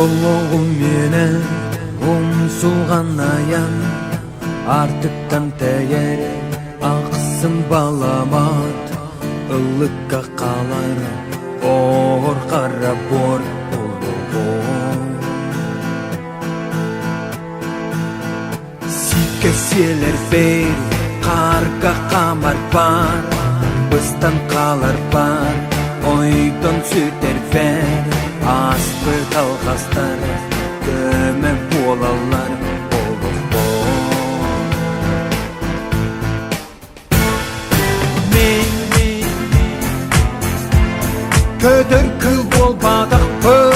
Олоҕум миэнэ умсулҕан айан, Аартыктан тэйэр ахсым баламат, Ыллыкка хаалар оор хара буор олоҕум. Сииккэ сиэлэрбэр, хаарга хаамарбар, быстан хааларбар, ойдон сүтэрбэр, ааспыт алҕастар көмө буолаллар олохпор. Мин көтөр кыл буолбатахпын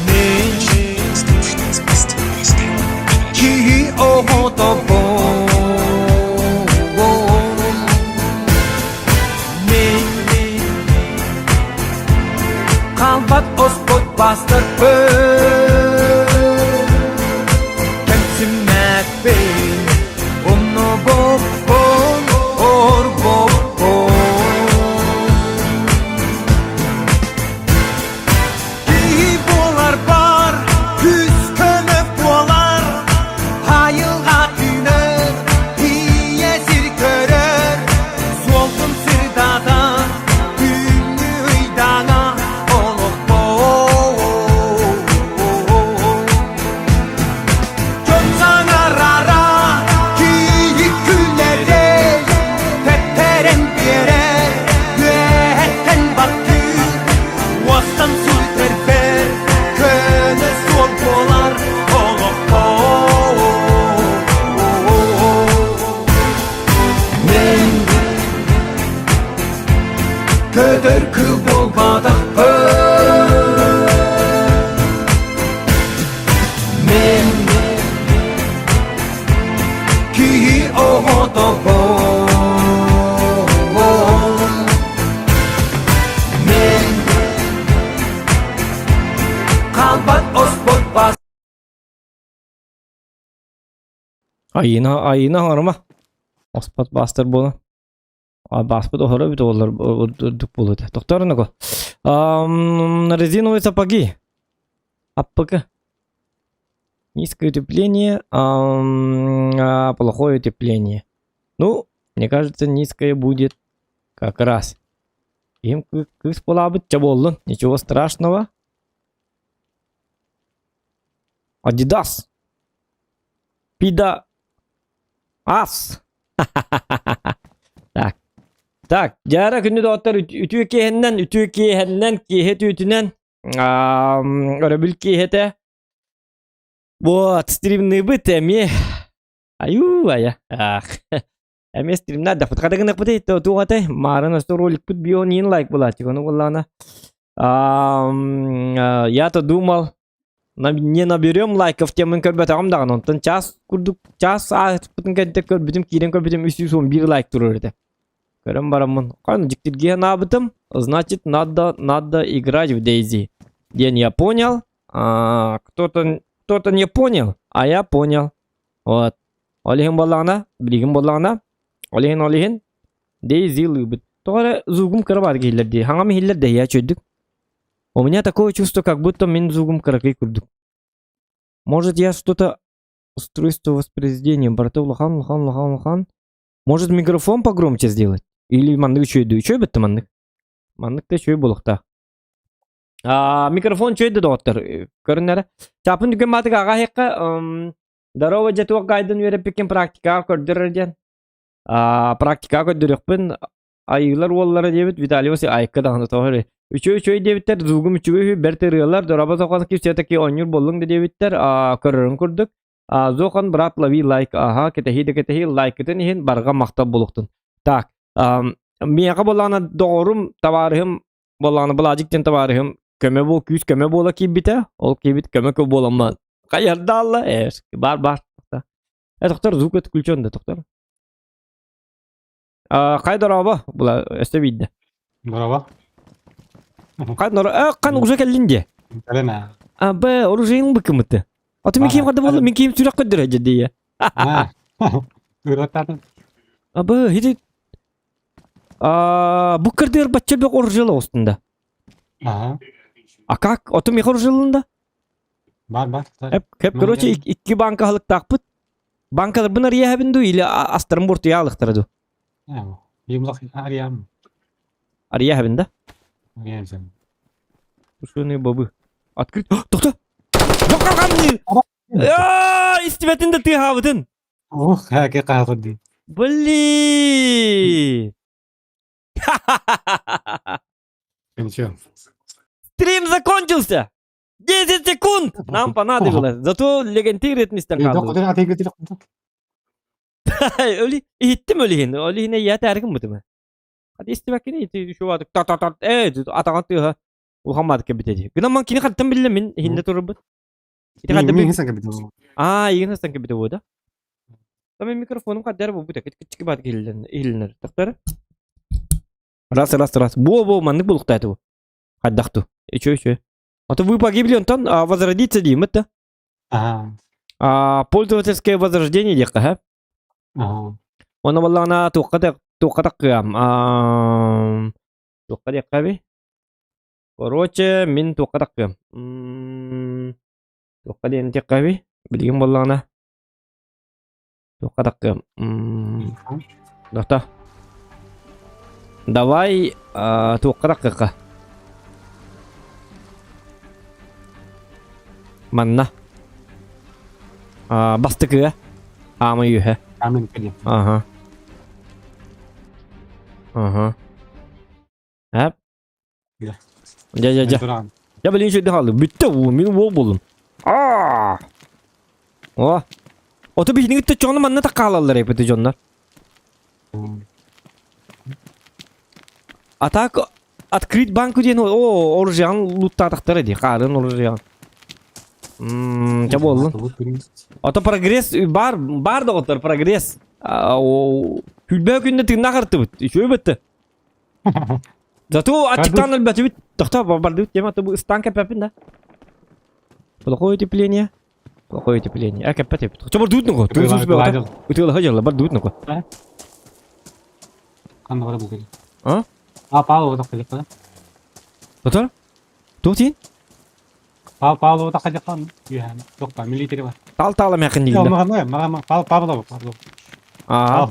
Мин киһи оҕотобун Мин Хаалбат оспот бастарбын Кэмсиммэппин Умнубуппун орбоппун Киһи буоларбар күүс-көмө буолар, айылҕа түүнэр, ийэ сир көрөр, суолтун сырдатар, күҥҥү ыйдаҥа олохпор. Дьон саҥарара, киһи күлэрэ, тэптэрэн биэрэр, үөһэттэн баттыыр, уостан сүтэрбэр, көнө суол буолар олохпор. Мен көтөр кыл буолбатахпын Мен киһи оҕотобун Мен хаалбат оспот бас Айыына айыына оҥорума. Оспот бастар буолан. Бааспыт оһоро эбит уоллар үрдүк буолуо этэ. Тохтоор Резиновые сапоги. АПК. Низкое утепление, плохое утепление. Ну, мне кажется, низкое будет как раз. Им кыс буолаабыт ча буоллун. Ничего страшного. Адидас. Пида. Ас. Так. Так, дьаара күнү доҕоттор үтүө киэһэннэн, үтүө киэһэннэн, киэһэ түүтүнэн, өрөбүл киэһэтэ. Вот, стримныыбыт эмиэ. Аюу, ая. Ах. Эмиэ стримнаа да фотка гыныахпытый, туох этэй? Маарын өстө роликпыт бион лайк булааччы. Ону буоллаҕына я-то думал, не наберем лайков темын көрбөтөҕүм даҕаны. Онтон час курдук час ааспытын кэнтэ көрбүтүм, киирэн көрбүтүм 311 лайк турар этэ. Көрөн бараммын, хан дьиктиргии санаабытым, значит, надо, надо играть в DayZ. Диэн я понял, а, кто-то кто-то не понял, а я понял. Вот. Ол иһин буоллаҕына, билигин буоллаҕына, ол иһин ол иһин DayZ лыыбыт. Тоҕо эрэ звугум кыра баар киһиллэр дии. Хаҥам иһиллэр да я чөйдүк. У меня такое чувство, как будто мин звугум кыракый курдук. Может, я что-то устройство воспроизведения барыта улахан, улахан, улахан, улахан. Может, микрофон погромче сделать? Или маннык үчүөйдүү? Үчүөй бэтте маннык. Маннык да үчүөй буолуохтаах. А, микрофон үчүөй да доҕоттор. Көрүннэрэ. Чапын дүкэн маатык аҕа аһыахха. Здорово, дьэ туох гайдын үөрэппиккин практикаҕа көрдөрөр диэн. А, практикаҕа көрдөрүөхпүн Айыылар уоллара диэбит Виталий Васильевич айыкка даҕаны тоҕо эрэ үчүгэй үчүгэй диэбиттэр звугум үчүгэй үһү бэрт ырыалар дорообо зохан все-таки оонньуур буоллуҥ да диэбиттэр аа көрөрүн курдук а Зохан брат лови лайк аха кэтэһии да кэтэһии лайкытын иһин барҕа махтал буолуохтун так миэхэ буоллаҕына доҕорум табаарыһым буоллаҕына Былаадьык диэн табаарыһым көмө буол күүс көмө буола киирбитэ ол киирбит көмө кө буоламман хайардаалла э бар бар э тохтор звук отключен да тохтор Хай дорообо, була өстө биирдэ. Дорообо. Хай норо, э, хан уже кэллин дии. Кэлэн аа. А, б, оружиең быкымыты. Аты мин киим хада болду, мин киим сүрэх көддөрө дьэ Аа. Ыраттатын. А, б, хити А, бу кырдыр бачча бек оружиела остунда. Ага. А как? Ото миэхэ оружиелында? Бар бар. Эп, кеп, короче, икки банка аһылыктаахпыт. Банкаларбын арыйаһабын дуу или астарым буортуйа аалыктара дуу? Арыйам. Арыйаһабын да? Арыйам. Тушеные бобы. Открыть. Тохто! Истибэтин да тыаһаабытын. Ох, хаке хаахырды. Блин! Ничего. Стрим закончился! 10 секунд! Нам понадобилось. Зато легендарный мистер Öyle иһиттим өлиһин. Олиһине я тәргим бутума. Хadi истибэккини ити шуа та та та э атаҕан тыаһа улахан кэбитэ Гынан ман кини хаттан биллэ мин иһинне турбут. Ити хадда Мин хасан кэбитэ. Аа, игин хасан кэбитэ буода. Там микрофонум хаддар бу бутэ кички бат иһилинер. Тахтар. Раз, раз, раз. Бу бу маннык булуктааты бу. Хайдахту. Еще, еще. А то вы погибли, онтон возродиться дейм это. Ага. А, пользовательское возрождение диэххэ, ха? Ага. Оны баллаҕына туохха туохха таккыам. Туохха диэххэ Короче, мин туохха таккыам. Туохха диэн диэххэ Билигин буоллаҕына туохха таккыам. Дота. Давай туохха таккыахха. Манна. Бастыкыга. Аама үөһэ. Аамын кэлиэ. Ага. Ага. Эп. Дьэ. Дьэ, дьэ, дьэ. Туран. Я блин еще хааллым. Бүттэ уу, мин уол буоллум. Аа! О. Ото биһиги чону манна таккаалаллар эпити дьоннор. А так открыть банку диэн о оружиан луттаатахтара дии хаарын оружиан. Мм, ча буоллун. Ото прогресс бар бар доҕоттор прогресс. Күлбэ күннэ тыыннаах артыбыт. Үчүгэй бытты. Зато аччыктаан өлбөтүбүт. Тохтоо бардыбыт тема бу ыстаан кэппэппин да. Плохое утепление. Плохое утепление. А кэппэт эбит. Чо бардыбыт нуку. Ытыалаха дьалла бардыбыт нуку. Ханна бара бу А? А, Павлова таххадьахха. Тотор? Туох диин? Павлова таххадьахха. Үһән. Тохта, милитери бар. Тал таала мяхын диин да. Мага, Павлова, Павлова. Аа.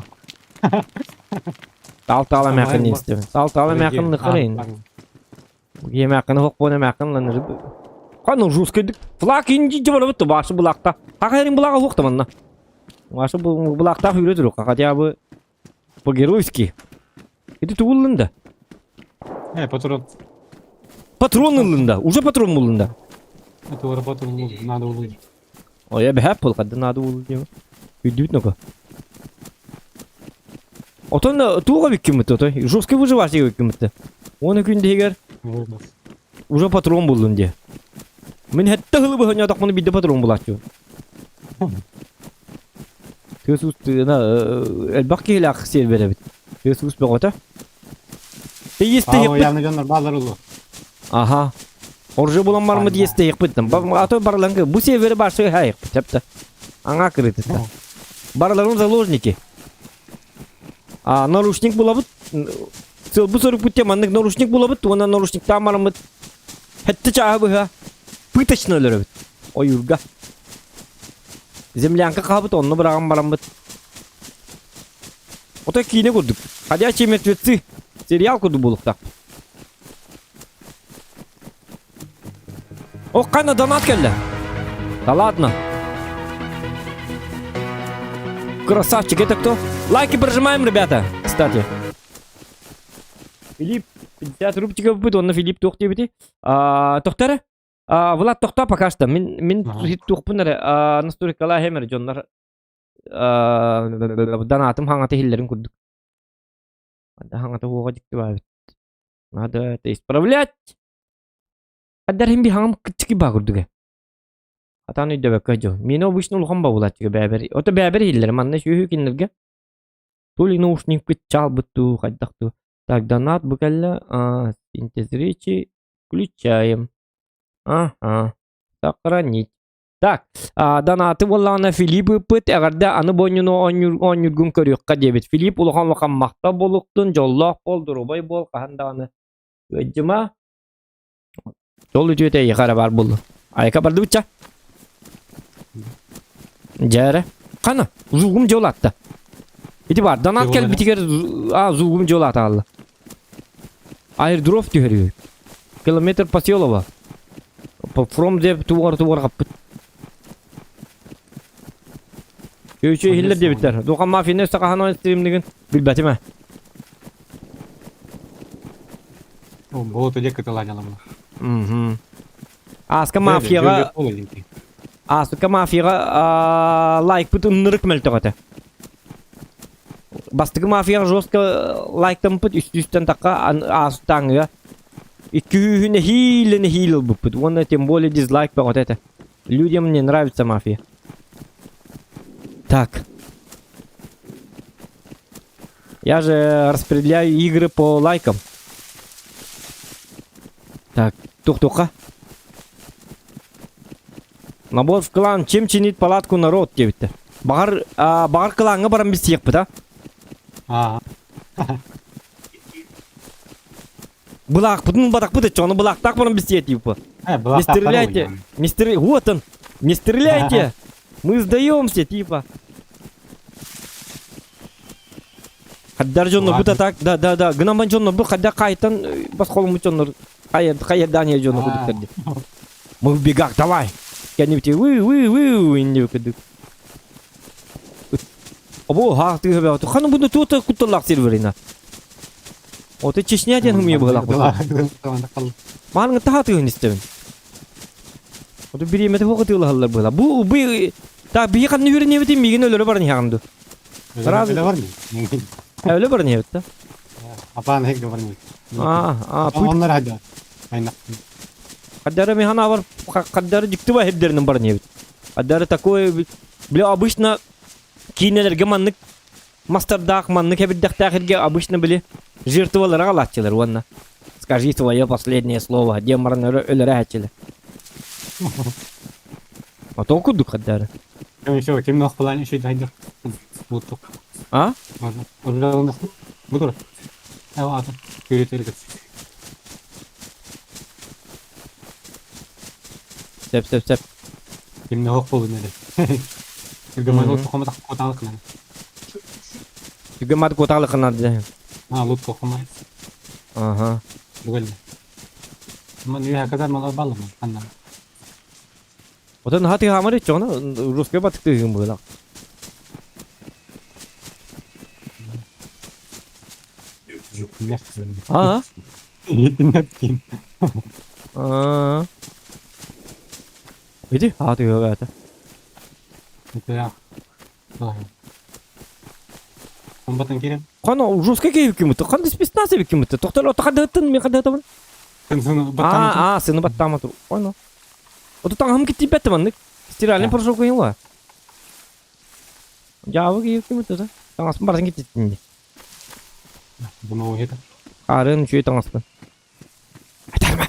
Тал таала мяхын диин истебин. Тал таала мяхын ныкырын. Емәкін хоқ емәкін ланыр. Қаны жускайдык. Флаг инжи жыбарабыт башы булакта. Хакайрин булага хоқ манна. Башы булакта хүрө турук. Хотя бы по-геройски. Это тугуллында. Э, патрон. Патрон ыллында. Уже патрон булында. Это патрон надо улыть. Ой, я бэхэп пол кадда надо улы дима. Үйдүт ноко. Отон туга биккимит ото. Жесткий выживаший биккимит. Оны күндегер уже патрон булдун де. Мен хэтте хылы быһыня тахманы бидде патрон булачу. Тыас на элбах киһилээх серверэбит. Тыас ус бөҕөтө. Тейесте явно дьоннор баалар улу. Аха. Оружие булан бармы диесте якпыттым. А то барланга бу сервери башы хайык тепте. Аңа кырытытта. Барларын заложники. А наручник булабыт. Бу сорок путте маннык наручник булабыт, уонна наручниктаан бараммыт. Хэтте чааһы быһа. Пыточно өлөрөбүт. Ойуурга. Землянка хаабыт, онно быраҕан бараммыт. Ото киинэ курдук. Ходячие мертвецы. Сериал курдук буолуохтаах. О, қана донат келді. Да ладно. Красавчик, это кто? Лайки прожимаем, ребята, кстати. Филипп, 50 рубчиков будет, он на Филипп туох диэбити. Тохтары? Влад тохто пока что. Мин, мин туохпун эрэ. Настройкалаа хэмэр дьоннор донатым хаҥата иһиллэрин курдук. Хаҥата уоҕа дьикти баабыт. Надо это исправлять. Адарин би хаҥам кыччыки баа курдуга. Атаан өйдөбөккө дьо. Миэнэ обычно улахан бабылааччыга бэбэр. Ото бэбэр иһиллэр манна сүөһү кинилэргэ. То ли наушникпыт чаалбыт дуу, хайдах дуу. Так, донат бу кэллэ. Синтез речи включаем. Ага. Сохранить. Так, донаты буоллаҕына Филипп ыыппыт, эҕэрдэ аны бонньуну оонньуургун көрүөххэ диэбит. Филипп улахан улахан махтал буолуохтун, дьоллоох буол, доруобай буол, хаһан даҕаны ыалдьыма. Дьол үтүөтэ эйиэхэ эрэ баар буоллун. Айка бардыбычча. Дьээрэ. Хана, зуугум дьол атта. Ити бар, донат кэлбитигэр а зуугум дьол атаалла. Аирдроп түһэрүү. Километр Поселова. From деп тугар тугар каппыт. Үчү иһиллэр диэбиттэр. Духан мафияны өссө хаһан стримнигин билбэтим ээ. Болото дьэ кытылаанялам. Мгм. Ааска мафияҕа Ааска мафияҕа лайкпыт ыннырык мөлтөх этэ. Бастакы мафияҕа жестко лайктаммыт үстүүстэн тахха аастааҥҥыга икки нэһиилэ нэһиилэ ылбыппыт уонна тем более дизлайк бөҕөтө этэ. Людям не нравится мафия. Так. Я же распределяю игры по лайкам. Так, тух-туха. Набор в клан, чем чинит палатку народ диэбиттэр. Баҕар, баҕар клаҥҥа баран билсиэхпит, а? Аа. Былаахпытын батахпыт иччэ, ону былаахтаах баран билсиэ типа. Не стреляйте, не стреляйте, вот он, не стреляйте, мы сдаемся, типа. Хаддар дьоннор бу так, да, да, да, гынан дьоннор бу хадда қайтан бас қолымы дьоннор хайырдаан дьоннор кудуктар ди. Мы в бегах, давай. Кәнибити, вы, вы, вы, инни кудук. Обо хаахтыы хөбө ханы буну туота кутталлаах серверина. Оты Чечня диэн хымыйа быһылаах буолла. Мааны таһаатыгын истэбин. Оту бириэмэтэ хуох ытыылаһаллар быһыла. Бу бу та биһи ханна үөрэнебитин миигин өлөрө баран иһэҕин ду. Сразу өлө баран. Өлө баран иһэбит да. Апаан хэг баран. Аа, аа, Оннар хада. Айна. Хаддара механа бар, хаддара дьикти ба хебдеринен баран иһэбит. Хаддара такое, бля, обычно киинэлэргэ маннык мастардаах маннык эбирдэхтээх эргэ обычно били жертвалары аҕалааччылар уонна скажи твое последнее слово диэн баран өлөрөөччүлэр. А то курдук хаддары. Еще ким плане еще дайдер. Буттук. А? Буду. Сөп сөп сөп. Кимне хок болду неде. Түргеман лут кохома так коталык нана. Түргеман коталык нана. А лут кохома. Ага. Бүгүл. Ман үйе кадар мала баллым анна. Отон хаты хамар чона русский батыкты гын була. А? А. Иди, а ты это. Кана жестко кейп кимити. Кандай спецназ эбит кимити. Токтор ото кандыттын мен кандыттын. А, а, сыны баттама тур. Ой, Ото таҥаһым киттийбэт маннык. Стиральный порошок уйула. Дьаабы киһи кимити да. Таҥаспын барытын киттиттин дии. Арын үчүгэй таҥаспын. Айтарма.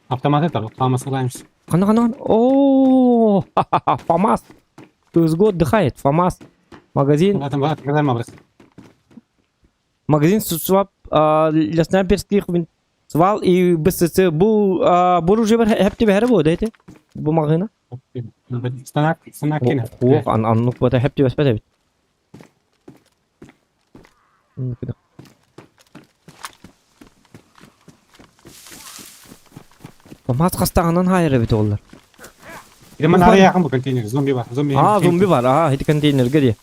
Автомат это, ФАМАС ылайымыз. Қана қана О, ФАМАС. ТСГО отдыхает. ФАМАС. Магазин. Магазин свап для снайперских свал и БСЦ. Бу бу уже хепти бэхэрэ бу дайте. Бу магазина. Станак, станак кene. Хуох, ан аннук бата хепти бэспэт эбит. Мас хастаҕынан хаайар эбит оҕолор. Мен арыйаахын бу контейнер, зомби бар, зомби. Аа, зомби бар, аа, ити контейнерге дии.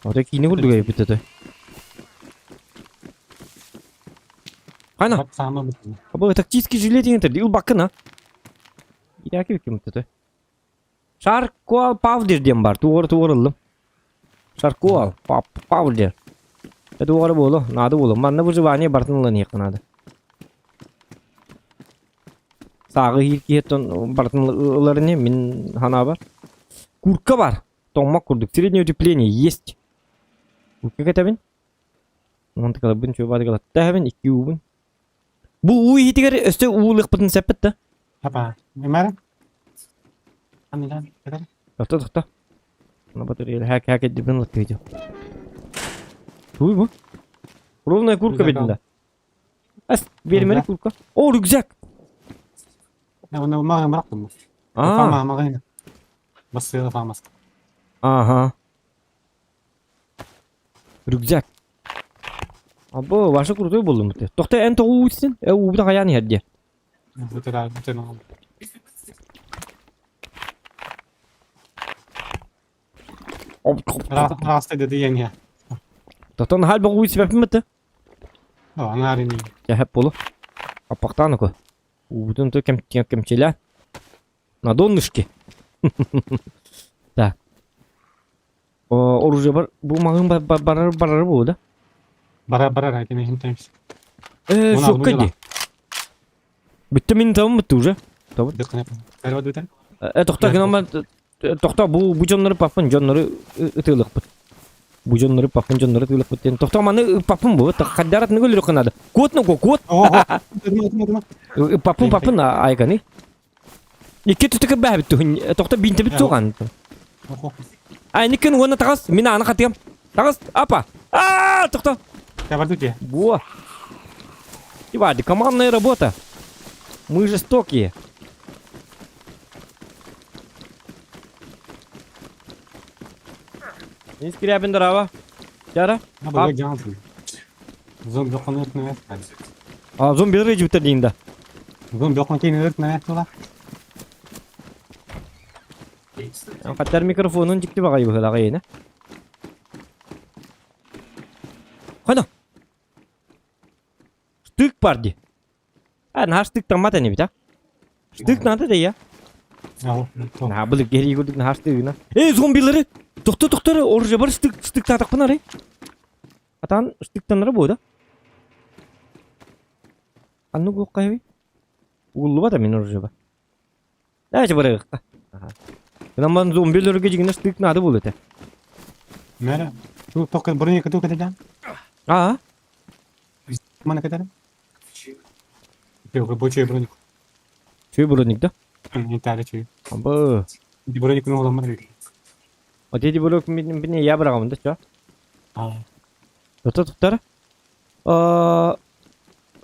Ото киини курдук эбит это. Қана? Абы тактический жилет деген терди, ылбаккын а. Итаки ким это. Шаркуал Павдер диэн бар, тугары тугары ыллым. Шаркуал Павдер. Это тугары буолу, надо буолу. Манна выживание бартын ылан надо. Саагы иир киһиттэн бартын ыларыне мин хана бар. Курка бар. Тоҥмок курдук. Среднее утепление есть. Курка кэтэбин. Онтукаларбын чуобаатыгалаттаабын икки уубун. Бу уу иһитигэр өссө уулуохпутун сэппит да. Апа, немара? Амилан, кэтэр. Тохто, тохто. На батарея хак хак эдибин латтыйдым. Туй бу? Ровная курка Рюкзак видно. Ас, бермели курка. О, рюкзак. Оны маған бырақтым. А, Фама маған. Бассыға фамас. ага. Рюкзак. Або, ваша крутой болду мыты. Тохта эн тоҕу уутсин, э уубута хайаан иһэрдиэ. Бүтер бүтер. Раста dedi yenge. Тотон халь боҕу уутсибэппин мыты. Аңарини. Дьэ болу. Аппахтаан око. Уубутун то кем кемчилэ. На донышке. Так. О, оружие бар. Бу мағын барар барар бу да. Бара бара айтын хинтемс. Э, Мына шокка бұны ди. Бүтті мен табым бітті уже. Табын. Дыкны. Кәрбат бүтер. Э, тоқта гынан тоқта бу бу дьоннору папын дьоннору ытыылыкпыт. Бу дьоннору папын дьоннору ытыылыкпыт диэн. Тоқта маны папын бу. Хаддарат ныгыл үрүкканады. Куот ну куот. Ого. Дыма дыма. Папын папын айганы. Икки түтүкө бәһбит түһүн. Тоқта бинте бит туган. Ого. Ай никин уонна таҕыс. Мин ааны хатыам. Таҕыс. Апа. Аа, тоқта. Кәрбат бүтер. Во. Ивади, командная работа. Мы жестокие. Денис Скрябин, здорово. Яра? Бу жан. Зомби қоныртны. А, зомби рейджи дейін да. Зомби қоныртны өртнө тула. Хаттар микрофонун жикти багай быһылаҕа иэнэ. Хана. Штык бар ди. А, наш штык таммат эни бит, а? Штык надо да я. На, былык гери көрдүк на штыгына. Эй, зомбилары! Тохто, тохто, оружие бар штык, штык татакпын арай. Атан штыктанара бу да. Анну гоккайби. Угуллуба да мен оружие бар. Давайте барыгыкка. Ага. Гынан зомбилерге жигине штык надо бул эте. Мәрі. Тоқ бұрын екі тоқ кетеді. А, Мана кетеді. Жоқ, бұл чөй броник. чүй броник да? Интәрі чөй. Абы. Броник ну оламар. Вот эти броник мен я барагам да, чё? А. Тота туктар. Аа,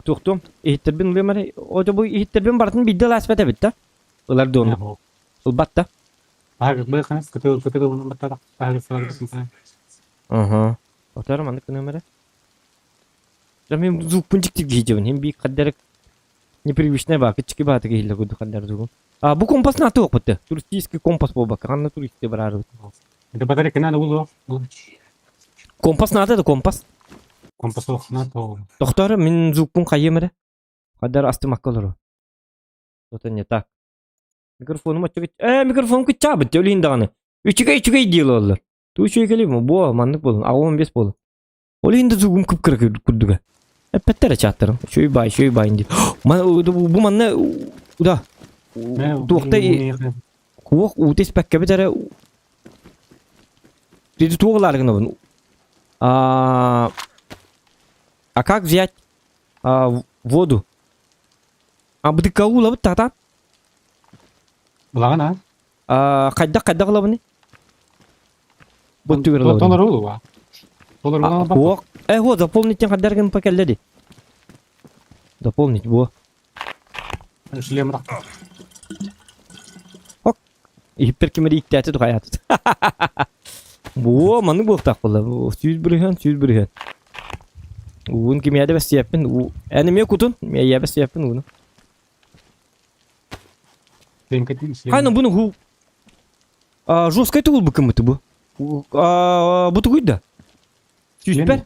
Тухтум. Иһиттербин улемари. Ото бу иһиттербин бартын бидде ласпет эбит да. Ылар дону. Ылбат да. Бағы бұл қанас көтө көтө бұны баттадық. Бағы салар. Ага. Отар маннык нөмере. Да мен звук пунчик гейдебин. Хем би каддерек непривычная ба, кички ба тиги хилла куду каддер звугум. А бу компас на тоқ битте. Туристический компас болбак. Канна туристте барар. Это батарейка надо было. Компас надо да компас. Компас на то. Доктор, мен звукпун кайемере. Каддер асты маккалары. Что-то не так. Микрофонум ачык. Э, микрофон кыча бит, өлейін дағаны. Үчүгэй үчүгэй делалар. Ту үчүгэй келеби, бу маннык болун, а 15 болун. Ол енді звугум кып-кыра курдуга. Эппеттер чаттырым. Шөй бай, шөй бай инди. Бу манна да. Туохта куох утес пәккә битере. Деди туогларгына бун. А а как взять а, воду? А быдыка улабыт тата. Бұлаған а? А кайда кайда кылабыны? Бу түгөр Толар олу ба. Толар олу ба. Ох, э, вот, заполнить тем хаддаргын покелледи. Дополнить, во. Шлем рақ. Иһиппер кимери иктээти тухаятыт. Во, маны буохтаах буолла. Сүүс бүрүһэн, сүүс бүрүһэн. Уун кимиэдэ бэссиэппин. Эни миэ кутун, миэ бэссиэппин ууну. Хайна буну ху. А, жесткая тул бы кымыты бу. А, бу тугуйда. Сүүспер.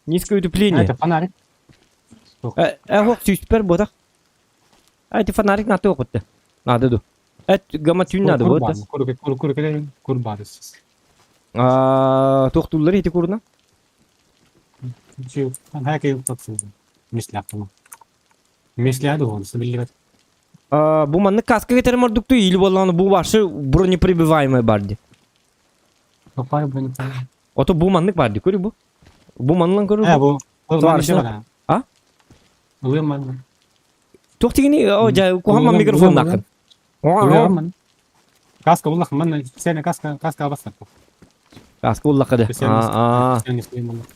Низкое утепление. Это фонарик. Э, э, хок сүүспер ботах. А, это фонарик на то опытты. Надо ду. Э, гамма тюнь надо вот. Кур кур кур кур бадыс. А, тохтуллар ити курна. А, бу манны каска кетер мордукту или болланы бу башы бронепробиваемый барди. Ото бу маннык барди, көрү бу. Бу маннан көрү. Э, бу. А? Улыман. Тохтигини, о, жа, кухамма микрофон накын. Каска улах, ман сен каска каска албастар. Кааска буллахха да. А,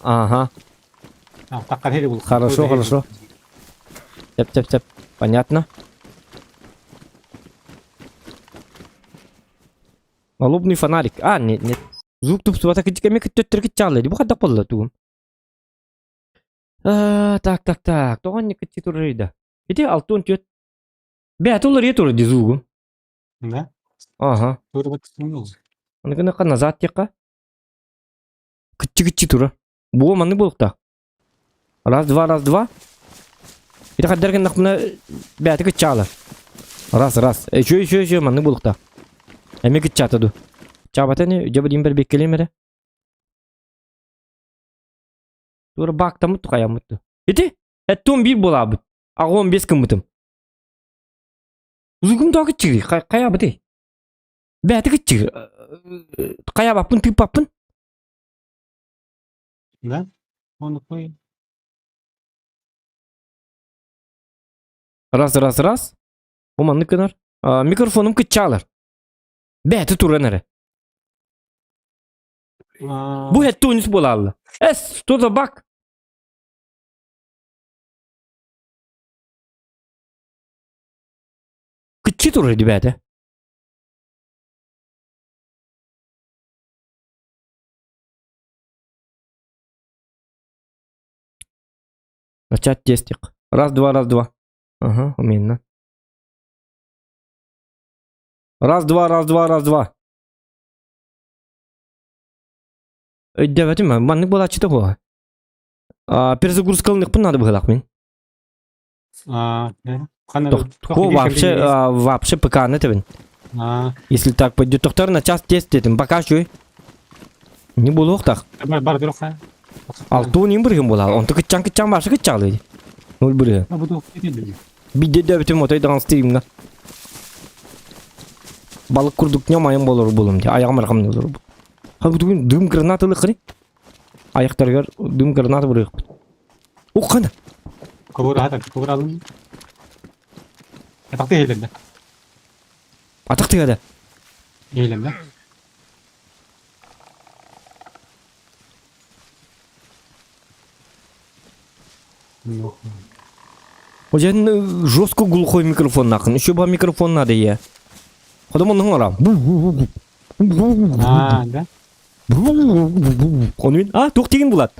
Ага. Хорошо, хорошо. Теп, теп, теп. Понятно. Налобный фонарик. А, нет, нет. Звук тупсубата кичкеме кыттөттөр киччааллы. Бу хадак болла тугум. Так, так, так. Тоҕон не кытчы турар Ити алтын түөт. Бэт уларыйа турар ди звугум. Да? Ага. Аны гына назад тиэххэ. Кыччы-кыччы тура. Буо маннык буолуохтаах. Раз, два, раз, два. Ити хаддар гыннахпына бэйэтэ кыччаалар. Раз, раз. Еще, еще, еще маннык буолуохтаах. Эмиэ кыччаата дуу. Чаабата ини, дьэ билим бэрбиэккэлиэм эрэ. Тура баактаммыт хайаммыт дуу. Ити, эттуом биир буолаабыт. Аҕуом биэс гыммытым. Узугум доо кыччыгый, хайаабытый? Бэйэтэ кыччыгыр. Хайаабаппын, тыыппаппын. Да? Он такой. Раз, раз, раз. Бу маннык гынар. Микрофонум кыччаалар. Бэйэтэ туран эрэ. Бу хэтти унис буолаалла. Эс, что за баг? Кыччы турар ребята. Начать тестик. Раз, два, раз, два. Ага, уменно. Раз, два, раз, два, раз, два. Өйдөбөтүм, маннык буолааччыта буола. Перезагрузкалыныхпын надо быһылаах мин. Вообще, вообще ПК-ны тэбин. Если так пойдет, тохтор на час тест этим, пока что. Не буолуохтах. Алтуун им бырыгын буолаа. Онто кыччан кыччан башы кыччаалый. Ноль бырыгын. Бидде дөбүтүм отой даҕан стримҥа. Балык курдук ньамайым болор булум дии. Айаҕым арҕам болор. Ха дым граната ылыххыный. Аяқтарыгар дым граната бырыахпыт. Уххана. Кобур аһатар, кобур алын. Атахты иһилэннэ. Атах тыгада. Иһилэннэ. Ожен жестко глухой микрофон нахын. Еще ба микрофон надо я. Потом он оҥором. А, да? Онун а туох тигин булат.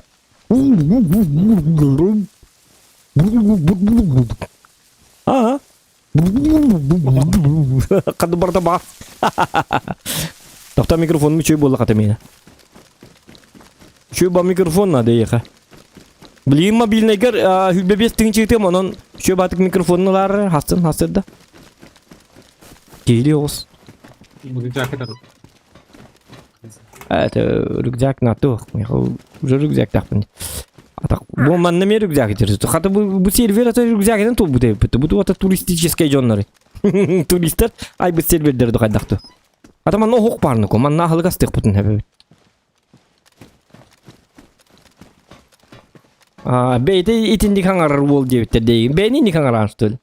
А Қады барда ба. Тоқта микрофон үчүй буолла хата миэнэ. Үчүй ба микрофон надо ехе. Билигин мобильнайгар хүлбэ биэс тыһыынча онон үчүй баатык микрофонун ылаар хастын хастырда. Киһили оҕус. Это рюкзак на то. Уже рюкзак тахпын. Атак бу манна ме рюкзак итер. Хата бу бу сервер ата рюкзагынан тул бу бу ата туристический дьонноры. Туристар ай бу сервердер дохайдахту. Ата манна охук барныку, манна аһылык астык бутун хэбэбит. А, бэйте итинник хаҥарар уол диэбиттэр дейин. Бэйни инник хаҥараан что ли?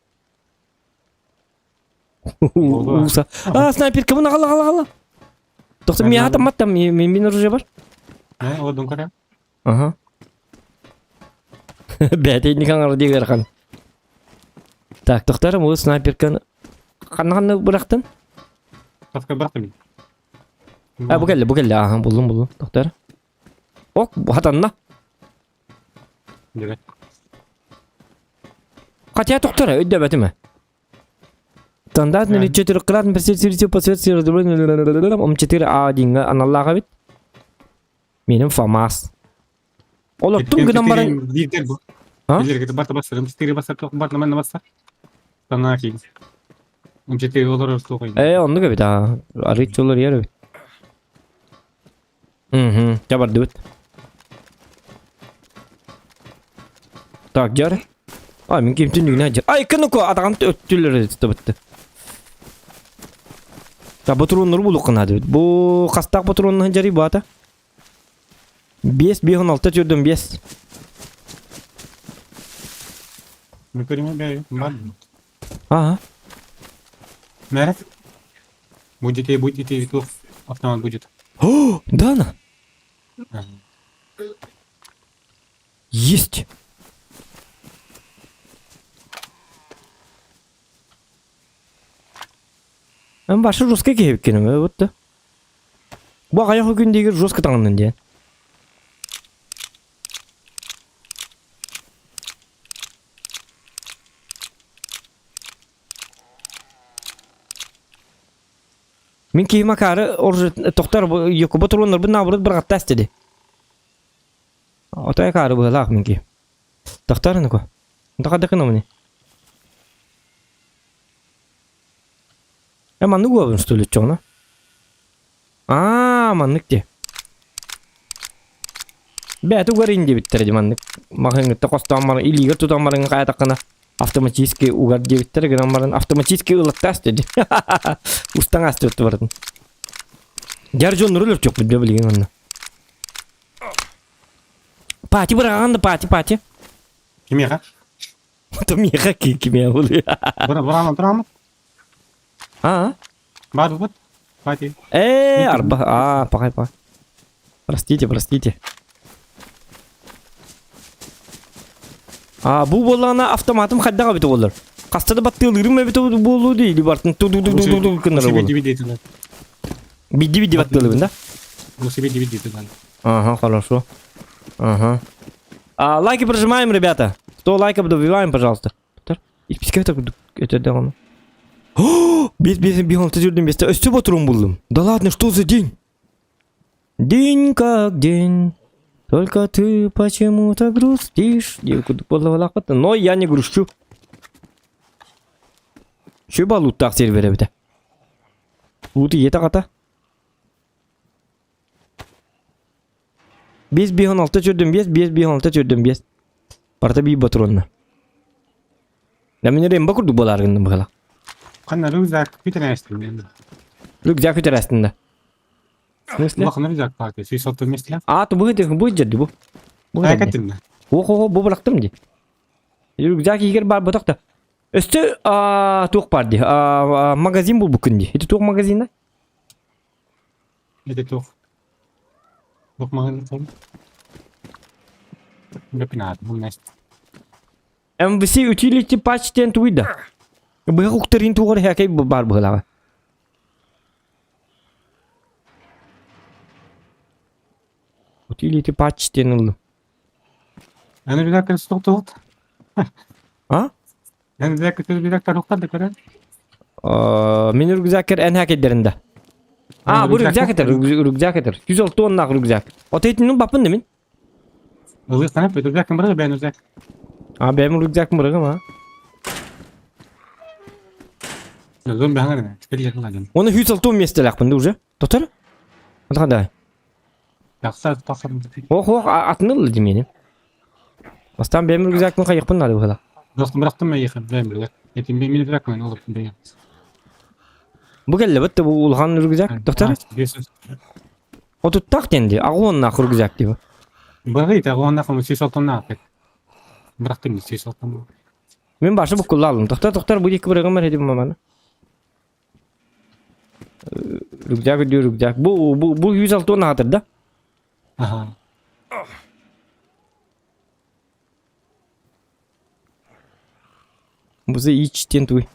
Ууса. А, снайперка бу аҕала аҕала аҕала. Тохто миэхэ тамматтам, мин оружие бар. Э, олордун көрө. Ага. Бэйте инник хаҥарар диэ ыарахан. Так, тохтарым ол снайперканы ханна-ханна бырахтын? Таска бырахтым. А, бу кэллэ, бу кэллэ. Аха, буллум, буллум. Тохтар. Ок, хатанна. Дебет. Хотя тохтар, өйдөбөтүм. Стандартный четырехкратный посвет 4 А диҥҥэ аналлаах эбит. Меним ФАМАС. Олортум гынан баран... Биирдер бу. А? Билер барта басар, М4 басар, барта манна басар. Тана кийин. М4 олорор суох. Э, оннук эбит аа. Арыт олор ер эбит. Мгм, дьэ бардыбыт. Так, дьэр. А, мин ким түннүгүнэ дьэр. Ай, кынуку атаҕын өттүлэр табытты. Та ботуруоннору булуохха наада эбит. Бу хастаах ботуруоннаһын дьарый баата? 5 5 16 төрдөн 5. Мен көрүмэ бээ, бар. Ага. Мэрэ. Будете, будете, туох автомат будет. О, Дана! Есть! Эн башы жестко киһибиккин вот да. Бу аҕайах күн диигир жестко таҥыннын диэн. Мин киһим акаары тохтор Якуба туруоннарбын наоборот бырҕаттаас диди. Отой акаары быһалаах мин киһим. Тохтор ну-ка. Тохадакын омни. Э маннык уобун что ли чоҕуна? Аа маннык дии. Бэйэтэ угар ин диэбиттэрэ дии маннык. Маҕаһыыҥҥыттан хостоон баран илиигэр тутан баран хайатаххына автоматически угар диэбиттэрэ гынан баран автоматически ылаттаас дии. Устан аастыбыт барытын. Дьар дьоннору өлөртүөхпүт бе билигин онно. Пати быраҕаҕын да пати пати. Кимиэхэ? Томиэхэ кимиэхэ буолуй. Быра быраҕан турааммыт. А? Баар бут. Пати. Э, арба. А, пахай пахай. Простите, простите. А, бу буоллаҕына автоматым хайдах эбит буоллар? Хаста да баттыалыырым эбит буолуо дии, или бартын ту-ду-ду-ду-ду гыннара буолуо. Биди Бидди-бидди баттыалыыбын да? Биди-биди Ага, хорошо. Ага. А, лайки прожимаем, ребята. 100 лайков добиваем, пожалуйста. Исписка это это да он. Без без бегом ты жүрдім бесте. Өстіп отыруым булдым. Да ладно, что за день? День как день. Только ты почему-то грустишь. Но я не грущу. Шөба луттақ сервері біті. Луты ете қата. 5 5 16 чөрдүм 5 5 5 6 чөрдүм 5. Барыта биир ботуруонна. Да мин ремба курдук буолаар гынным быһыла. Ханна рюкзак күтэрээстин. Рюкзак күтэрээстин да. В смысле? Улахан рюкзак баар сүүс алта миэстэлээх. А, то бу бу дьэрди бу. Бу Айкаттын. О, бу бырахтым ди. Рюкзак игер бар ботох да. Өстө туох бар ди. Магазин булбуккун ди. Это туох магазина? Это туох. Туох магазин туох. Бэпинаат, бу нэст. MVC utility patch диэн тугуй да? Быһа уктарин тугар хякай бар быһылаҕа. Utility patch диэн ыллым. Аны редактор тоқтоғыт. А? Эн редактор тоқтар да көрөр. Мин рюкзакер эн хакердеринде. А, бу рюкзак этер, рюкзак этер. 106 оннаах рюкзак. Отейтин баппын да мин. Ылыстанып, рюкзак быры, бэйэн рюкзак. А, бэйэм рюкзак мырыгым, а. Зомби хаңар теперь ладен. Оны 106 местеләкпин да уже. Тотар? Анда Тахса тахса. Ох, ох, атын ылды демени. Бастан бэйэм рюкзакпын хайыкпын надо было. Бырахтым бырахтым мен ехем, бэйэм рюкзак. Этим мен рюкзак мен олып бэйэм. Бу келле битте бу улахан рюкзак. Доктор? Отуттах денди. Агуоннаах рюкзак диба. Быры ите агуоннаах му сүйс алтоннаах. Бырахтым сүйс алтон. Мен башы буккулла алдым. Тоқтар, тоқтар, бу екі бырыгым бар едім маманы. Рюкзак диyor рюкзак. Бу бу бу 106 он атыр да? Аха. Бу ичтен туй.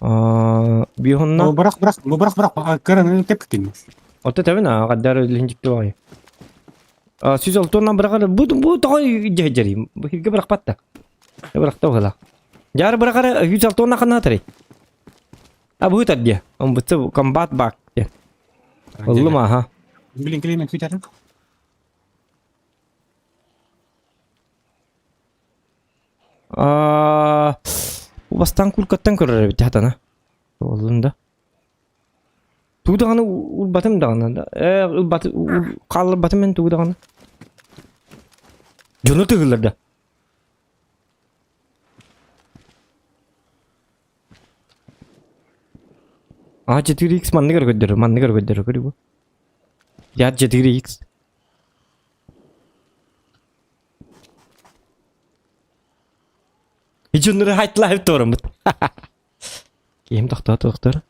Бихонна. Бырах бырах бырах бырах кыраны тепкин. Ота табын а гаддар линжикти бай. Сүз алтоннан бырахар бу бу тоҕой дьэһдьэри. Бу хирге бырахпатта. Бырахта оҕала. Жар бырахар 106 ханна тарый. А бу тардия. Он бутса комбат бак. Оллум аха. Блин, клеймен күтәрем. Бастан куркаттан көрөр эбит хатана. Оллун да. Тугу даҕаны урбатым даҕаны да. Э, ылбаты хаалларбатым мен тугу даҕаны. Дьону тыгыллар да. А 4X манныгар көрдөрөр, манныгар көрдөрөр, көрүү бу. Я 4X. Дьоннору хайтлаһып туораммыт. Киһим тохтоо тохтор.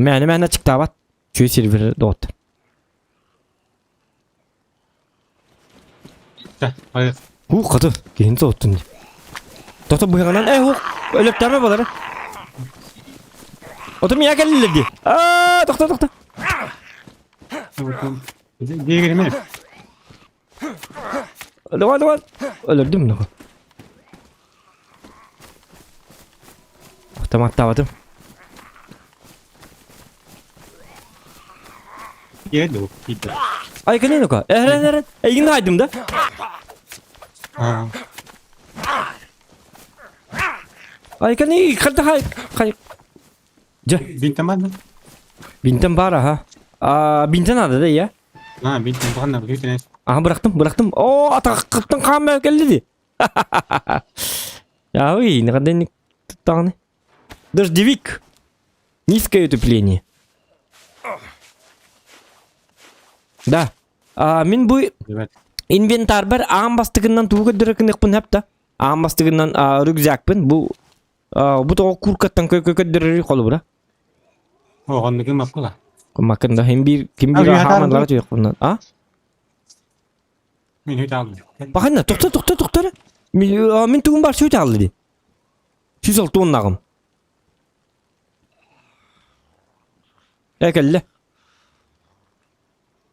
Мээнэ мээнэ ачыктаабат. Үчүгэй сервер доҕоттор. Чэ, hayır. Һуу, хаты, киһини соһуттун дии. Тото быһаҕынан, э, һуу, өлөптөмө балары. Отум миэхэ кэллилэр дии. Аа, тохто, тохто. Диэгириме. Давай, давай. Өлөрдүм, нахуй. Автоматтаабатым. Киирэн дуу, киирдэ. Ай, кэлин ока. Эрэн, эрэн. Эйигин хайдым да? Аа. Ай, кэлин, ханта хай, хай. Дьэ. Бинтэн баар да? Бинтэн баар аха. Аа, бинтэн надо да я? Аа, бинтэн баҕана бинтэн. Аха бырахтым, бырахтым. Оо, атаххыттан хаама кэлли ди. Яви, нахаден туттаҕыны. Дождевик. Низкое утепление. Да. А, мин бу инвентарбар аан бастыгынан тугу көрдөрөр гыныахпын хапта. Аан бастыгынан рюкзакпын бу бу тоҕо куркаттан көрдөрөр холобура. Оҕоннугун мапкыла. Макын да хим биир ким биир ахааман лага А? Мин үт алдым. Баханна тохто тохто тохто. Мин тугум бар сүт алды ди. 106 оннагым. Э кэллэ.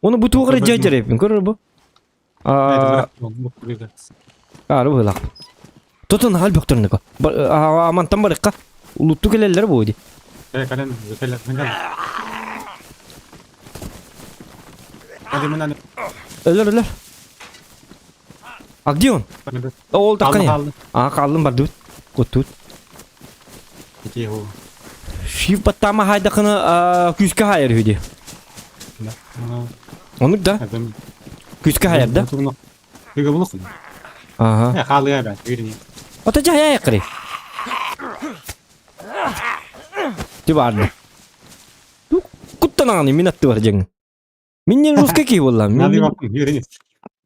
Оны бу туох эрэ дьайдьар көрөр бу. Аа, ары быһылаах. Тотон хал бөхтөрнөкө. Амантан барыкка. Улутту келеллер бу ди. Э кэлэн кэлэн кэлэн. Өлөр өлөр. А где он? Ол таккан. А қалдым бардыбыт. Куттут. Шиф баттама хайдакыны күүскэ хайар үһү Онук да? Күүскэ хайар да? Ага. Хаалыга бэ, үйрени. Ото жая якыры. Ти барды. Куттан мин атты бар жеңин. Миннен русский киһи буолла. Мин үйрени.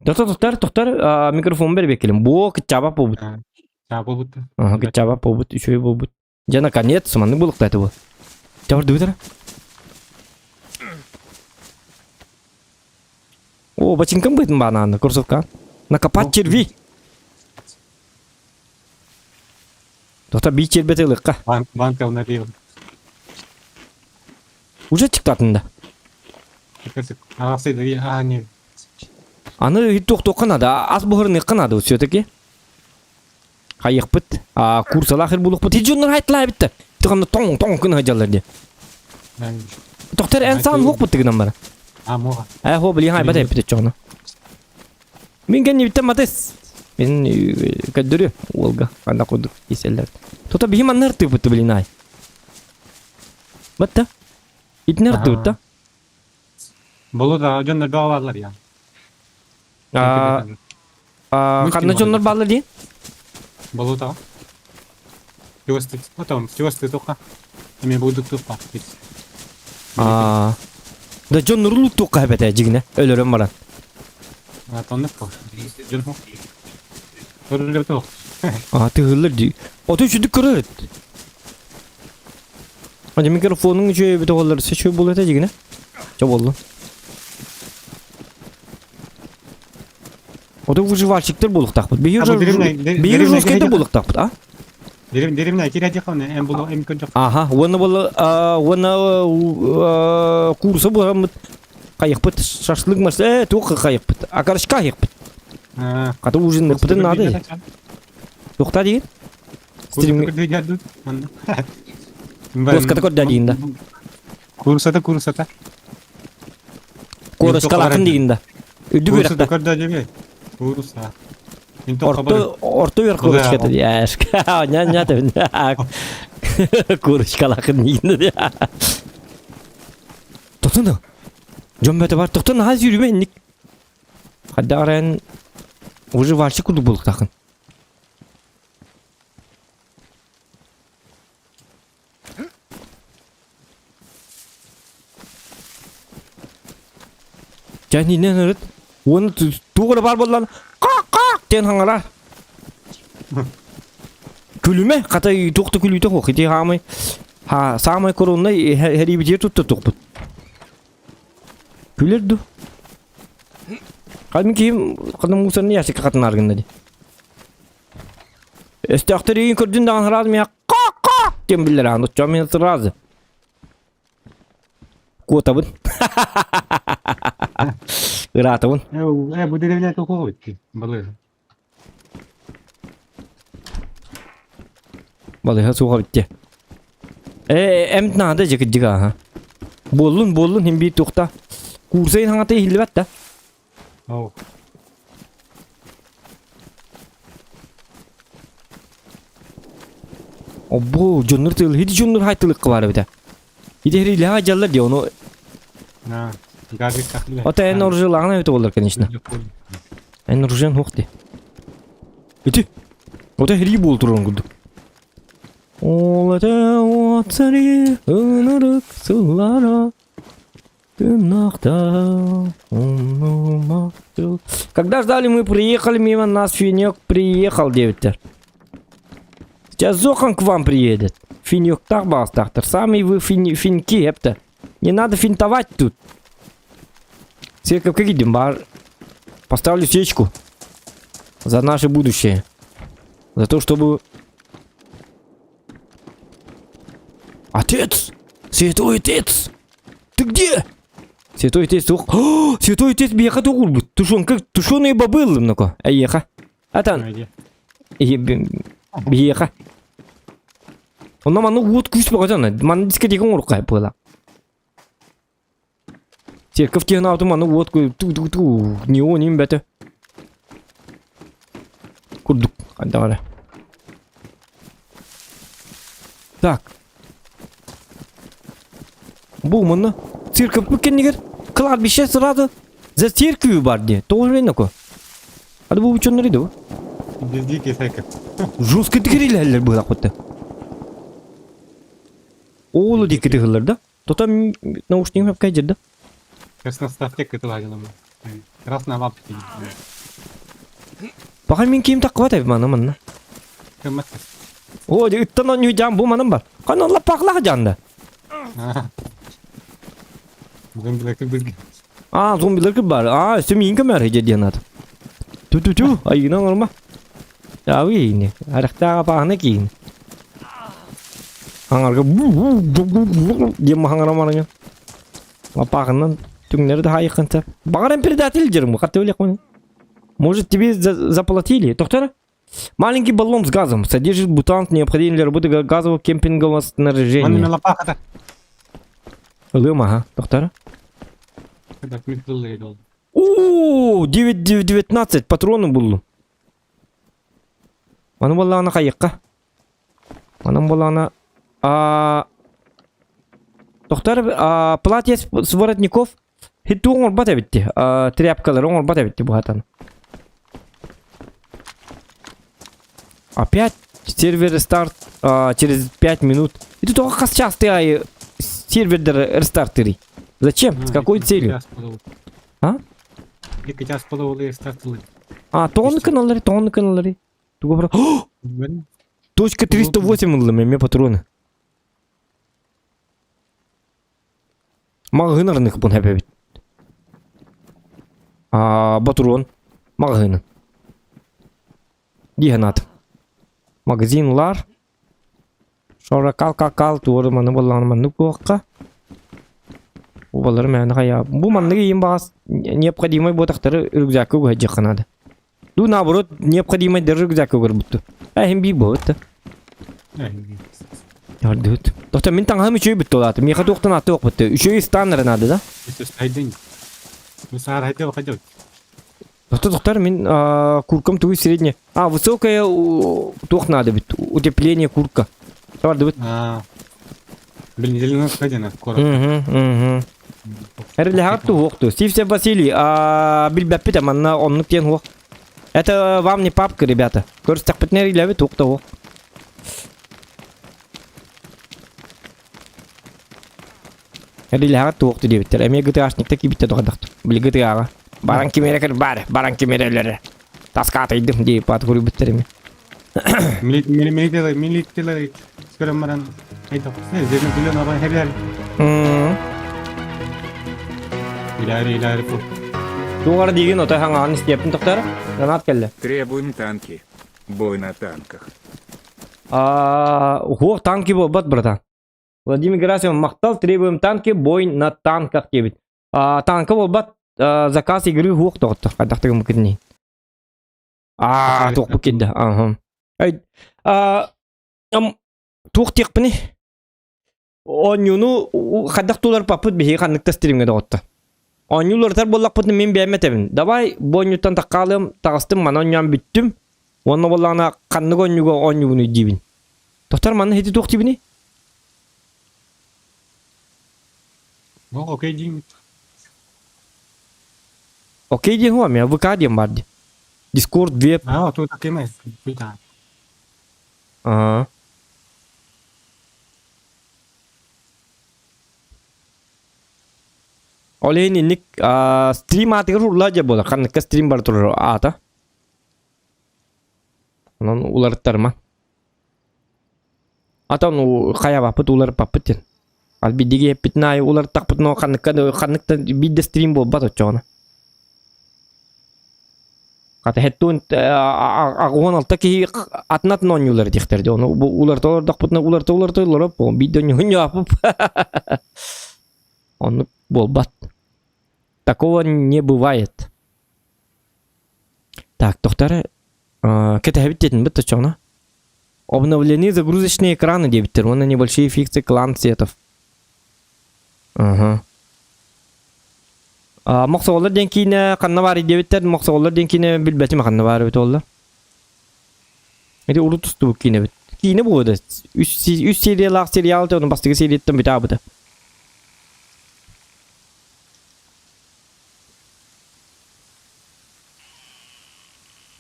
Тохтор тохтор тохтор микрофон бер бекелим. Бу кыччаба буолбут. Чаа буолбут. Ага, кыччаба буолбут, үчүгэй буолбут. Дьэ, наконец, маннык булуктааты бу. Дьабардыбытара. О, бачинкам бытын баанан, курсовка. Накопать черви. Тота би чербете ылыкка. Банка уналил. Уже чыктатын да. Аны туох-туохха наада, ас буһарыныахха наада все-таки. Хайыахпыт, а курсалаах ир булуохпут. Ити дьоннор хайтлаа эбит Тыганда тоң тоң күн сылдьаллар диye. Тоқтар эн саан хуохпут тыгынан бара. А, муха. Э, хо билин хайбат эппит чоҕуна. Мин кэннибиттэн матыс. Мин көрдөрү уолга ханна курдук иселлэр. Тута биһи манна ыртыыппыт билин ай. Батта. Итини ыртыыбыт да. Болу да дьоннор бөҕө бааллар я. Ханна дьоннор бааллар дии? Болу таҕа. Чугастык. Отом, чугастык туққа. Эме будук туққа. Аа. Да дьоннору туққа эбэтэ дьигинэ өлөрөн баран. Тоннук по. Дьон хо. Көрүллэр туох. Аа тыһыллар дии. Ото үчүдүк көрөр. Аны микрофонуң үчүгэй эбит оҕолор сөчү буолуо этэ дьигинэ. Чэ буоллун. Ото выживальщиктар буолуохтаахпыт. Биһиги А, бу уже деревня- биһиги деревня жесткайдар киһи буолуохтаахпыт, а? Деревня деревня киирэ диэххэ эм булу эм көрдөх. Аха, уонна буолла уонна курса буоламмыт хайыхпыт шашлык мас э туох хайыхпыт окорочка хайыхпыт. Хата ужинныхпытын наада. Туохта диир? Стрим Курската көрдө диин да. Курсата курсата. Курскалаахын диин да. Үрдүк Курсата үөрэхтэ. көрдө диэби. Курса. Орто орто үөрэх курочката дии. Ня ня тебин. Курочкалаахын диин да. Тохтон Дьон бөтө бар тохтон наһаа сүүрүмэ инник. Хайдах арайан выживальщик курдук буолуохтааххын. Дьэ иннинэн ырыт уонна туох эрэ баар буоллаҕына «Каак-каак» диэн хаҥалаар. Күлүмэ, хата туох да күлүүтэ суох ити хаамай. Ха, самай короннай хэрибитигэр тутта тухпут. Күлэр ду. Хадым киһим хадым мусорный ящикка хатынаар гынна ди. Өстөөхтөр иин көрдүн даҕан сразу меня ка-ка диэн биллэр аан оччоҕо мин сразу куотабын. Ыраатабын. Э, бу деревня тоқуға бітті. Балығы. Балыга суға бітті. Э, эмт наада жекиддик аха. Буоллун, буоллун, хим биир туохта. Курсайын хаҥата иһиллибэт да. Ау. Оббу, дьоннор тыл, хити дьоннор хайтылыкка бар эбитэ. Ити хирилэҕэ дьаллар дии, ону На, газик тахлы. Ото эн оружиелааҕын эбитэ буоллар, конечно. Эн оружиен суох дии. Ити, ото хирии буол турарын курдук. Ол этэ от сари ынырык сыллара Когда ждали, мы приехали, мимо нас Финек приехал, диэбиттэр. Сейчас Зохан к вам приедет. Финектах бастахтар. Сами вы фин, финки, эпта. Не надо финтовать тут. Церковь идем, бар. Поставлю свечку. За наше будущее. За то, чтобы... Отец! Святой отец! Ты где? Святой отец туох? О, Святой отец биэхэ тугурбут. Тушенка, тушеные бобы ыллым ноко. Эйиэхэ. Атан. Биэхэ. Онно маннык уот күүс бөҕөтө Манна дискотека оҥорукка буола. Церковь тиһэн маннык уот ту-ту-ту неон им бөтө. Курдук хайдах эрэ. Так. Бу манна церковь кэннигэр кладбище сразу за церковью бар дии. Тоҕо үрэйнэко? Ады бу ученнары да бу? Дикий церковь. Жестко тикирилэллэр быһылаах Оолу диэки тыһыллар да? Тота наушнигым хапкай да? Красноставтек это лагерь. Красная лапка. Баха мин киим таккыбат эбит мана манна. Кыммат. О, ыттан онньуу жаан бу манан бар. Ханна лаппаахлаах жаанда. Зомбилар кырбызга. А, зомбилар кыр бар. А, өссө миин көмөр хеже диэн ат. Ту-ту-ту, айыгынан оҥорма. Аабы иини. Арахтааҕа паахына киин. Аҥарга диэн маһаҥара мараҥа. Лапаахынан түҥнэри да хаайыаххын сөп. Баҕар предатель дьэрим, хатты билиэхпин. Может, тебе заплатили? Доктор? Маленький баллон с газом содержит бутан, необходимый для работы газового кемпингового снаряжения. Манна лапаха Ылыам, ага, доктор. О, 9-19 патроны буллум. Маны буоллаҕына хайыахха? Манан буоллаҕына а Тохтор а, платье с воротников хиту оҥорбот эбитти. А, тряпкалары оҥорбот эбитти быһатан. Опять сервер старт а, через 5 минут. Это только хас час ты ай сервер рестартырый. Зачем? С какой целью? А? Икки час подоволи стартылы. А, тоҕону кыналлары, тоҕону кыналлары. Тугу бара... Точка 308 ыллым эмиэ патроны. Маҕаһыын арыныхпын хэпэбит. А, батурон. Маҕаһыынын. Дии санаатым. Магазин лар. Шоракал какал туору маны буоллаҕына маннык буолуохха. Убалары мээнэ хайаа. Бу маннык иин баҕас необходимый буотахтары рюкзакка угуһайдьахха наада. Ду наоборот необходимый даже рюкзакка угарбутту. Эһин биир буолбут да. Ярдыт. Доктор мин таҥаһым үчүгэй бүттэ улаата. Миэхэ туохтан аты охпутта. Үчүгэй станнары наада да? Доктор, доктор, мин куркам тугуй средняя. А, высокая туох надо бит. Утепление куртка. Бардыбыт. Блин, неделю назад коротко. Угу, угу. Эрилэһэҕит туһуохту. Сивцев Василий, билбэппит манна оннук диэн хуох. Это вам не папка, ребята. Көрүстэхпитинэ эрилэбит туох да хуох. Эрилэһэҕит туохту диэбиттэр. Эмиэ ГТАшникта киирбиттэр доҕордохтор. Били ГТА-ҕа. Баран ким эрэ көр бар, баран ким эрэ өлөрө. Таскаатайдым диэбит баат куруйбуттар эмиэ. Милициялар, милициялар көрөн баран. Илээри, илээри пу. Туох диигин отой хаҥаҕын истиэппин тохтор. Гранат кэллэ. Требуем танки. Бой на танках. А, уһуох танки буолбат, братан. Владимир Герасимов, махтал, требуем танки, бой на танках диэбит. А, танка буолбат, заказ игры уһуох тоҕоттор. Хайдах кытыней. Аа, туох бу киирдэ. Аха. Ай, а, туох диэхпиний? Оонньууну хайдах туларпаппыт биһиги ханнык да стримҥэ доҕотто. Оонньуу уларытар буоллахпытына мин бэйэм этэбин. Давай бу оонньууттан таххаалыам, таҕыстым, маны оонньоон бүттүм. Уонна буоллаҕына ханнык оонньууга оонньуубунуй диибин. Тохтор манна ити туох диибиний? Ну, окей диим. Окей диэн хуа, мен ВК диэн бар ди. Дискорд веб. А, тут таким да. Ага. Ол иһин инник стрим аатыгар урлаа дьэ буолар. Ханныкка стрим бар турар аата. Онон уларыттарма. Атон хайабаппыт уларыппаппыт диэн. Ал бидиги эппитин аайы уларыттахпытына ханныкка ханнык да биир да стрим буолбат оччоҕуна. Хата хэттуун 16 киһи атын атын оонньуулар диэхтэр дии. Ону бу уларыта олордохпутуна уларыта уларыта олороп биир да оонньуһун Оннук буолбат. Такого не бывает. Так, тохтары кэтэһэбит диэтин бит оччоҕуна. Обновлены загрузочные экраны диэбиттэр уонна небольшие фиксы клан сетов. Ага. Мохсоҕоллор диэн киинэ ханна баар диэбиттэр, Мохсоҕоллор диэн киинэ билбэтим ханна баар эбит буолла. Ити урут устубут киинэбит. Киинэ буолуо да үс, үс сериялаах сериал оны бастакы серияттан бүтэ аабыта.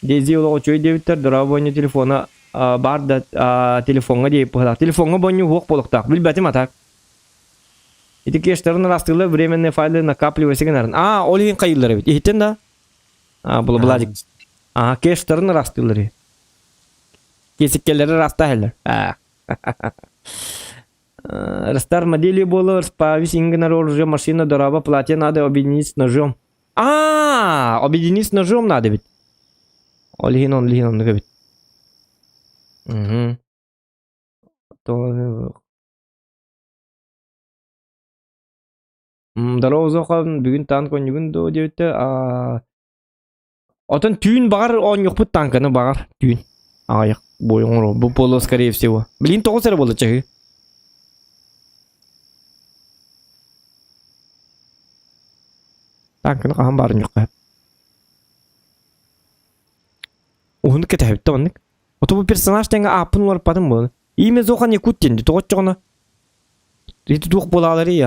Дези олох үчүгэй диэбиттэр, дороо бонньу телефона баар да телефоҥҥа диэбит быһалаах. Телефоҥҥа бонньу уһуох буолуохтаах. Билбэтим а так. Ити кештарын ырастыылар временные файлы накапливайся гынарын. А, ол иһин хайыыллар эбит. Иһиттин да? А, була Владик. А, кештарын ырастыылар. Кесиккелери ырастаһылар. А. Растар модели было, спавись ингнер оружие, машина, дорога, платье надо объединить с ножом. А, объединить с ножом надо ведь. Ол иһин он иһин оннук эбит. Угу. То Здорово, Зохан, бүгүн танк оонньугун дуо диэбиттэ. Отон түүн баҕар оонньуохпут танканы баҕар түүн. Аҕыйах бой оҥоро бу буолуо скорее всего. Билин тоҕус эрэ буолла чаһыы. Танканы хаһан баар оонньуохха. Уһуннук кэтэһэбит да оннук. Ото бу персонаж тэҥэ ааппын уларыппатым буолан. Имя Зохан Якут диэн тоҕоччоҕуна Ити туох буолааларый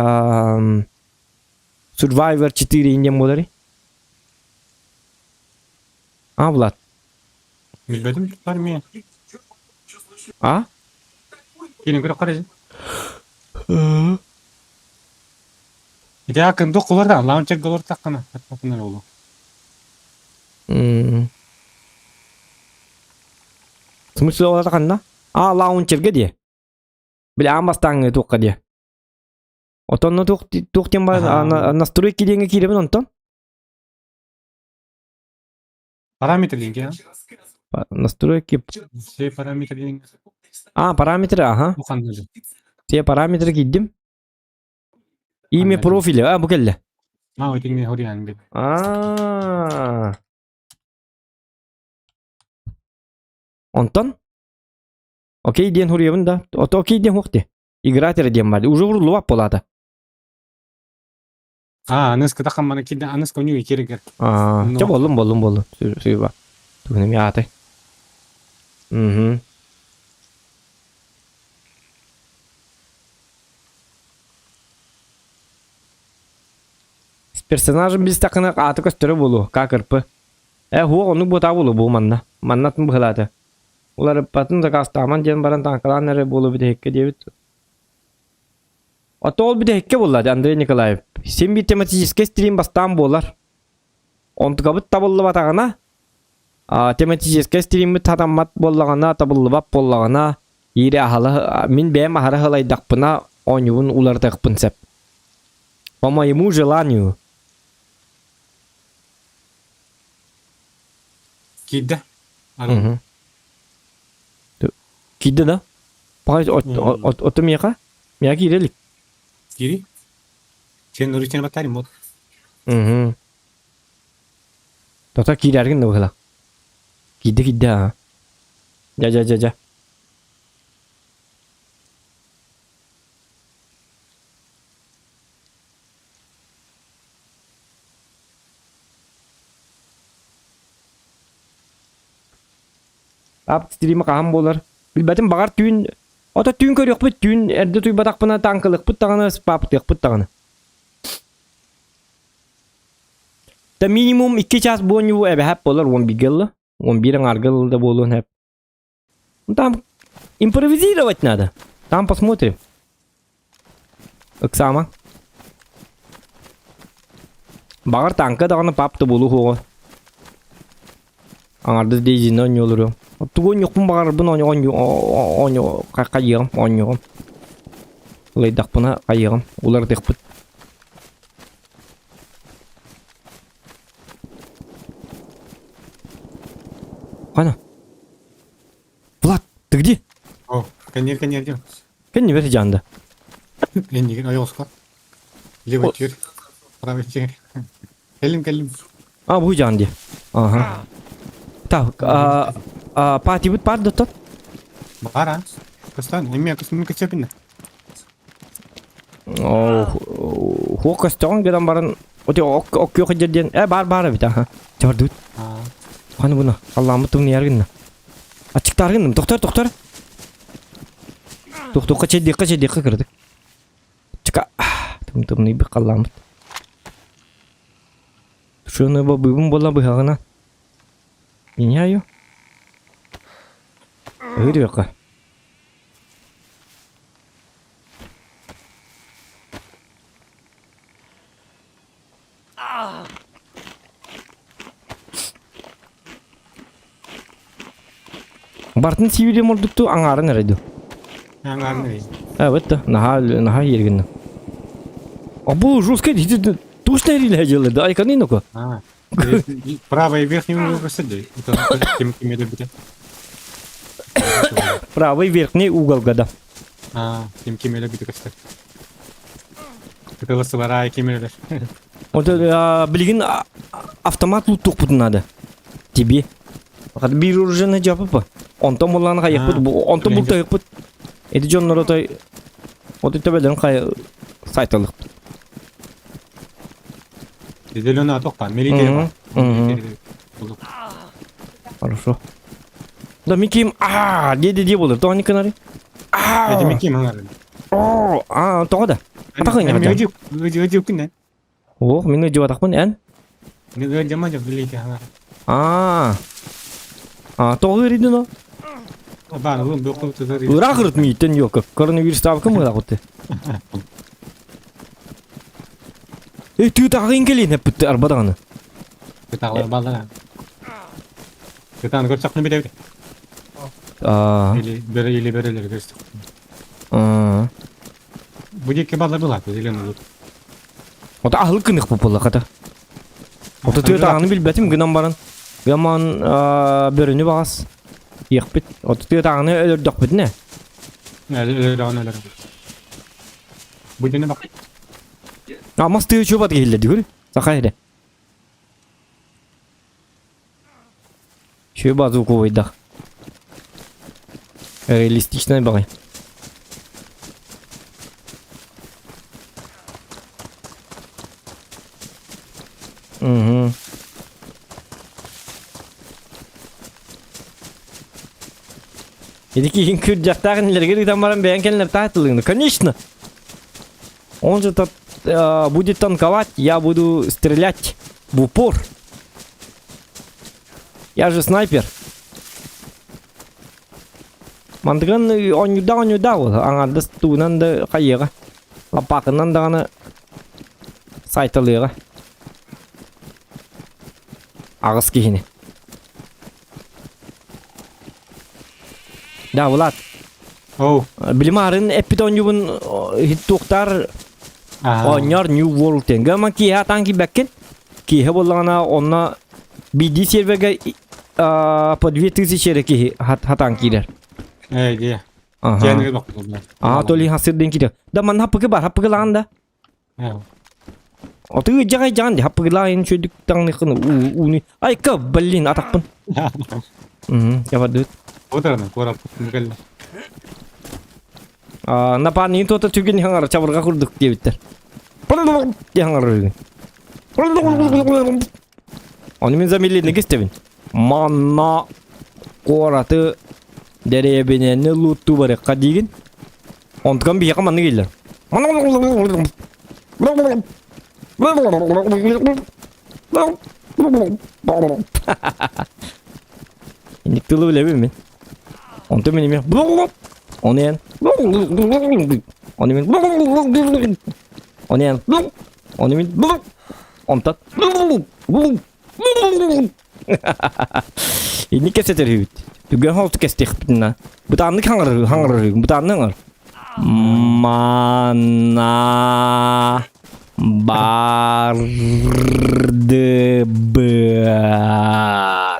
Survivor 4 диэн буоларый? А, Влад? Билбэтим бар ми. А? Кини көрө қарай. Ити акын докулар да лаунчер голор таққана. Таққана олу. В смысле олар ханна? А, лаунчерге дии. Били аан бастааҥҥы туохха диэ. Отонно туох туох диэн бар настройки диэҥҥэ киирэбин онтон? Параметр диэҥҥэ. Настройки. Все параметры диэҥҥэ. А, параметры, ага. Все параметры киирдим. Имя профиля, а, бу кэллэ. А, итинге хориан бит. А. Онтон? Окей диэн хуруйабын да. Ото окей диэн хуох дии. Играть эрэ диэн баар. Уже уруллубат буолаата. А, аныска тахаммана кидде аныска оню киригер. Аа, чэ боллум боллум боллум. Сүйба. Тугун эми ааты. Мгм. С персонажем билстэххинэ ааты көстөрө буолуо, ККРП. Э, хуох оннук буотаа буолуо бу манна. Манна атын быһылаата. Уларыппатын заказтааман диэн баран тааҥкалаан эрэ буолуо бүтэһиккэ диэбит. Ото ол бүтэһиккэ буолла Андрей Николаев. Син биир тематическай стрим бастаан буолар. Онтукабыт табыллыбатаҕына, тематическай стриммит хатаммат буоллаҕына, табыллыбат буоллаҕына, Иири аһала мин бэйэм аһара һылайдахпына оонньуубун уларытыахпын сөп. По моему желанию. Киирдэ. Арыл. Киирдэ да? Паҕай оту миэхэ? Миэхэ киирэ илик. Киири? Сен ручканы баттаарым вот. Угу. Тото киирэргин да быһыла. Киирдэ киирдэ аа. Дьэ дьэ дьэ дьэ. Ап стрима хаһан буолар? Билбэтим баҕар түүн ото түүн көрүөхпүт түүн эрдэ утуйбатахпына таҥкылыахпыт даҕаны спаптыахпыт даҕаны. Да минимум 2 час буонньуу эбэһэп буолар 11 ылла. 11 аҥаарга ылла да буолуон сөп. Ну там импровизировать надо. Там посмотрим. Ыксаама. Баҕар тааҥка даҕаны пап да буолуо суоҕа. Аҥардас Дейзини оонньуулуруом. Тугу оонньуохпун баҕарарбын оонньуу хайыаҕым, оонньуоҕум. Ылайдахпына хайыаҕым, уларытыахпыт. Хана? Влад, ты где? О, кэннигэр кэннигэр диэн. Кэннибэр дьаанда. Иннигин ойоҕоско. Левый тир. Правый тир. Кэлим кэлим. А, бу жаан дии. Ага. Так, а, а, патибыт бар да тот? Бар а. Көстөн, эмиэ көстөн көстөпүнэ. Оо, хуох көстөҕүн гынан баран, оти оккүөх дьэр диэн, э бар бар эбит аха. Чабардыбыт. Ханы буна, алламмыт тымныйар гынна. Ачыктаар гынным, тохтор, тохтор. Тохтуохха чэйдиэххэ, чэйдиэххэ кыратык. Чыка, тым тымныйбыт халлааммыт. Тушеную бобуйбун буола быһаҕына. Меняю. Ыырыаха. Бартын сиибилиэм ордуктуу аҥаарын эрэ дуу. Аҥаарын эрэ. Э, вот наһаа наһаа иергинна. А бу жестко точно эрилэ дьылы да айканы ну-ка. А, правый верхний угол посади. Это ким ким это Правый верхний угол года. А, ким ким эле бүтүк өстөр. Кытылысылар ким эле. Вот билигин автомат луттуохпутун надо. Тебе. Биир оружиены жапыппа. Онтон буллааны хайыппыт, онтон бултайыппыт. Эти дьоннор отой отой төбөлөрүн хай сайталык. Зеленый атох милитери. Хорошо. Да Миким, а, де де де болар, тоҕо никынары? А, это Миким аңары. О, а, тоҕо да. Атахын яҕа. Өдү өдү күннен. Ох, мин өдү атахпын эн. Мен өдү жама жок билейти аңары. А. А, тоҕо иридин о? Баар, улун бөккө тутар. Ыраах ырыт мииттен yok. Коронавирус таабыкка мыла кутты. Эй, тыы кэлин эппит арба даҕаны. Тыытаҕалар бааллар. Тыытааны көрсөхпүнэ билэбит. Аа. Или бөрө или бөрөлөрү көрсөхпүнэ. Аа. Бу диэки бааллар былаат, зеленый лук. Ото аһылык гыныах буолла хата. Ото тыатааҕыны билбэтим гынан баран. Гаман бөрөнү баҕас иэхпит. Ото тыатааҕыны өлөрдөхпүтүнэ. Өлөрөҕүн өлөрөҕүн. Бу дьону бак. А мас тыа чуобат киһиллэр дигүр. Саха эрэ. Чүө базуковайдах. Реалистичный баҕай. Угу. Ити киһин күрдьэхтээх инилэригэр ыытан баран бэйэҥ кэлинэр таайтылыгын. Конечно! Он же тот будет танковать, я буду стрелять в упор. Я же снайпер. Мандыган оонньуурдаах оонньуурдаах буолар. Аҥаардас тугунан да хайыаҕа. Лаппаакынан даҕаны сайталыаҕа. Аҕыс киһини. Да, Влад. Оу. Билим арын эппит оонньуубун туохтаар оонньоор New World диэн. Гаман киэһэ атаан киирбэккин. Киэһэ буоллаҕына онно биирдии сервергэ по 2000 эрэ киһи хатаан киирэр. Ээ, дии. Ага. Аа, то ли хасырдын киирэр. Да манна хаппыгы бар, хаппыгылаан да. Оту дьаҕай дьаҕан дии хаппыгылаайын үчүгдүк таҥныххын ууну айка блин атахпын. Ябардыбыт. Отыраны куораппыт кэллэ. Аа напаанньын туота түгэн хаҥара чабырҕа курдук диэбиттэр. Диэн хаҥарар Ону мин замедленник истэбин. Манна куораты дэриэбинэни лууттуу барыахха диигин. Онтукам биһиэхэ маннык иһиллэр. Инник тылы билэбин мин. Онтон мин эмиэ Ону эн Ону мин Ону эн Ону мин Онтон Инник кэпсэтэр үһүбүт. Түгэн холту кэстиэхпитинэ. Бытааннык хаҥарар хаҥарар бытаанны хаҥар. Мана бардыбыт.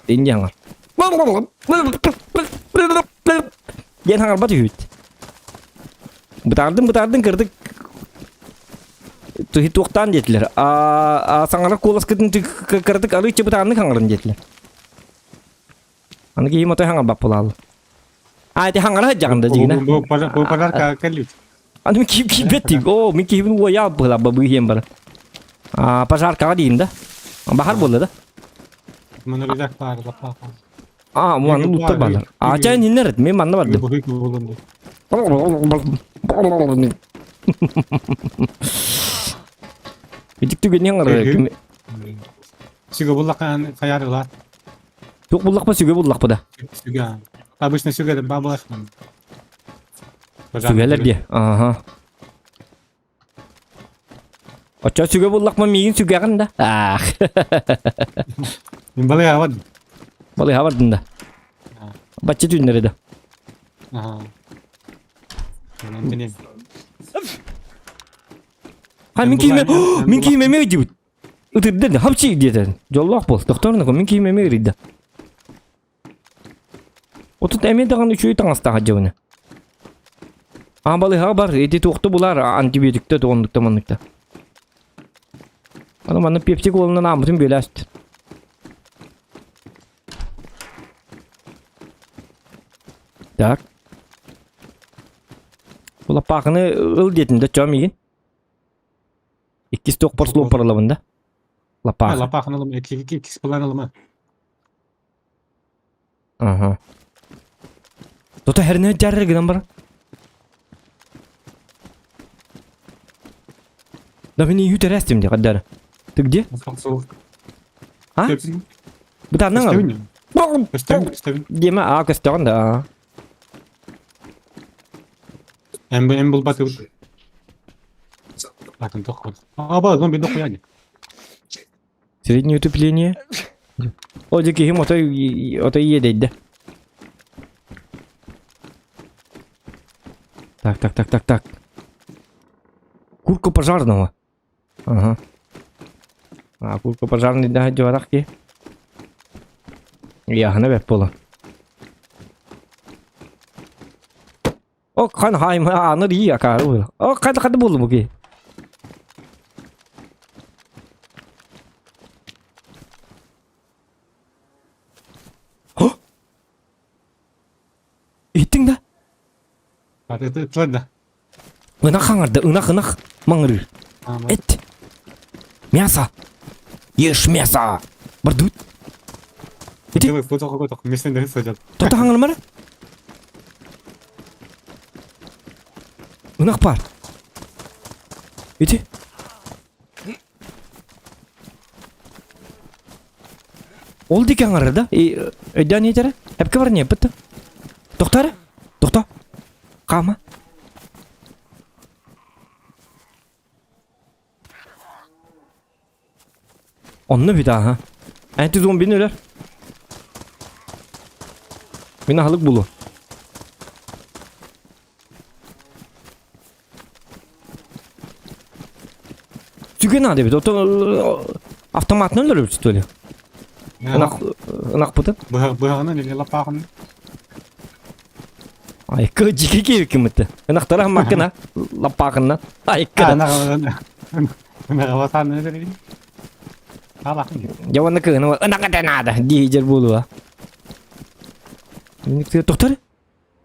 Инди хаҥар. Диэн хаҥарбат үһүбүт. Бытаардын бытаардын кырдык Туһи туохтаан диэтилэр. А саҥарар куоласкытын кыратык арыычча бытааннык хаҥарын диэтилэр. Аны киһи мотой хаҥарбат буолааллар. А ити хаҥара сылдьаҕын да дьигинэ. Бу подарка кэллит. Аны мин киирбэт дии. Оо, мин киһибин уойаал быһыла быыһыан бара. А пожаркаҕа диим да. Баһар буолла да. Маны рюкзак баар лаппа. А, манна луттар баалар. А чай ниннер, мен манна бардым. Итик түгэнин аңарар. Сүгэ буллахха хайарылар. Туох буллахпа сүгэ буллахпа да. Сүгэ. Обычно сүгэ бабылар. Сүгэлэр диэ. Ага. Оччо сүгэ буллахпа миигин сүгэҕин да. Аах. Мин балыйа бардым. Балыйа бардым да. Бачча түүннэри да. Ха мин киимэ мин киимэ эмиэ ыйдыбыт. Ытырда хапчы диэтэ. Дьоллоох буол. Тохторно мин киимэ эмиэ ырыйда. Отут эмиэ даҕаны үчүгэй таҥастаах дьабына. Аа балыыһаҕа бар, ити туохта булар, антибиотикта туоннукта манныкта. Аны манна пепсик уолунан ааммытын бүөлээст. Так. Улаппаахыны ыл диэтин да чоо миигин. Иккис туохпар слуоппарылабын да. Лапаах. Лапаахын ылым, иккис план ылыма. Ага. Тута хэрнэ дьарры гынан баран. Да мин үйү тэрэстим де каддара. Ты где? А? Бытаннаң Дима, а көстөҕүн да. Эм эм булбат Лакын тоххор. Аба, зомби дохуяни. Среднее утепление. О, дьэ киһим отой отой иэдэйдэ. Так, так, так, так, так. Курка пожарного. Ага. А, курка пожарный да дьуарах ки. Яхана бэп буолан. О, хан хайм аны дии акаары буолла. О, хата хата буолла бу киһи. Иһиттиҥ да? Ытылар да. Ынах хаҥарда, ынах, ынах маҥырыыр. Эт. Мясо. Ешь мясо. Бардыбыт. Ити. Тота хаҥырмара? Ынах баар. Ити. Ол диэки аҥарар да? Өйдөөн иһитэрэ? Эпкэ бар не бытта. Тохто эрэ. Тохто. Хаама. Онно бүт ааһа. Эн зомбини өлөр. Мин аһылык булу. Үчүгэй наада эбит. Ото автоматынан өлөрөбүт что ли? Ынах ынахпытын. Быһаҕынан или лапааҕынан. Айка дьики киэбиккиммит. Ынахтара хаммаккына лаппаахыннан. Айка. Ынах өлөрөбүн. Дьэ уонна кыһын ынах этэ наада дии дьэр буолуо. Тоқтар?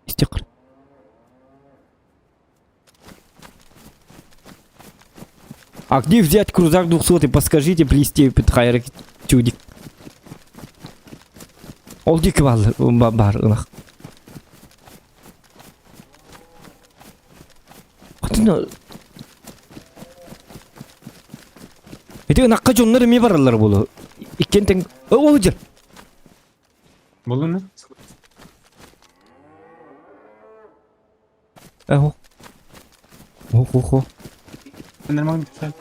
Истиқыр. А где взять крузак 200 подскажите, плиз, хайрак чудик. Ол диэки баар ынах. Атын Ити ынахха дьоннор эмиэ бараллар буолуо. Иккиэн тэҥ ол дьэр. Булуна? Эхо. Хо-хо-хо. Нормально писать.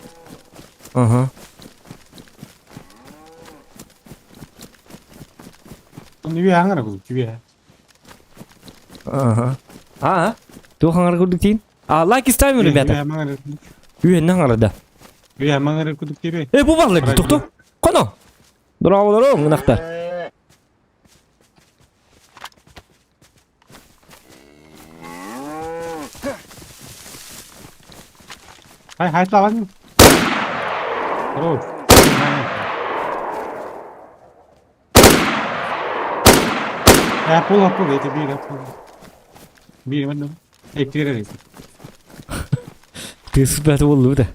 Ага. Үүйэ хаҥара курдук, үүйэ. Ага. А, туох хаҥара курдук тиин? А, лайки ставим, ребята. Үүйэннэ хаҥарада. Үүйэ маҥара курдук тиибэй. Э, бу баллар тохто. Коно. Браво, ынахтар. Хай, хай, слава. Хорош. Э, пул, эти биир, пул. Биир, манна. Эктире. Ты супер буоллу да.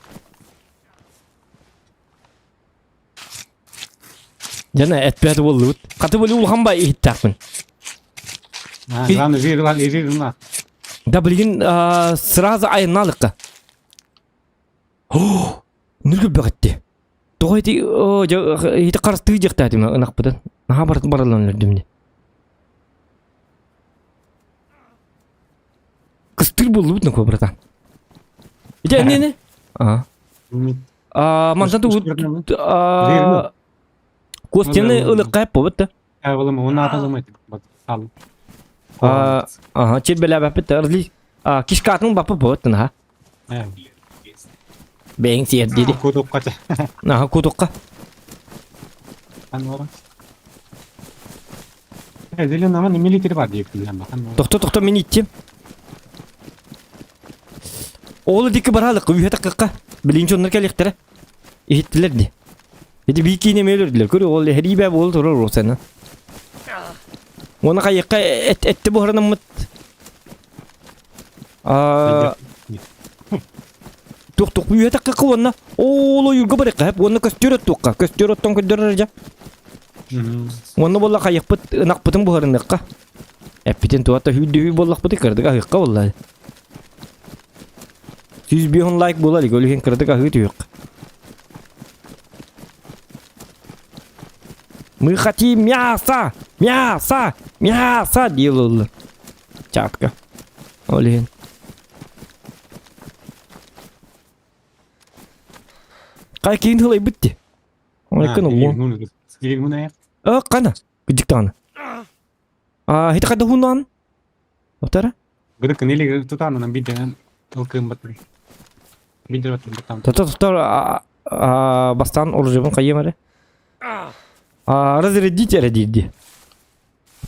Дьэ, эппэт буоллубут. Хаты били улахан бай иһиттээхпин. Главное, жир, жир, жир, Да, билигин сразу айаннаалыкка. О, нүргү бөҕөттү. Тоҕо ити ити харыстыы дьахтаатым ынахпытын. Наһаа барытын баралан өлөрдүм дии. Кыстыыр буоллубут нокуо, братан. Ити эмиэ Аа. Мантан тугу Костяны ылыкка эппобут да. Олым, он аталым ал. Ага, чет беләбәппит разли. Кишкатын бапы бот на. Бэйң сиэр диди. Кутукка. Аха, кутукка. Анора. Зелен аман милитери бар дип билем бахан. Тохто, тохто, мин иттим. Ол дики баралык, үйе таккакка. Билин чоннор келихтере. Иһиттилер ди. Ити бии киинэ өлөрдүлэр. Көрү ол эһэрии буол турар уосана. Уонна хайыкка этти буһаранаммыт. Аа туох туох үйэ таккакка уонна ол ойуурга барыахха сөп уонна көстүөр оттуохха көстүөр оттон көрдөрөр дьэ. Уонна буолла хайыкпыт ынахпытын буһарыныахха. Эппитин туата сүүрдүү буоллахпыты кырдык аһыахха буолла. 105 лайк буолар илик, ол иһин кыратык аһыы түһүөх. Мы хотим мясо! Мясо! Мясо! Делал. Чатка. Ол иһин. Қай кейін тылай бітті. Ойкын ол. А, қана. Күдіктаны. А, хит қайда хунан? Отара? Быдык нели тутанынан биден тылкын баттыр. Бидер баттыр баттам. Тота тота бастан оружебын кайым әле. А, разрядить әле диде.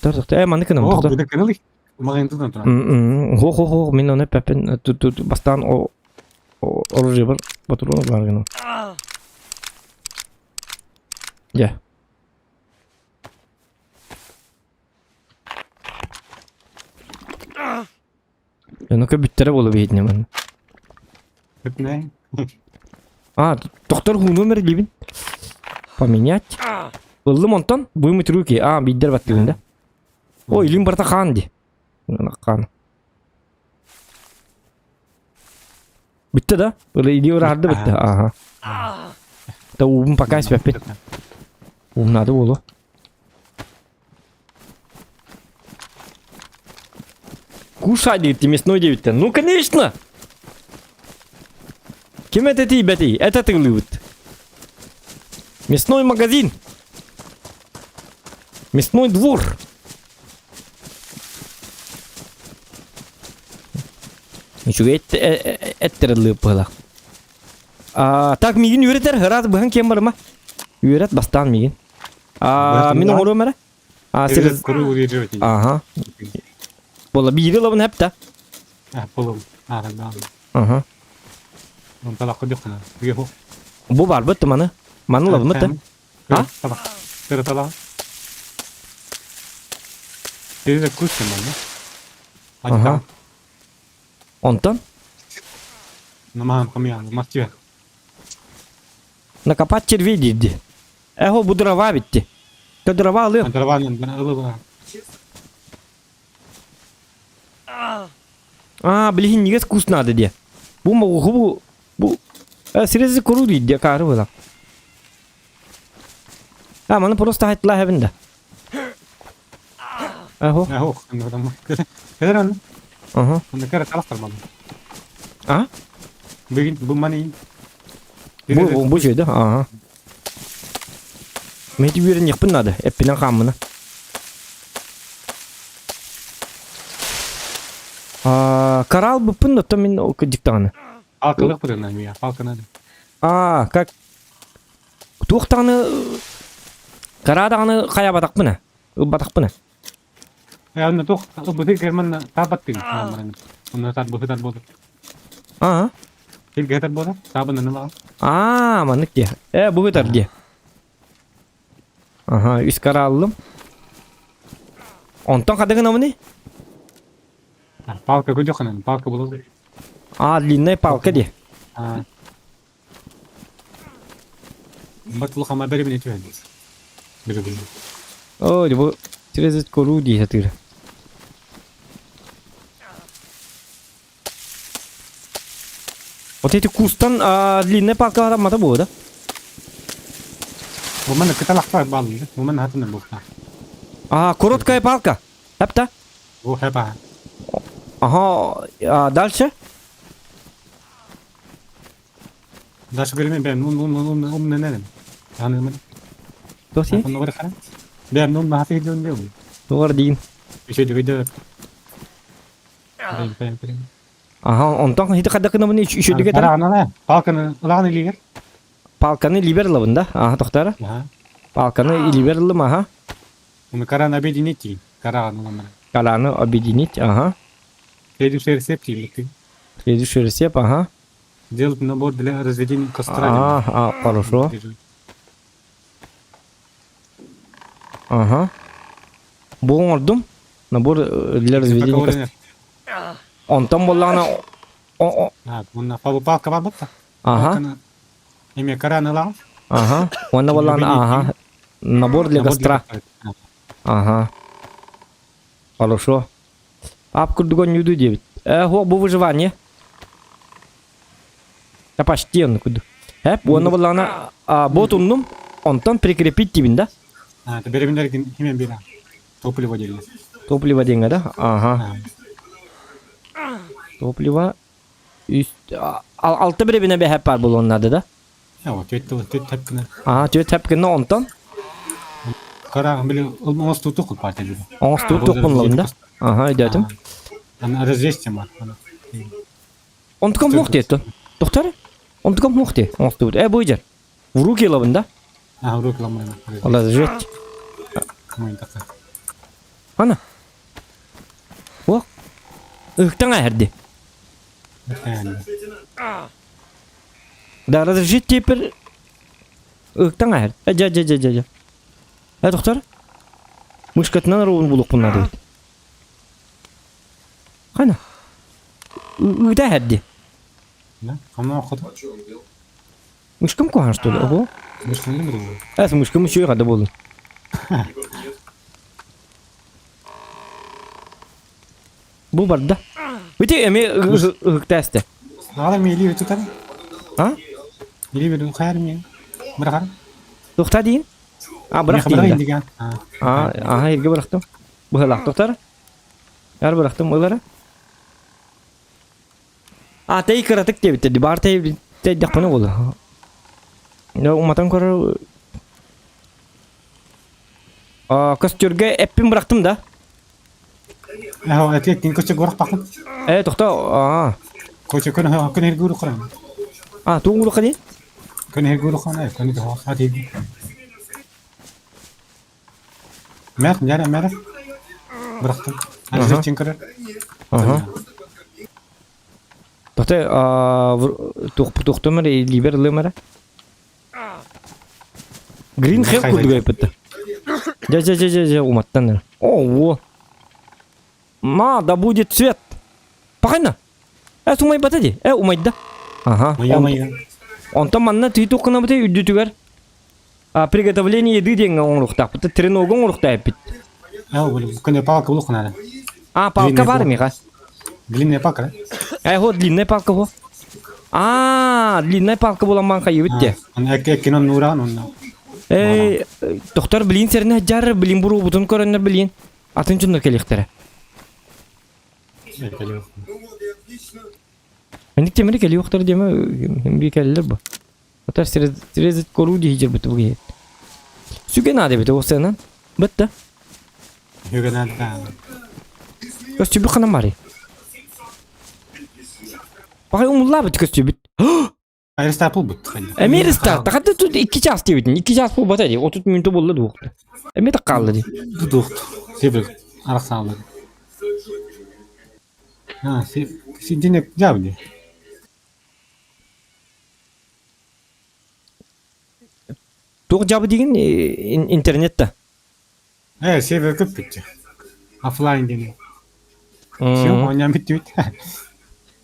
Тота тота, э, маны кынам. О, быдык нели магын тутан тура. Хо хо хо, мин оны пепен тут бастан о оружебын патрон бар гына. Я. Ну-ка бүттэрэ буолу биһитинэ манна. Бүпнэ. А, тохтор номер диибин. Поменять. Ыллым онтон вымыть руки. А, биддер баттыгын да. Ой, илим барта хаан ди. Хаан. Бүтті да? Или ырарды бітті. Ага. Да уум пока испэппит. Уум надо буолу. Кушай, говорит, мясной девять. Ну, конечно! Кем это ты, бәти? Это ты любит. Мясной магазин. Мясной двор. Үчүгэй эттэрэллыы быһыылаах. А, так миигин үөрэтэр, ыраас быһан киэн барыма. Үөрэт бастаан миигин. А, мин оҥоруом эрэ. А, сир... Куру удерживать. Ага. Буола биири ылабын хэп да. А, полум. А, да. Ага. Он талакка дьоххуна. Бу. Бу барбыт маны. Маны ылабын да. А? Талак. Кыра талак. Сири кус маны. Ага. Онтон? Намаан хамыян, мастия. Накопать червей диирди. Эхо бу дрова битти. То дрова алыам. Дрова ылыба. А, билиһин нигес кус надо диэ. Бу могу бу бу срезы куру диир каары была. А, маны просто хайтла хэбин да. Эхо. Эхо, кэлэр аны. Ага. Онно кэрэ талахтар маны. А? Бүгүн бу маны. Бу бу жүйді, ага. Мен үөрениэхпин надо, эппинэн хааммына. Карал буппун да мин дьиктаҕына. Палкалык бырына мия, палканады. А, как туох даҕаны караа даҕаны хайаабатахпына, ылбатахпына. Онно туох быһыы герман таабаттыын Онно тар быһытар буолар. Аа. Тилгэтэр буолар. Таабын ылаҕын. Аа, маннык дии. Э, быһытар дии. Аха, үс карааллым. Онтон хадыгын амыны? Палка көдөхөнөн, палка булар. Аа, длинная палка дии. Аа. Батылхама бери түһэн. Бери О, бу срезать кору дии сатыыр. Вот эти кустан длинная палка мата буо да? Бу манна кыталахтар бааллар. Бу манна хатына буолта. А, короткая палка. Эпта? Бу хэба. Ага, а дальше? Дальше көрүмэн бэм ун ун ун ун нэнэн. Аны мен. Тоси? Онно бар хара. Бэм нун махаты дьон дeo. Тугар диин. Үчө дөгөдө. Бэм бэм бэм. Ага, онтон хити хадакына үчүдүгэ Ара анала. Палканы ылааны лигер. Палканы либер лабын да? Ага, тохтара. Ага. Палканы либер лым, ага. Уну каран объединить. Каран уламара. Караны объединить, ага. Следующий рецепт или Следующий рецепт, ага. Делать набор для разведения костра. А, а, хорошо. Ага. Бу оҥордум. Набор для разведения костра. Онтон буоллаҕына А, уонна палка бар бутта. Ага. Эме каран ылаҕын. Ага. Уонна буоллаҕына ага. Набор для костра. Ага. Хорошо. Ап курдук оонньууду диэбит. Э, бу выживание. Да почти онну курдук. Эп, уонна буоллаҕына бот умнум, онтон прикрепить диибин да? А, это беребинер химен бира. Топливо диэн. Топливо диэҥҥэ да? Ага. Топливо. Алта беребине бэһэп бар буолуон наада да? О, түөт түөт тэпкинэ. Аа, түөт тэпкинэ онтон? Кара, били, оҥостуу туох партия били. Оҥостуу туох буоллабын да? Ага, өйдөөтүм. Аны разрезтем бар. Онтукам муох диэттон. Доктор? Онтукам муох дии оҥостубут. Э, бу дьэр. В руки ылабын да? А, в руки ылабын. Разжечь. Ана. О. Ыктан аһэрди. Да, разрешить теперь. Ыктан аһэр. Э, дьэ, дьэ, дьэ, дьэ. Э, доктор? Мышкатынан роун булукпун надо. Хана. Ыта аһэрди. Да? Хамна охота. Мышкам куһаҕан что ли? Ого. Мышкам не Э, мышкам үчүгэй хада буолун. Бу барда. Ити эми ыһыктаасты. Наада мили тутар. А? Мили бир хайар ми. Бырахар. Тухта диин? А, бырах диин. А, аха, ирге бырахтым. Быһалаах тохтар. Яр бырахтым ылара. А, тэй кыратык диэбиттэр баар тэй тэйдэхпинэ буолла. Уматан көрөр Костюрга эппин бырахтым да. Этиэттин көчө горах бакын. Э, тохто. Аа. Көчө көн көн эргүр куран. А, тугу уруха диэн? Көнө гурухан көнө хати. Мэр, няра мэр. Бырахтым. Аны көрөр. Ага. Тоте туохтум эрэ илиибэр ылыам эрэ. Green Hell курдук айпытта. Дьэ дьэ дьэ дьэ дьэ уматтан эрэ. О, Ма, да будет свет. Пахайна. Э, умайбата ди. Э, умайда. Ага. Онтон манна түй туққынабыты үрдүтүгэр приготовление еды диэҥҥэ оҥоруохтаахпыт. Тренога оҥоруохтаахпыт. Күнэ палка улухунара. А, палка бар миха. Длинная палка, да? Э, вот длинная палка во. А, длинная палка буолан ман хайыбыт те. Кинон нууран онно. Э, доктор блин сэрнэ жар блин буруубутун көрөннөр блин. Атын дьоннор кэлиэхтэрэ. Маннык темери кэлиэхтэр диэмэ би кэллэр бу. Отар срезать кору дии дьэрбит бу киһи. Сүгэ наада эбит ол сыанан. Бытта. Сүгэ наада. Көстүбүт ханан барый? Пахай умуллаабыт көстүбүт. Аэристар булбут. Эмиэристар, тахата тут 2 час диэбитин, 2 час буолбата дии, 30 мүнөтө буолла дуохта. Эмиэ так хаалла дии. Дуохт. Сибир арахсаалар. А, си сидине жабди. Туох жабы деген интернетта. Э, сервер көп бүттү. Оффлайн диэн. Все, оонньоон бүттүбүт.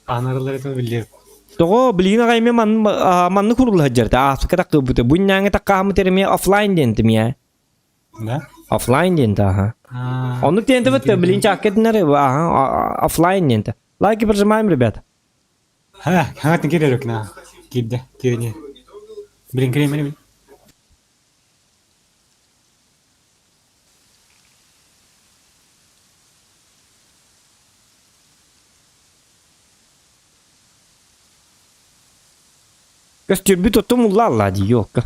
Анарылар это билер. Тоҕо билигин аҕай эмиэ маннык уруулла сылдьар ааспыкка таккыбыта бу иннээҥи таккааммыт эмиэ оффлайн диэн эмиэ. Да? Оффлайн диэн аха. Оннук диэн бит билин чааккетинер аха оффлайн диэн. Лайки прожимаем, ребята. Ха, хаңатын кирер на. Кирде, кирене. Билин киремен. Көстүрбүт оттум улла дии ёлка.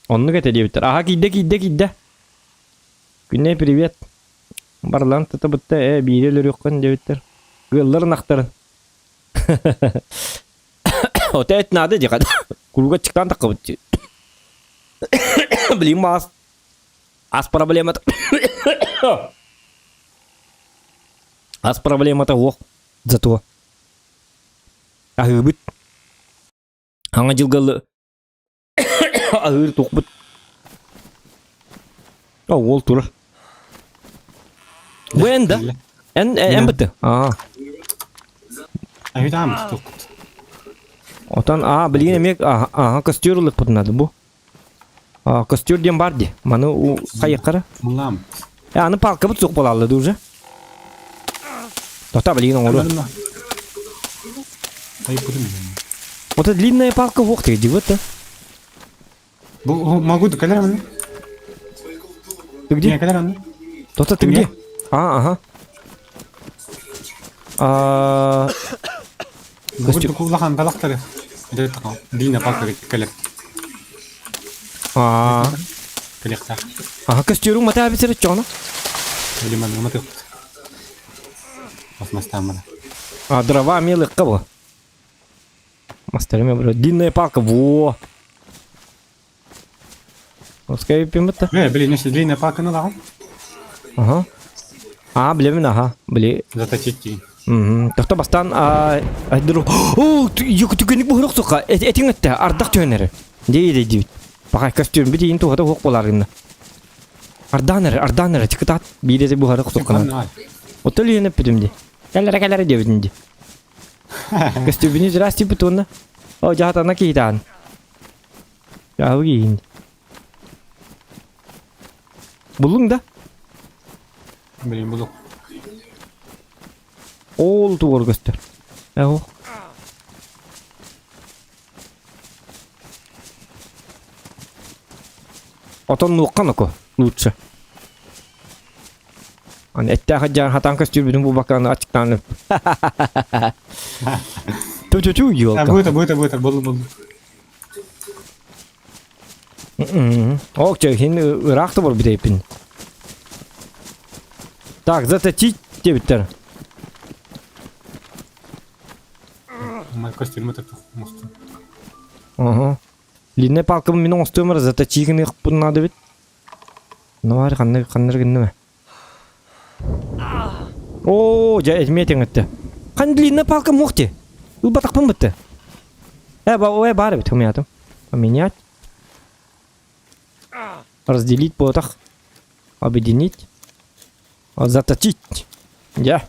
Оннук этэ диэбиттэр. Аха киирдэ киирдэ киирдэ. Күннэй привет. Барлан тыта бытта ээ биири өлөрүөххүн диэбиттэр. Ыаллар ынахтарын. Опять надо дихать. Кулуга чыктан такыбыт. Блин, мас. Ас проблемата. Ас проблемата ох. Зато. Аһыыбыт. Аңа дьылгалы аһыыр тухпут. О, уол турар. Бу эн да? Эн эн бытты. Аа. Айытаам тохпут. Отон аа билигин эмиэ аха костюр ылыппыт надо бу. А костюр диэн бар ди. Маны у хайыккара. Мулам. Э аны палкабыт суох буолаллы уже. Тота билигин оҥоруо. Вот это длинная палка уох ты, вот то. Бу могу кэлэр Ты где? Не кэлэр То-то ты где? А, ага. А... Костюм. Улахан балактары. Длинная палка кэлэр. А. Кэлэхтах. Ага, костюру мата бисер чоно. Билиман маты. Мастамара. А, дрова мелых кого? Мастерами бро. Длинная палка, во. Пускай пимата. Э, блин, если длинная палка ну лаган. Ага. А, блин, ага, блин. Заточить. Угу. Тохто бастан а айдыру. О, түгенник буһурук сука. Этиң этте, ардах түһэнэри. Дей дей дей. Пахай костюм бит иин туһата хук болар гынна. Ардаан эрэ, ардаан эрэ, чыкытаат биирэ буһарык сукканан. Отол иһин эппитим ди. Кэлэрэ кэлэрэ диэбитин ди. Костюмүнү здрасте бутуонна. О, жаатана киитаан. Жаһы киин. Буллуң да? Блин, булук. Ол тугор көстөр. Эho. Отон нууккан око лучше. Аны эттээх дьаан хатаан көстүүрбүтүн булбакканы ачыктаан Ту-ту-ту, елка. Будет, будет, будет, буду, буду. Ок, хин ыраах да барбыт эппин. Так, заточить диэбиттэр. Костюму мустун. Ага. Длинная палка мин оҥостуом эрэ заточи гыныахпын наада эбит. Ну баар ханна ханна гынныма. Оо, дьэ этимиэ тэҥэтте. Хан длинная палка муох ти. Ылбатахпын бытты. Э, ба, ой, баар эбит, умятым. Поменять. Разделить буотах. Объединить. Заточить. Дьэ.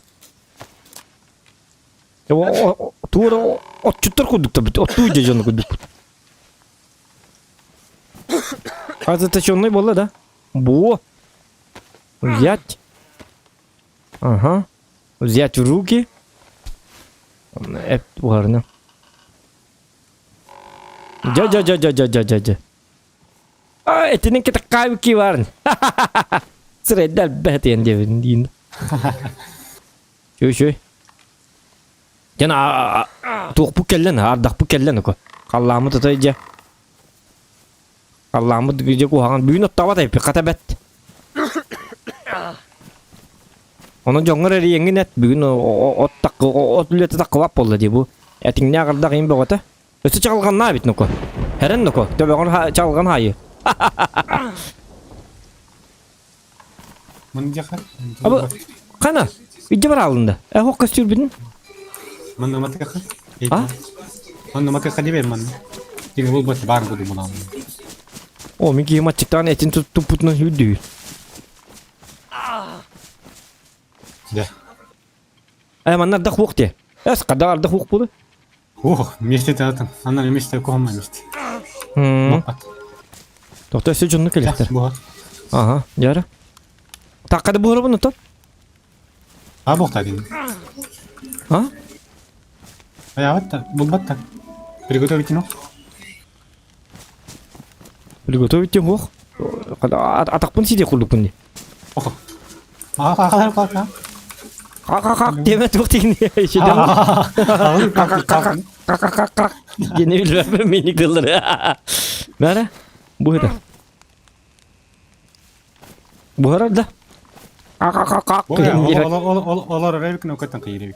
Туора отчуттар курдук бит, оттуу дьэ дьону курдукпут. А заточенный буолла да? Бу. Взять. Ага. Взять в руки. Эп буһарына. Дьэ-дьэ-дьэ-дьэ-дьэ-дьэ-дьэ. А, этинин кытаккаабыкки баарын. Сирэйдэр бэһэтиэн диэбин диин. Үчүгэй. Дьэн туохпут кэллэн, ардахпыт кэллэн око. Халлааммыт отой дьэ. Халлааммыт дьэ куһаҕан. Бүгүн оттообот эппит хата бэт. Онон дьоҥҥор эрийэҥҥин эт бүгүн от таккы от үлэтэ таккылап буолла дии бу. Этиҥнээх ардах иин бөҕөтө. Өссө чаҕылҕаннаа эбит нуку. Хэрэн нуку. Төбөҕүн чаҕылҕан хаайы. Мындьаха. Абы хана идде бараалында. Э хокка сүрбүтүн. Манна матыха. А? Манна матыха дебер манна. Тиң бул бат бар буду мунал. О, мин киһи матчыктаан этин туппутунан хүрдүү. Да. Э манна ардах хуох те. Эс када ардах хуох буду. Ох, вместе татын. Анна вместе кохма вместе. Тохто өссө дьонну кэлиэхтэр. Ага, дьара. Таккада буһарабын оттон? А буохтаатын. А? Аябат булбат Приготовить ну. Приготовить ох. Атахпын сиде курдукпун ди. Ох. А Как деме туох тигни Как Диэни билбэппин миник тыллары. Бәрэ бу это. Буһарар да. Олор ревикин окаттан кыйревик.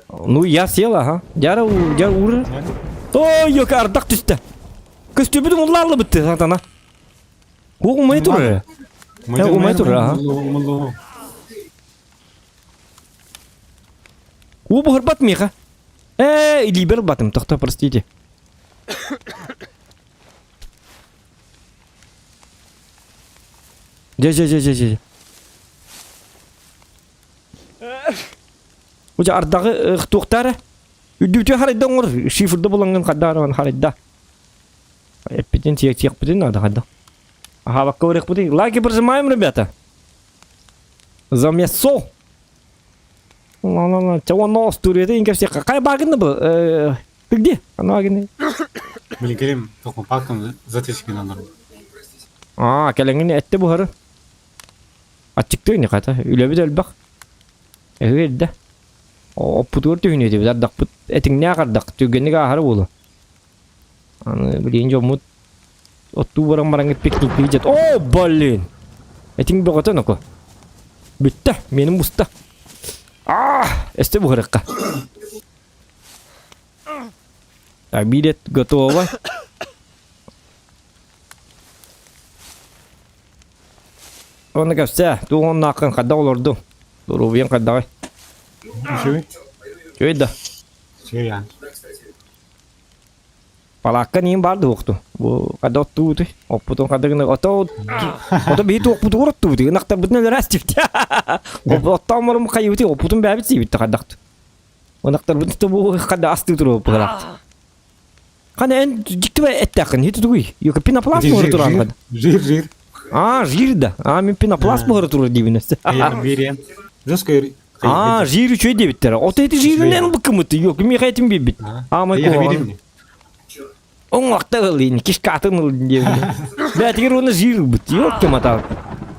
Ну я сел, ага. Дяра дя ур. Ой, ёк ардах түстэ. Көстүбүтүм уллааллы бытты сатана. Угумай турар. Умай турар, ага. Уу буһарбат миэхэ. Ээ, илиибэр ылбатым, тохто, простите. Дьэ, дьэ, дьэ, дьэ, дьэ. Уже ардаҕы туохтаара? Үрдүбүтүгэр харайда оҥор, шифрда булаҥҥын хардааран харайда. Эппитин сиэхпитин надо хайда. Аһаабакка барыахпытый. Лайки прожимаем, ребята. За мясо. Ла-ла-ла. Чего нос турет, инка всех. Какая багина был? Ты где? Она багина. Блин, келем, только паком затычки надо. А, кэлэҥҥин этте буһары. Аччыктыы ини хата. Үлэбит элбэх. Эһиги эрдэ. Оппутугар түһүнүө этибит. Ардахпыт этиҥнээх ардах. Түргэнник ааһара буолуо. Аны билигин дьоммут оттуу баран бараҥҥыт пикниктии дьэт. О, блин! Этиҥ бөҕөтө ноко. Бүттэ, миэним буста. Аа, эсте буһарыахха. Так, билет готово. Оны кэпсээ, туох оннааххын хайдах олордуҥ? Доруобуйаҥ хайдаҕый? Үчүгэй. Үчүгэй да? Үчүгэй аан. Палаакка ниин баар дуохту. Бу хада оттуутуй. Оппутун хада гына ото ото биһи туохпутугар оттуутуй. Ынахтарбытын өлөрөөс дипти. Оттоон барым хайыбыты оппутун бээбит сиибитти хадахту. Ынахтарбытын то бу хада астыы туруп быһылаахты. Хана эн дьиктибэ эттээххин хити тугуй? Йока пенопласт буһара туран Жир, жир. А, жир да. А, мен пенопласт буһара турар диибин өссө. Берем. Жестко А, жир үчүгэй диэбиттэрэ. Ото ити жиринэн быккымыты. Yok, миэхэ этим биэрбит. Аамай куһаҕан. Оҥуохта ылын, кишкатын ылын диэбит. Бээтигэр уонна жир ылбыт. Yok кем атаҕын.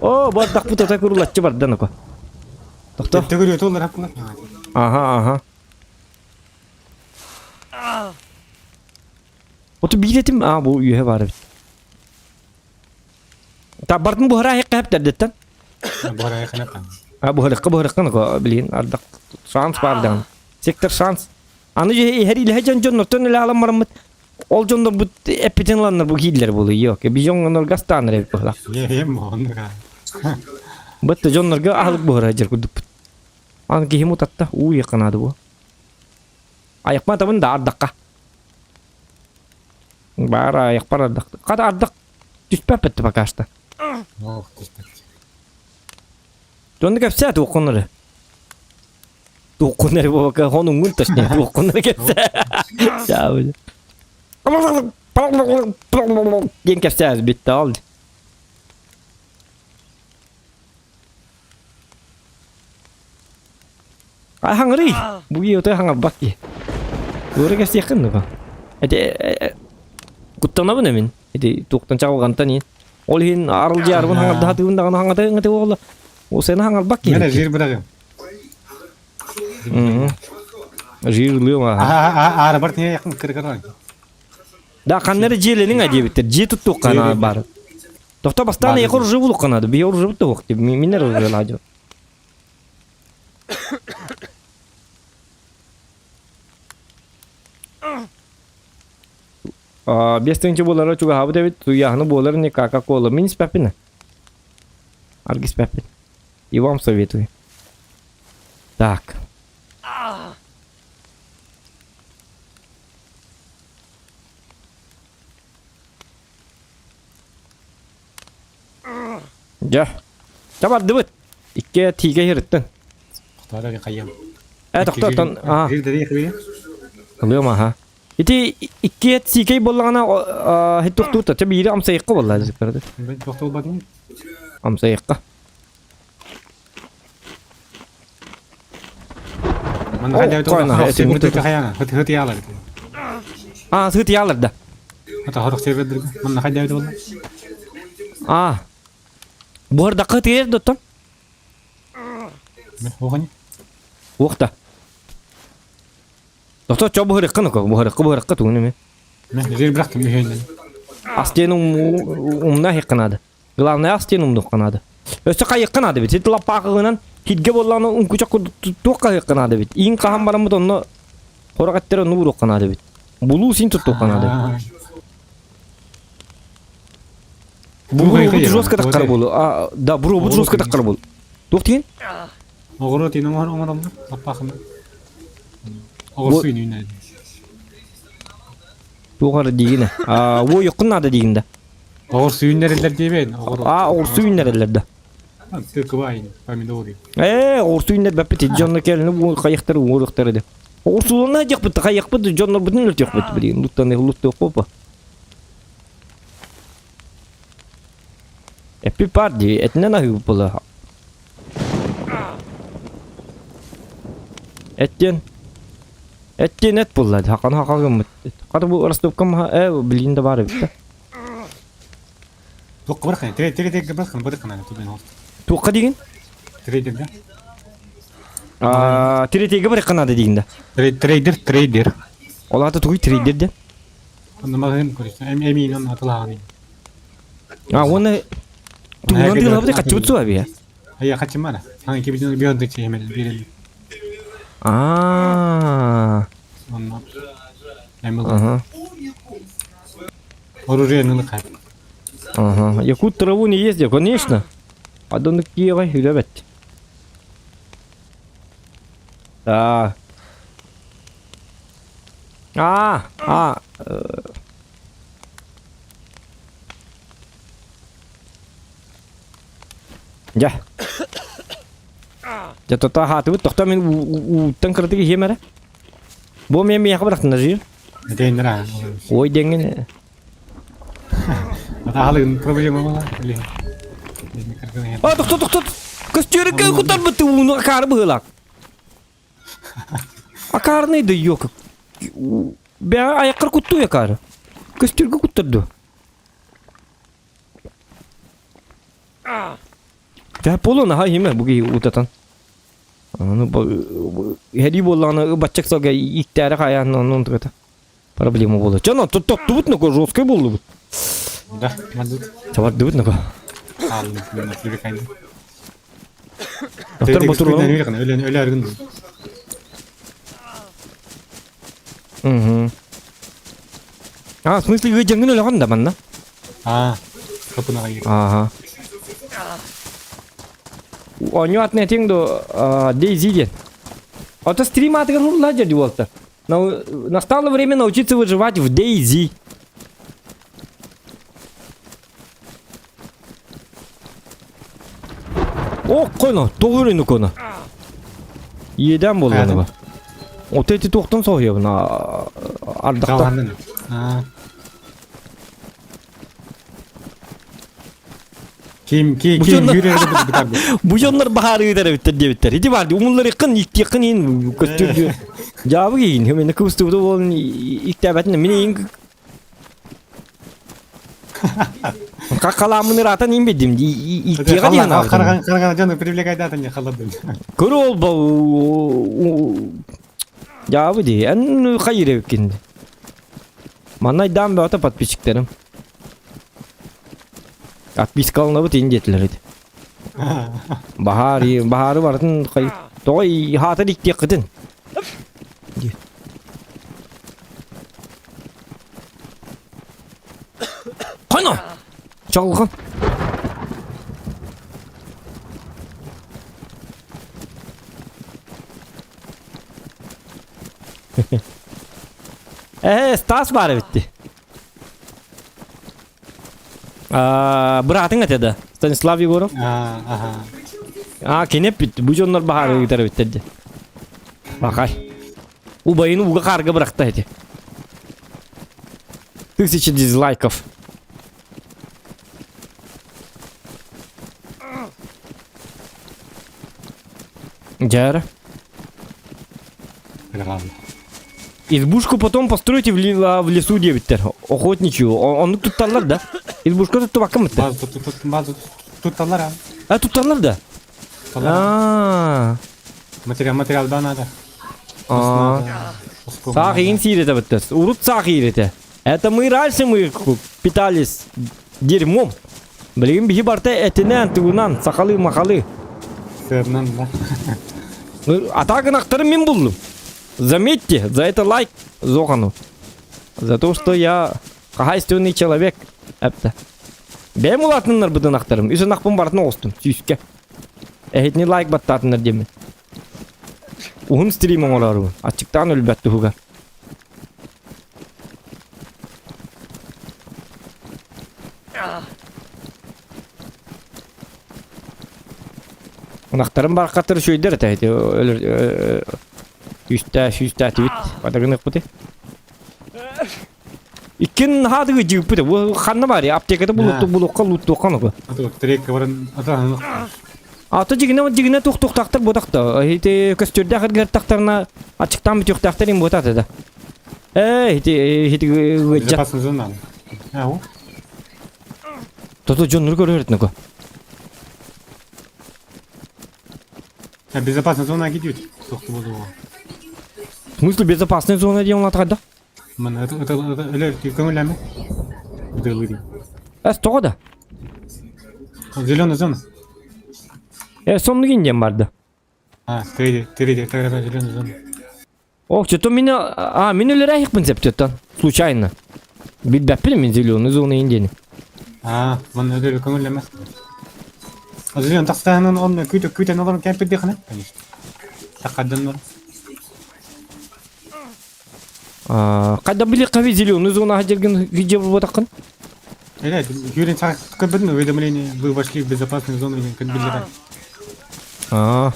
О, бардахпыт ото курулаччы бардан око. Тохто. Төгүрү толлар хаппылар. Ага, ага. Ото биир этим, а, бу үөһэ баар эбит. Та бардын буһара айыққа хэптэрдиттэн. Буһара айыққа А буһарыққа буһарыққа ну билин ардақ шанс бар даҕаны. Сектор шанс. Аны иһэр илэһэ дьон дьоннортон үлэ аламмараммыт ол дьоннорбут эппитин ыланнар бу кииллэр буолуо. Yok, би дьоҥҥонорго астааннар эбит быһылаах. Иэм оннук. Бытта дьоннорго аһылык буһара дьэр курдукпут. Аны киһим утатта, уу иэххэ бу. Айахпа табын да ардахха. Баар айахпар ардах. Хата ардах түспэппит пока что. Ох, түспэт. Дьонну кэпсээ туоххуннары. Туоххуннары буолбакка хонуҥҥун точнее туоххуннары кэпсээ. Чаабы. Диэн кэпсээ бүттэ ол. Ай хаҥырый! Бу киһи хаҥарбат киһи. Туора кэпсиэххин дуо? Эти куттанабын эмин. Ити туохтан чаҕылҕантан иин. Ол иһин арылдьаарбын хаҥардаһатыыбын даҕаны хаҥата ыҥаты буолла. Ол сена хаҥарбат киһи. Мен жир бырагым. Жирлыым аха. Аара бар тиhe якын кыргыран. Да ханнары дьиэлэниҥ а диэбиттэр. Дьиэ туттуохха наада баар. Тохто бастаан эйиэхэ оружие булуохха наада. Биһи оружиебыт да суох дии. Миннэр оружиелаах дьон. 5 тыһыынча буолара чугаһаабыт эбит, туйааһыны буолар ини Кока-Кола. Мин испэппин. Аргы испэппин. И вам советую. Так. Дьэ. Табардыбыт. Икки тиигэ иһириттэн. Тохторо хайым. Э, тохтоттон. Аа. Ылыам аха. Ити икки сиикэй буоллаҕына хит тохтуур та биири амсайыкка буолла дьиккарды. Тохтолбатын. Амсайыкка. Манна хайда Аа, сытыялар да. Манна хайда болла. Аа. Буордакка тиэр доттон. Оҕони. Уохта. Доктор чо буһарыкка нука, буһарыкка буһарыкка тугун эме. Жир бырахтым үһүннэн. Астен умна хикка надо. Главное астен умнуохха надо. Өссө хайыкка надо бит. Сит лаппаахыгынан хитге боллааны ункучак туох хайыкка надо бит. Иин хаһан бараммыт онно хорох эттер онну уруохха надо бит. Булуу син туттуохха надо. Буруобут жестко таххар болу. А, да, буруобут жестко таххар болу. Туох тиин? Оҕуруот иин оҥор оҥороммут лаппаахына. Оҕурсу иин үүнэр. Туох эрэ диигин. А, уойуккун надо диигин да. Оҕурсу үүннэрэллэр диэбээн. А, оҕурсу үүннэрэллэр да. Тыква иин, помидор иин. Ээ, оҕурсу үүннэрбэппит дьонно кэлин хайахтары уоруохтара да. Оҕурсулана диэхпит, хайахпыт дьоннорбутун өлтүөхпүт билигин луттаны луттуохпупа. Эппит баар дии, этинэн аһыыбыт буолла. Эттиэн Эттиэн эт буолла, хакан хака гыммыт. Хата бу ростовкам э билигин да баар эбит да. Туохха бараххын, трейдергэ бараххын, бараххын тубен ол. Туохха диигин? Трейдергэ. Аа, трейдергэ бараххын надо диигин да. Трейдер, трейдер. Ол аата тугуй трейдер диэн? Онно магазин көрүстүм. Эм эмиин онно атылааҕын. А, уонна тугунан тыылабыт хаччыбыт суа бия. Айа хачымара. Аны кибитин бион дычы эмел бирел. Аа. Онно. Эмел. Ага. Оружие нылы хат. Ага. Якут траву не ездил, конечно. Адонны киевай үлэбэт. Да. А, а. Дьэ. Дьэ тота хаатыбыт тохто мин ууттан кыратык иһиэм эрэ. Бу мен миэхэ бырахтына жир. Этейнера. Ой диэҥҥин. Атаалыгын проблема була. Блин. А тохто тохто. Көстүөрүккэ кутарбыт ууну акаары быһыылаах. Акаарный да ёк. Бэҕэ айаххар куттуй акаары. Көстүөргө куттарду. Дьэ буолуон аһа иһимэ бу киһи утатан. Аны һэрии буоллаҕына баччак сылга ииктээри хайаан оннун тугата. Проблема буолар. Чэ, ну тоттубут нако жесткой буоллубут. Да, мандыт. Сабардыбыт нако. Хаалым, привыкай. Доктор Ботуров. Өлө өлө Угу. А, в смысле, ыдьаҥҥын өлөҕүн да манна? А, хапынаҕа Ага. Оонньуу атын этиҥ до Дейзи диэн. Ото стрим аатыгар уһулла дьэ буолта. Настало время научиться выживать в Дейзи. О, коно, тоҕурину коно. Иэдээн буоллаҕына ба. Ото ити туохтан соһуйабын ардахта. Ким ки ким yürüyerek Бу дьоннор баһаарыытар эбиттэр диэбиттэр. Ити бар умулларыккын иктиэххин иин көстүр дьаабы иин мені кыбыстыбыты буолан иктээбэтин мин иин Какалааммын ыраатан иин бидим иктиэҕэ диэн аабытым. Харган дьону привлекайдаатын не халладым. Көрө ол дьаабы дии эн хайыр эбиккин. Манна айдаан бөҕөтө подписчиктарым. Отпискаланабыт ин диэтилэр ити. Баһаар, баһаары барытын хай тоҕо хаатар иктиэххитин. Хана! Чалҕан. Ээ, Стас баар эбитти. Быраатыҥ этэ да, Станислав Егоров. Аа, кини эппит, бу дьоннор баһаары ыытар эбиттэр дии. Бакай. Убайын ууга хаарга бырахта эти. Тысячи дизлайков. Дьэ Избушку потом построите в, в лесу диэбиттэр. Охотничью. Оннук тутталлар да? Избушка туттубакка мытта. Тутталлар а. А тутталлар да? А. Материал материалдан надо. Саах иин сиир этэ Урут саах иир этэ. Это мы раньше мы питались дерьмом. Билигин биһи барта этинэн, тугунан, сахалы-махалы. Сырынан, да. А так ынахтарын мин буллум. Заметьте, за это лайк Зохану. За то, что я хозяйственный человек. Эпті. Бэйэм улаатыннарбыт ынахтарым. Үс ынахпын барытын оҕустум. Сүүскэ. Эһитини лайк баттаатыннар диэммин. Уһун стрим оҥорорубун. Аччыктаан өлбөт туһугар. Ынахтарым бараххаттар үчүгэйдэр этэ ити өлөр үстээ сүүстээтибит батагыныахпыты. Иккин наһаатыгы дьыыппыт бу ханна баар аптеката булутту булукка луттуохха ногу. Трекка баран атаһын Ата дьигинэ дьигинэ туох-туохтаахтар буотахта. Ити көстүрдээх эргэртахтарына ачыктаан бүтүөхтээхтэр им буотаата да. Ээ, ити ити ыдьа. Тото дьоннору көрөр этнеко. Безопасная зона идет. В смысле безопасная зона диэн улаатар да? Мана это это это көҥүллэми. Эс тоҕо да? Зеленая зона. Э, соннук диэн барды. А, третий, третий, тогда зеленая зона. Ох, что-то меня... А, мин өлөрәйикпин септеттан. Случайно. Билбэппин мин зеленый зона индиени. А, манна өлөр көҥүллэмэс. Зеленый тахсаһынан онно күүтэ күүтэн олорон кэмпирдиэхинэ, конечно. Тахаддан Когда были хави зеленую зону дерген где вот Э, Юрий көрбөтүн уведомление, вы вошли в безопасную зону деген көн А.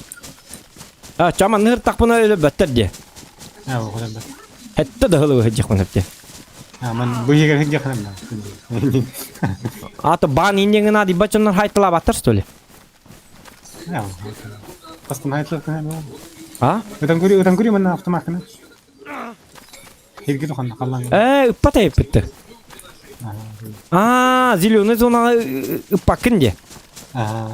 А, чама ныр тахпына өлө баттар де. А, оҕолор бат. Хетте да хылы хыджахмын хепте. А, ман бу егер хыджахмын да. А то бан индеңин ади бачоннор хайтыла баттар что ли? А, Бастан хайтылап А? Өтөн көрү, өтөн көрү манна автоматына. Хирги тохан халлан. Э, ыппат эппитти. А, зеленый зонага ыппаккын де. А.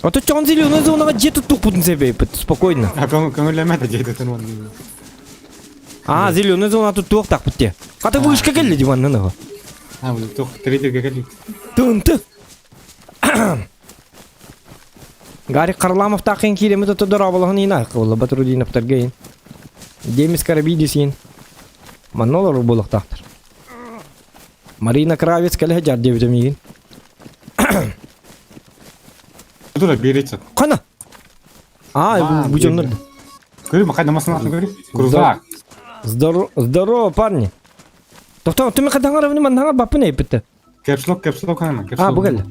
А то чоҕон зеленый зонага дьиэ туттукпутун себеппит спокойно. А көҥүллэмэ да дьиэ тутун А, зеленый зона туттуох тахпыт де. Хата вышка келли диваннан аҕа. А, бу тух трейдерге келли. Тынты. Гарик Харламов тахын кииремит отодор абалаһын иин аахы буолла Батрудиновтарга иин. Демис Карабидис иин. Манна олорор буолуохтаахтар. Марина Кравец кэлэ сылдьар диэбитэ миигин. Тура берется. Хана! А, бу дьоннор. Көрү, махай намасына көрү. Крузак. Здорово, здорово, парни. Тоқтоо, түмі қадаңар өні маннаңар баппын эйпітті. Кэпслок, кэпслок хана. А, бу кэллэ.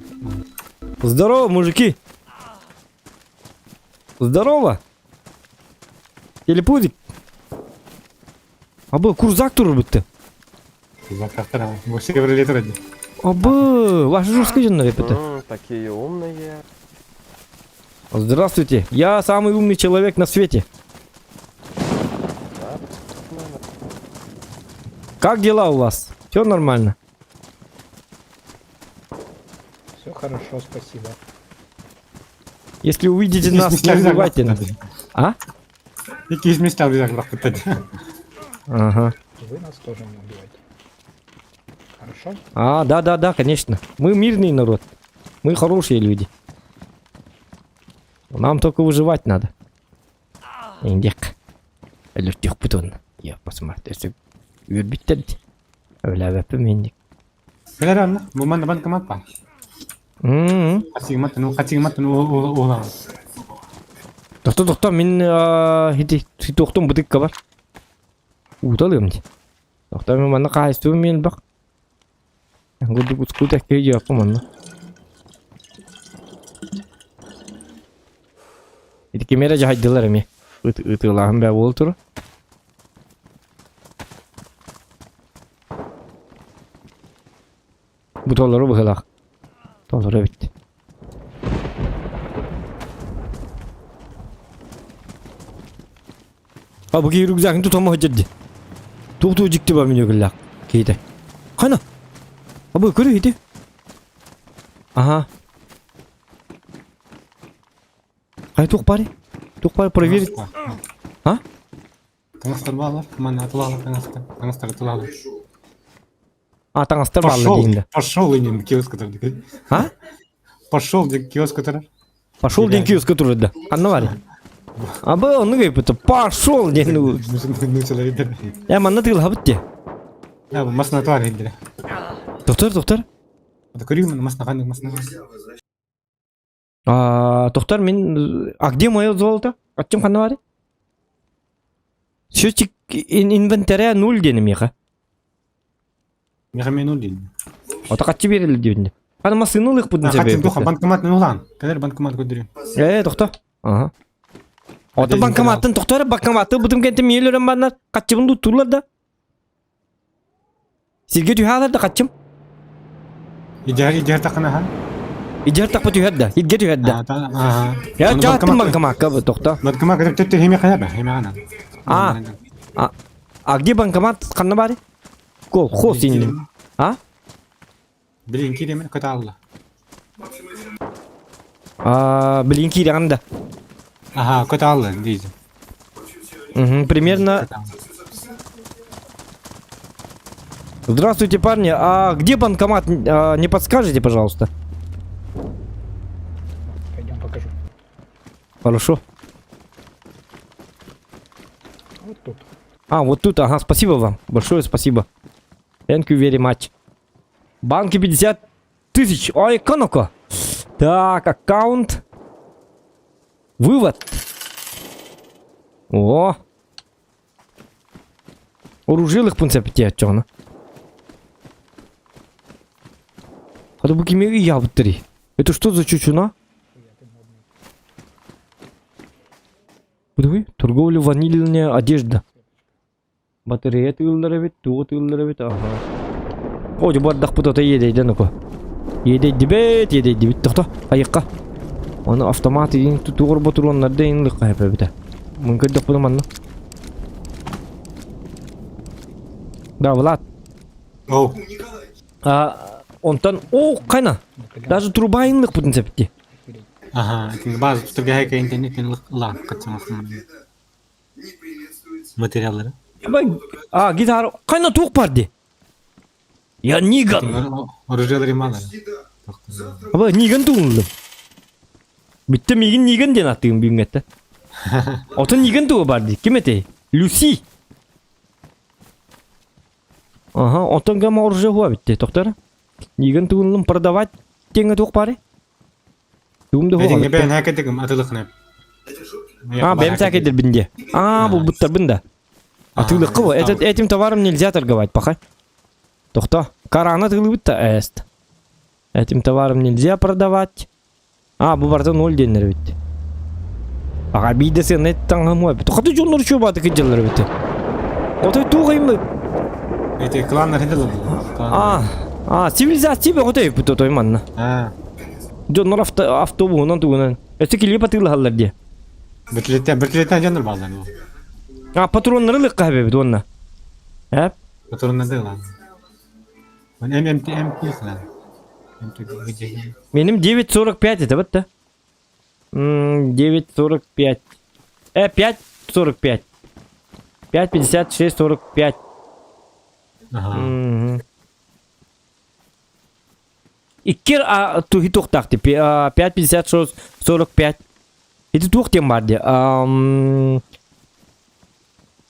Здорово, мужики. Здорово. Телепузик. Абы, курзак турur бітті. Крузак тахтар. Бу Chevrolet турады. Абы, ваши жесткие дьоннор эппитэ. Такие умные. Здравствуйте, я самый умный человек на свете. Как дела у вас? Все нормально? Все хорошо, спасибо. Если увидите нас, не убивайте нас. А? Икки местя бизак Ага. Вы нас тоже не убивайте. Хорошо? А, да, да, да, конечно. Мы мирный народ. Мы хорошие люди. Нам только выживать надо. Индик. Өлөртүөхпүт уонна. Я посмотрю. Үөрбүттэр дии. Өлөөбөппүн минник. Билэр анна, бу манна банкомат баар. М-м. Хатсигматтан, хатсигматтан уолаҕын. Тохто, тохто, мин ити туохтун бытыкка бар. Ууталыам дии. Тохто мин манна хаһайыстыбын мин элбэх. Гудук ускут эккэ дьиэххэ манна. Ити кими эрэ дьаһайдылар эмиэ. Ыт ытыалааһын бээ буола турар. Бу толору быһыылаах. Толору эбит. А бу киһи рюкзагын тутама сылдьар дии. Туох-туох дьикти бар мин өгүллээх киһитэ. Хана? А бу көрү ити. Аха. Хай туох баарый? Туох баар проверить? А? Таҥастар бааллар, манна атылаалар таҥастар, таҥастар атылаалар. А таҥастар бааллар Пошел, диэн да. пошел инин киоска турар. А? Пошел диэн киоска турар. Пошел диэн киоска турар да. Ханна баарый? Абы оннук ыйыппыта. Пошел диэн Нуучалар Э манна тыылаһабыт дии. Я бу масына туар иһиллэрэ. Доктор, доктор. Көрүүм масына ханнык масына. А, доктор, мин... А где мое золото? Аттым ханна баарый? Счетчик инвентаря нуль диэн миэхэ. Миэхэ мен нуль диэн. Ото хаччы биэрэллэр диэбиннэ. Хана массыына ылыахпытын Хаччы туха сөбөйбүт. банкомат нулаан. Кэлэр банкомат көрдөрүм. Ээ, тохто. Ага. Ото банкоматтан тохто эрэ банкоматы бытым кэнтэ миэл өрөн баннар хаччыбын туттуулар да. Сиргэ түһээлэр да хаччым. Идьэр идьэр тахына Идьэр тахпа түһэр да, сиргэ түһэр да. Я чааттым банкомакка тохто. Банкомат көтөп хеме хайа хеме ана. А, а, а где банкомат ханна баар? Кол, хос иннин. А? Билин кииреме көтө А, билин киирэҕин да. Ага, көтө алла дейдим. Угу, примерно. Здравствуйте, парни. А где банкомат? А, не подскажете, пожалуйста? Пойдем покажу. Хорошо. Вот тут. А, вот тут, ага, спасибо вам. Большое спасибо. Thank you very much. Банки 50 тысяч. Ой, коноко. Так, аккаунт. Вывод. О. Оружиялых пунцепте чоҕуна. Хата бу кими ыйаабыттарый? Это что за чучуна? Бу торговля ванильная одежда. Батарея тыыллар эбит, тугу тыыллар эбит, аха. О, бардахпыт ото иэдэйдэн око. Иэдэйдибэт, иэдэйдибит, тохто, айыкка. Оны автомат иин тутугур ботуруоннарда иин лыкка эбитэ. Мын көрдөхпүнэ манна. Да, Влад. Оу. А, онтон, о, кайна. Даже труба иин лыкпытын септи. Ага, база тутурга интернет ла катсаңасың. Материаллары. А, гитара, кайна туох бар ди. Я Ниган. Оружиялары малар. Аба Ниган тугунлум. Бүтте мигин Ниган диэн аттыгын бүгүҥҥэттэ. Отон Ниган туга бар ди. Ким этэй? Люси. Ага, онтон гамма оружие хуа битте, тоқтар. Нигин тугунлум продавать теңе туох бары? Тугум да хуа. Этиҥҥэ бэйэн хакетигим атылыкны. А, бэйэм саакедербин де. А, булбуттарбын да. Атыылыкка бу. Этот, этим товаром нельзя торговать, пока. Тохто. Карана атыылыбыт да эст. Этим товаром нельзя продавать. А, бу барыта ноль диэннэр эбит. Аҕа биирдэ сыанай таҥаһым эбит. Хата дьоннор үчүгэй бааты кыдьаллар эбит. Отой туох ыймы? Эти кланнар хедел. А, а, цивилизация бөҕөтө эбит отой манна. А. Дьоннор авто автобуһунан тугунан. Өссө килиэп атыылаһаллар диэ. Бөртүлеттен бөртүлеттен дьоннор бааллар. А, патроннары лыкка эбит уонна. Э? Патроннары ылан. ММТ МТ Меним 9.45 это вот да. 9.45. 5.45. 5.56.45. Ага. Иккир а тухи тухтах 5.56.45. Ити туох диэн баар дии.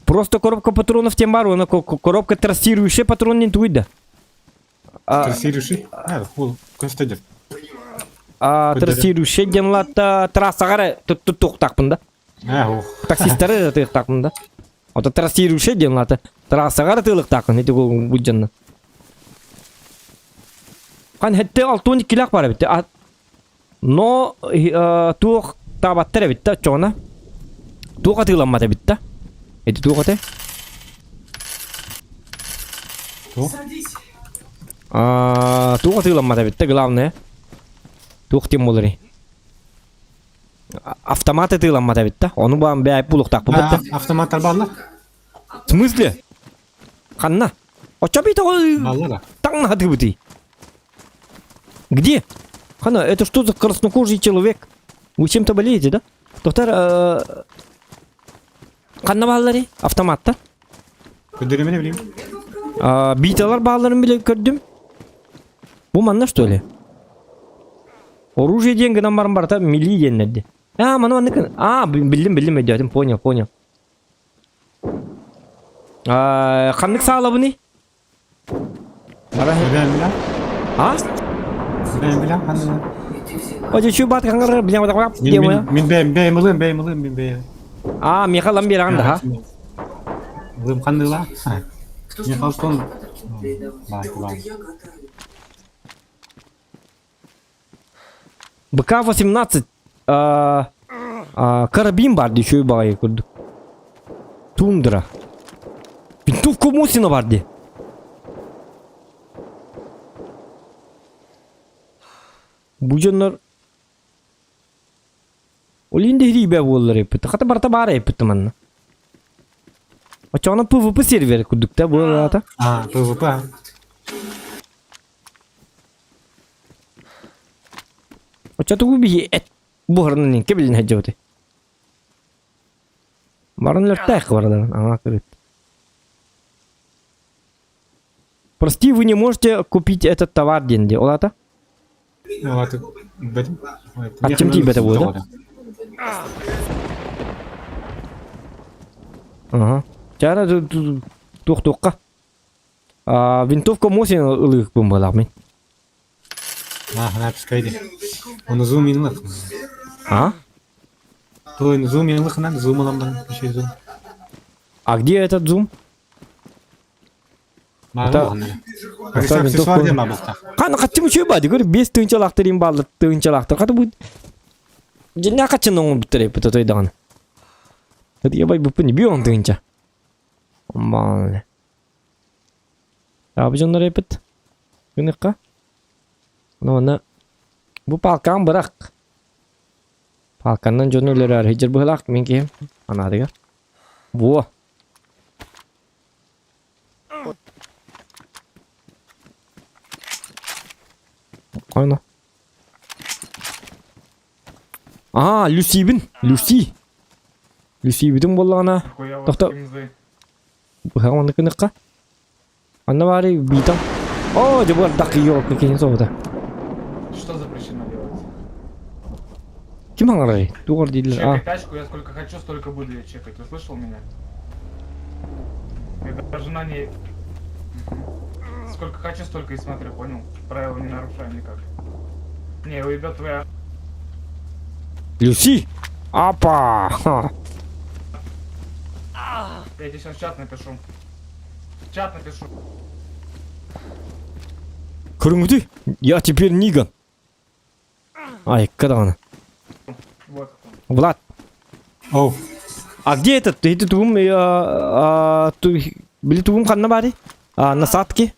Просто коробка патронов тем бар, уонна коробка трассирующая патрон диэн тугуй да? Трассирующий? А, ол көстөдүр. Трассирующая диэн латта трассаҕа туттуохтаахпын да. Таксистары тыахтаахпын да. Ото трассирующая диэн лата трассаҕа тыылыктаахпын ити бу дьонно. Хан хэтте алтуон иккилээх бар эбит. Но туох таабаттар эбит да оччоҕуна туох атыыламмат эбит да ити туох этэй Туох? Туох атыыламмат эбит да главное туох диэн буоларый автомат атыыламмат эбит да ону баан бэйэп булуохтаахпыт да Автоматтар бааллар? В смысле? Ханна? Оччо бит Бааллар да. таҥнаһатыбытый? Где? Хана, это что за краснокожий человек? Вы чем-то болеете, да? Доктор, ханна бааллары? Автоматта? Көрдөрүмүнэ билим. Биталар баалларын биле көрдүм. Бу манна что ли? Оружие диэн гынан баран барыта мили диэннэрди. А, маны маннык. А, биллим, биллим өйдөөтүм, понял, понял. Ханнык саалабыный? Бэйэм билэн. А? Бэйэм билэн ханныгы. Очу бат хаңар билэн Мин мин бэйэм бэйэм ылыам бэйэм ылыам мин бэйэм. А, миэхэ ылан биэрэҕин да, ха? Ылыам ханныгыла? Миэхэ алтон баай баай. БК-18 карабин бар дии үчүгэй баҕайы курдук. Тундра. Винтовка Мосина бар дии. Бу дьоннор Ол иһин дэһириибэ буоллар эппит. Хата барыта баар эппит манна. Оччоҕуна PvP сервер курдук да буолаата. А, PvP. Оччотугу биһи эт буһарынан инке билин сылдьыбыты. Баран өлөртөөх бараларын аңа кырыт. Прости, вы не можете купить этот товар диэн дии. Ол аата? Аттым тиийбэтэ буолуо да? Аха. Чара туох-туохха. Винтовка Мосин ылыыкпын буолаах мин. А, пускай Он зум инлых. А? Той зум инлых надо, зум ылам еще зум. А где этот зум? Это... Аксессуар диэн баабыттах. Хана хаччым үчүгэй баады, көрү бес тыынчалаахтар им бааллар тыынчалаахтар. Хата бу дьиннээх хаччын оҥорбуттар эппит отой даҕаны. Ябай буппун бион тыынча. Омбаан. Абы дьоннор эппит. Гыныкка. Оны бу палкаан бырах. Палканнан дьону өлөрөр хиджер быһылаах мин киһим анаатыгар. Во. Ойно. Аа, Люсибин. Люси. Люсибитин буоллаҕына. Тохто. Быһаҕа маннык гыныахха. Анна баарый биитам. Оо, дьэ бу ардах киһи киһин соһута. Что запрещено делать? Ким аҥарай? Туох дииллэр? Чекать тачку я сколько хочу, столько буду я чекать. Услышал меня? Я даже на ней... Сколько хочу, столько и смотрю, понял? Правила не нарушаю никак. Не, уебет твоя... Люси! Апа! Ха. Я тебе сейчас в чат напишу. В чат напишу. Көрүҥүтүй? Я теперь Ниган. Айыкка даҕаны. Вот. Влад, Оу. а где этот? Эти тугум, били тугум ханна баарый? А, насадки?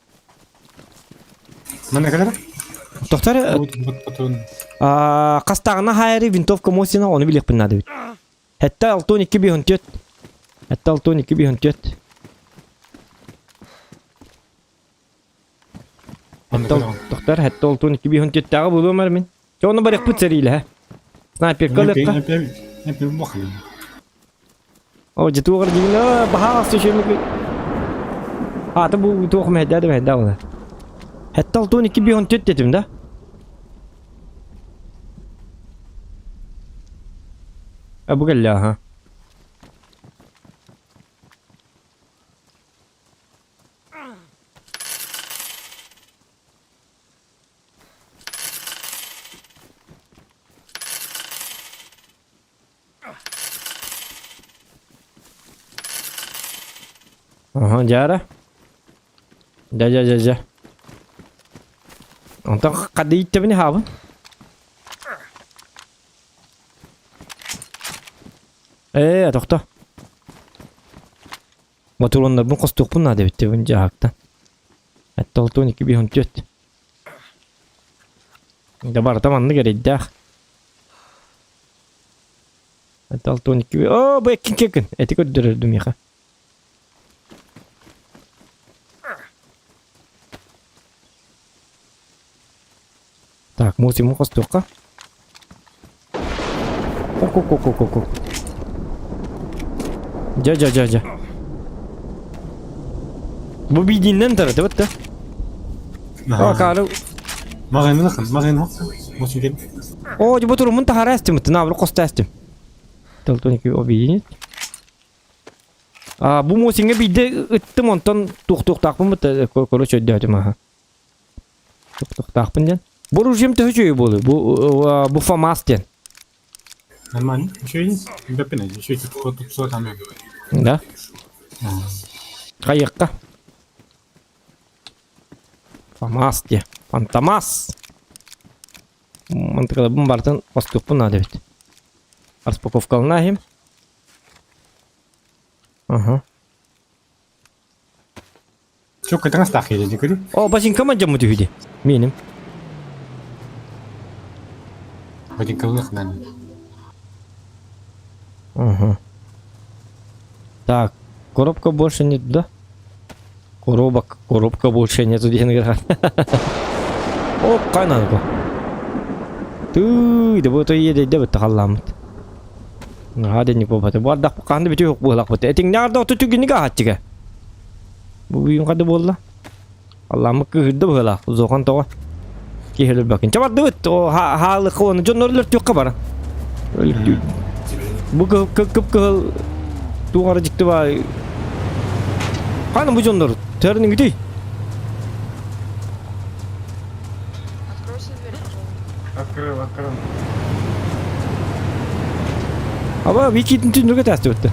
Манна кэлэр? Тохтор, хастаҕына хаайары винтовка Мосина, ону билиэхпин наада эбит. Хэтте алтон икки биһон түөт. Хэтте алтон икки биһон түөт. Тохтор, хэтте алтон икки биһон түөттээҕи булуом эр мин. Чэ, ону барыахпыт сэриилэһэ. Снайперка ылыахха. О, дьэ туох эрэ дьиҥ, баһаас түшүмүк. Аата бу туох мэһэйдээ да мэһэйдээ буолар. Хэтте алтон икки биһон түөт дэтим да? А бу кэллэ аха. Аха, дьаара. Дьэ, дьэ, дьэ, дьэ. Онтон хадыы иттэбин хаабын. Ээ, тохто. Ботуруоннарбын хостуохпун наада эбит дебин дьаһактан. Эттолтуон икки биһон түөт. Да барыта маннык эрэйдээх. Эттолтуон икки Оо, бу эккин кекин. Эти көрдөрөрдүм миэхэ. Так, мусиму хостуохха. Ку-ку-ку-ку-ку. Дьэ, дьэ, дьэ, дьэ. Бу биидиннэн тараты да? О, каары. Маҕайны маҕайны мусигин. О, дьэ бу турумун таһара эстим, тына хоста эстим. Телтоник объединить. А, бу мусинга биирдэ ыттым, онтон туох-туохтаахпын бытта, короче, өйдөөтүм аха. Туохтаахпын диэн. Бу оружием төһө үчүгэй буолуой? Бу бу ФАМАС диэн. Нормально. Үчүгэй. Бэппин үчүгэй тупсуа там. Да. Хайыкка. ФАМАС диэ. Фантомас. Мантыкалабын бартын остуохпун наада эбит. Распаковкалана иһим. Ага. Чук кытаҥас таах киһи көрү. О, бачыҥкам дьоммут үһү дии. Миэним. Бачыҥкалыах наада. Ага. Так, коробка больше нет, да? Коробок, коробка больше нету диэн ырахан. Оп, қайнан ко. Тыы, да бу той да бу тахалламмыт. Наһаа денник буолбата. Бу ардах хаһан да бүтүөх буоллахпыт. Этиҥнээх да оту түгүнүк аһаччыга. Бу бүгүн хады буолла. Алламмыт кыыһырда быһыылаах. Зохан тоҕо? Киһи өлөрбөккүн. Чэ бардыбыт. О, хаалык уонна дьоннор өлөртүөххэ баран. Өлөртүү. Бу кып-кыһыл туох эрэ дьикти баай. Ханна бу дьоннор? Төрүнүгүтүй? Откройся дверь, пожалуйста. Открыл, открыл. Аба, Викитин түннүгэ тастыбытты.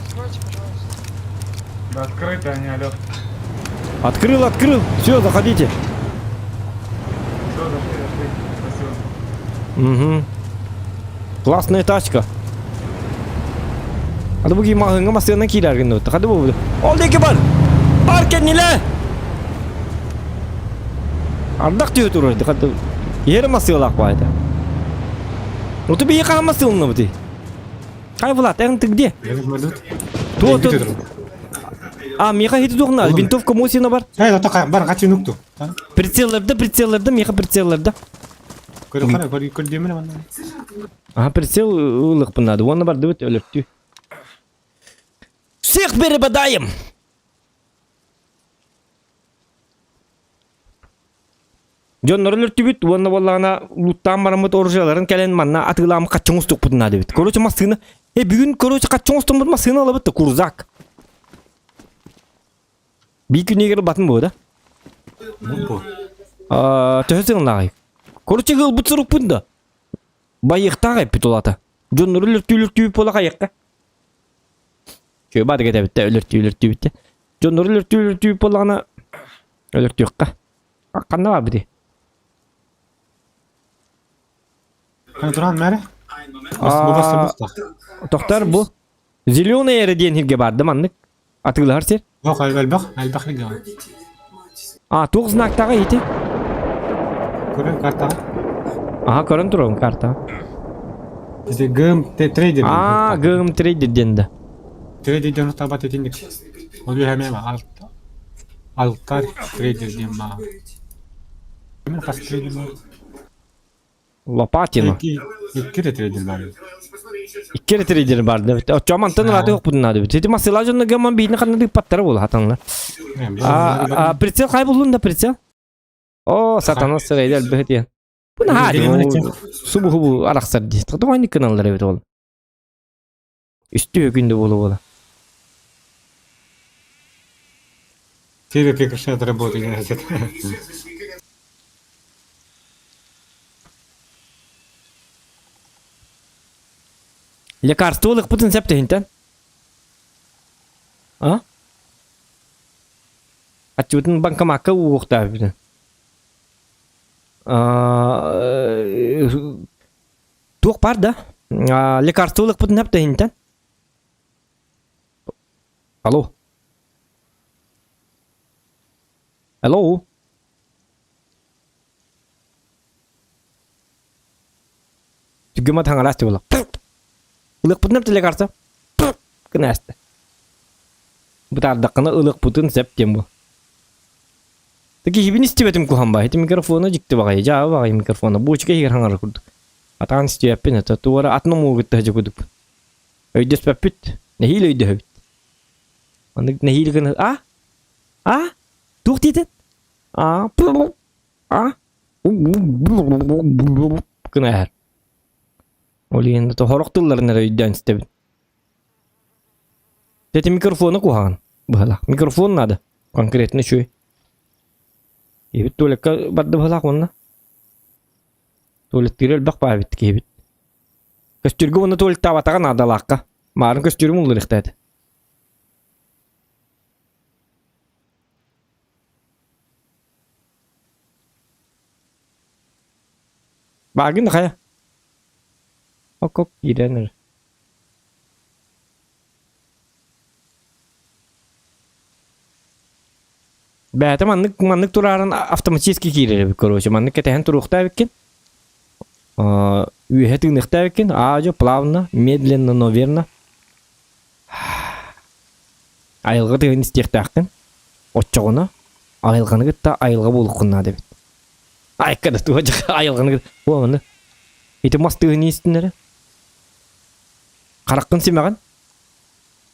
Откройте, пожалуйста. Да открыто они, алё. Открыл, открыл. Все, заходите. Все, зашли, зашли. Спасибо. Угу. Классная тачка. Hadi bu маһыҥҥа массыына киирэр гынныбыт. Hadi bu. Ол диэки бар! Бар кэннилэ! Ардах түһэ турар. Hadi. Иһэр массыылаах баайда. Ну ты биһиэхэ массыылынныбыт. Хай Влад, эн ты где? Туо ту. А, миэхэ хити туохна, винтовка Мосина бар. Эй, тоқа бар качы нукту. Прицеллерде, прицеллерде, миэхэ прицеллерде. Көрө кара, көрө көрө демene манна. Ага, прицел ылыхпын надо. Уонна бардыбыт өлөртүү. Всех перебодаем! Дьоннор өлөртүбүт уонна буоллаҕына луттаан бараммыт оружиеларын кэлэн манна атыылаам хаччыҥ устукпутун наада эбит. Короче, массыына. Э, бүгүн, короче, хаччыҥ устуммут массыына ылабыт да, курзак. Биир күнүгэр батын буо да? Бу. Төһө сыҥнааҕый? Короче, ылбыт сурукпун да. Байыахтаах эппит улата. Дьоннору өлөртүү-өлөртүү буола хайыахха. Чүө баадыга этэбиттэ өлөртүү-өлөртүүбүттэ. Дьоннору өлөртүү-өлөртүү буоллаҕына өлөртүөххэ. Ханна бар бити? Ханна туран мэрэ? Бу бас Тохтор бу. Зеленый эрэ диэн сиргэ баар да маннык. Атыылаһар сир. Жоқ, элбэх, элбэх сиргэ. А, туох знактаҕа ити? Көрөн картаҕа. Аха, көрөн турабын картаҕа. Ити ГМ трейдер. А, ГМ трейдер диэн да. Трейдер диэн табат итинник. Ол үһэмэ алтар трейдер диэн баа. Мен хас трейдер бар? Лопатина. Икки эрэ трейдер баар. Икки эрэ трейдер баар да. Оччо мантан ыраата хоппутун наада бит. Ити масыла дьонно гаман биитин ханна ыппаттара буола хатанлар. А прицел хай буллун да прицел? О, сатана сырайда элбэхит диэн. Бу наһаа субу хубу арахсар дии. Тоҕо кыналлар эбит ол. Үстүү күндү буола буола. Тебе прекращает работать, значит. Лекарство ылыкпытын септехинтен. А? Аччыбытын банкомакка уугуохтаабытын. Туох баар да? Лекарство ылыкпытын септехинтен. Алло. Алло. Түгема таҥараас буола. Ылыахпытын эптэ лекарство. Гына эстэ. Бытаардаххына ылыахпытын сөп диэн бу. Киһибин истибэтим куһан баа. Ити микрофона дьикти баҕайы, дьаабы баҕайы микрофона. Буочука иһигэр хаҥара курдук. Атаан истибэппин это туора атын омугу кытта курдук. Өйдөспөппүт. Нэһиилэ өйдөһөбүт. Маннык нэһиилэ гына а? А? Туох диэтин? А? А? Гына эһэр. Ол иһин хорох тылларын эрэ өйдөөн истэбин. Эти микрофону куһаҕан быһалаах. Микрофон надо. Конкретно үчүгэй. Киһибит туалекка барда быһалаах уонна. Туалеттыыр элбэх баа эбит киһибит. Көстүүргэ уонна туалеттаабатаҕа наадалаахха. Маарын көстүүрүм улларыахта этэ. Баагын да хайа? Ок-ок киирэн эрэ. Бэйэтэ маннык маннык турааран автоматически киирэр эбит короче маннык кэтэһэн туруохтаа эбиккин үөһэ тыыныахтаа эбиккин аа-дьуо плавно медленно но верно айылҕа тыынын истиэхтээххин оччоҕуна айылҕаны кытта айылҕа буолуоххун наада эбит айка да туох айылҕаны кытта буоланы ити мас тыаһын истиннэрэ хараххын симэҕин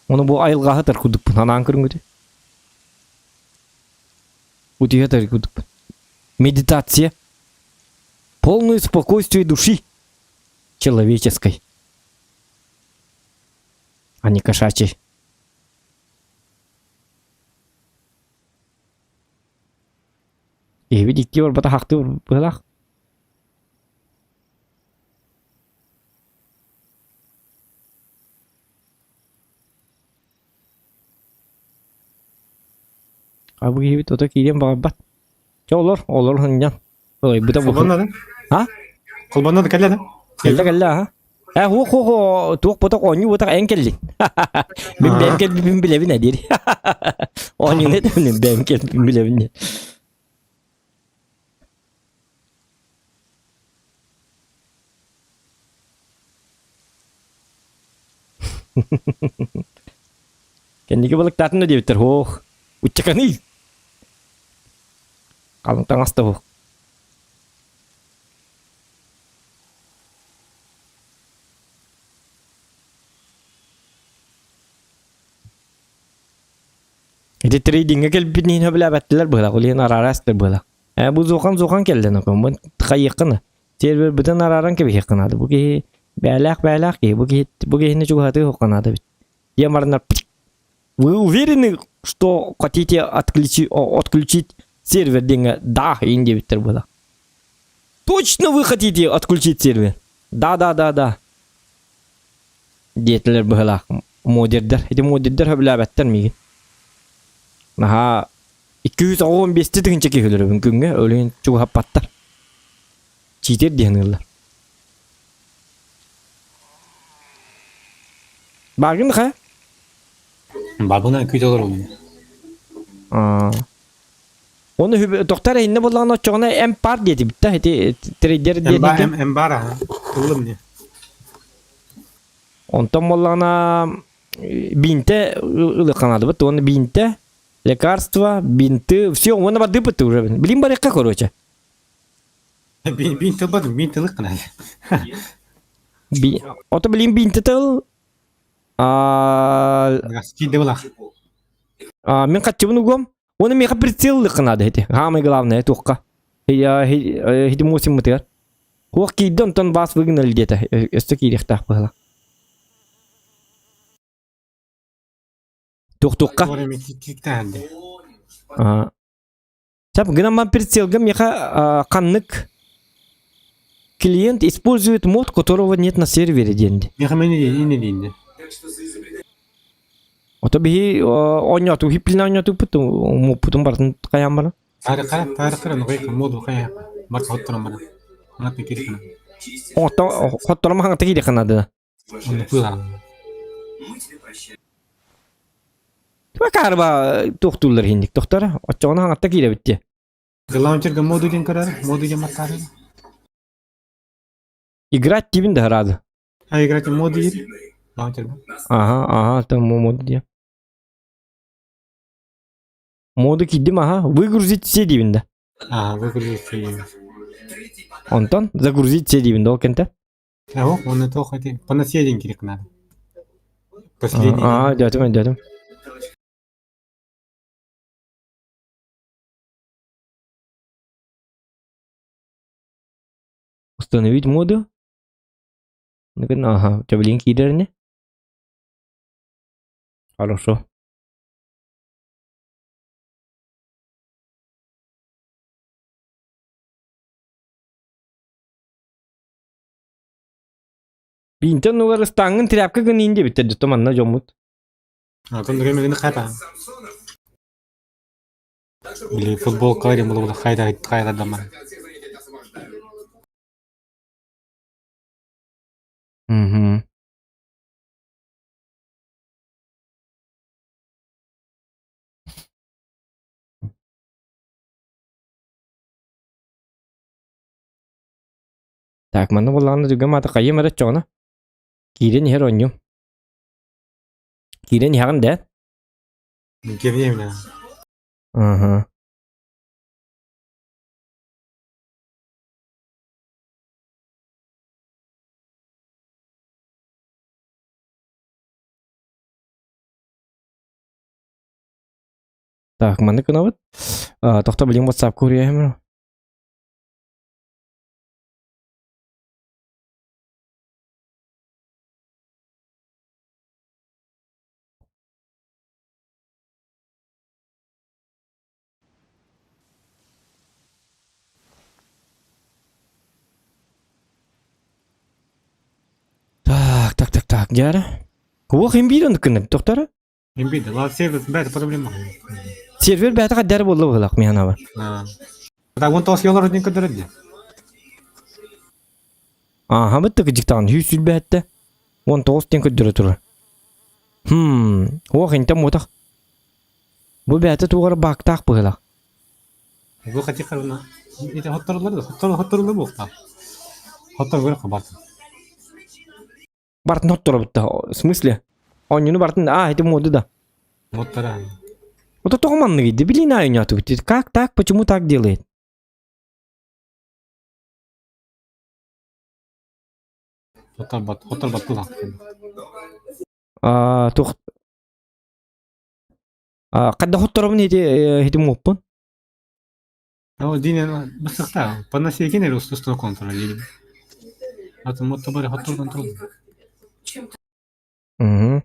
ону бу айылҕаһы тар курдукпун анаан көрүҥүтү утуйа тар курдукпун медитация полное спокойствие души человеческой а не кошачьей Киһибит икки барбата хахтыы быһылаах. А бу киһибит ото киириэн баҕарбат. Чэ олор, олор сынньан. Ылайбыта бу. Холбоннодун? А? Холбоннодун кэллэ да? Кэллэ кэллэ аха. Э хуох хуох туох ботох оонньуу ботох эн кэллин. Мин бэйэм кэлбиппин билэбин э диир. Оонньууну этэмин бэйэм кэлбиппин билэбин диэн. Кэнники балыктаатын да диэбиттэр һуох. Уччаканый. Халыҥ таҥас да һуох. Ити трейдиҥҥэ кэлбит иһин сөбүлээбэттилэр быһыылаах, ол иһин араара эстэр быһыылаах. Ээ бу зухан-зухан кэллэ нокоммун хайыаххына. Сервербытын арааран кэбиһиэххэ наада. Бу киһи бээлээх-бээлээх киһи, бу киһи бу киһини чугаһатыы суохха наада эбит. Диэн бараннар Вы уверены? что хотите отключи, отключить сервер диэҥҥэ да иин диэбиттэр буола. Точно вы хотите отключить сервер? Да, да, да, да. Диэтилэр быһылаах модердер. Ити модердер сөбүлээбэттэр миигин. Наһаа 295 тыһыынча киһи өлөрөбүн күҥҥэ, өлүн чугаһаппаттар. Читер диэн ыыллар. Бааргын ха? Бабына күүтэ олоробун. Оны тохтар иһинне буоллаҕына оччоҕуна эмпар диэтибит да ити трейдер диэтики. Эмбар аха. Ыллым не. Онтон буоллаҕына бинте ылыхханаадыбыт уонна бинте лекарства, бинты, все уонна бардыппыт уже. Билин барыахха короче. Бин тылбадым, бин тылык кына. Ото билин бинте тыл Киирдэ булах. Мин хаччыбын угуом. Уонна миэхэ прицеллыхха наада ити. Самое главное туохха. Хити муосиммытыгар. Хуох киирдэ онтон бас выгнали диэтэ. Өссө киириэхтээх быһыла. Туох-туохха? Сап гынан прицелга миэхэ ханнык клиент использует мод, которого нет на сервере диэн. Миэхэ мени диэн диэн. Ото биһи оонньооту хиппилин оонньоотуппут моппутун барытын хайаан баран. Таарыкара таарыкара нугай моду хайа бар хотторон баран. Ханат кири хана. Ото хотторон ханат кири ханады. Онну пылан. Макарба туохтууллар иһинник тохтор. Оччоҕуна хаҥатта киирэбит дии. Лаунчерга моду диэн көрөр, моду диэн баттаары. Играть тибин да сразу. А играть моду диир? Лаунчерга. Ага, ага, там моду диэн. Моду киирдим, ага. Выгрузить все диибин да. А, выгрузить все. Онтон загрузить все диибин да ол кэнтэ. Ого, он это хотел. Панасия диэн кирик надо. Последний. Аа, дятым, дятым. Установить моду. Ага, у тебя блин киирэр не? Хорошо. Биинтэн улар ыстааҥҥын тряпка гыныйын диэбиттэр дьэ манна дьоммут. Атын время хайда. Или футбол кайда было хайда хайда дома. Угу. Так, манна буоллаҕына дүгэн маата хайыам эрэ оччоҕуна. Киирэн иһэр оонньуум. Киирэн иһэҕин да? Киирэн Аха. Так, маннык гынабыт. Тохто билигин WhatsApp куруйаһым. Так, так, так, так, дьэ Куох имбиир оннук гынным, тохтор? Имбиир, ла сервер бэйэтэ проблема. Сервер бэйэтэ хаддары буолла быһылаах миһанаба. Так, он тоос елор один көдөрөр дии. Ааһа бытты кыдьыктаҕын сүүс сүүрбэһэттэ. 19 диэн көрдөрө турар. Хм, уох интэн муотах. Бу бэйэтэ туох эрэ баактаах быһыылаах. Бу хати харуна. Ити хотторулар да, хоттор хотторулар буохтаах. Хоттор көрөх бартын. Бартын хотторобут да, в смысле? Оонньууну бартын, а, ити моду да. Моттара. Вот тоҕо манныгый, дебилин оонньоотубут. Как так, почему так делает? Хотторбат, хотторбат тулах. А, туох А, хайдах хотторобун ити ити муоппун? О, динен басыхта, панасия эрэ устустуна контроль Аты мотто бары хотторгон турул. Угу.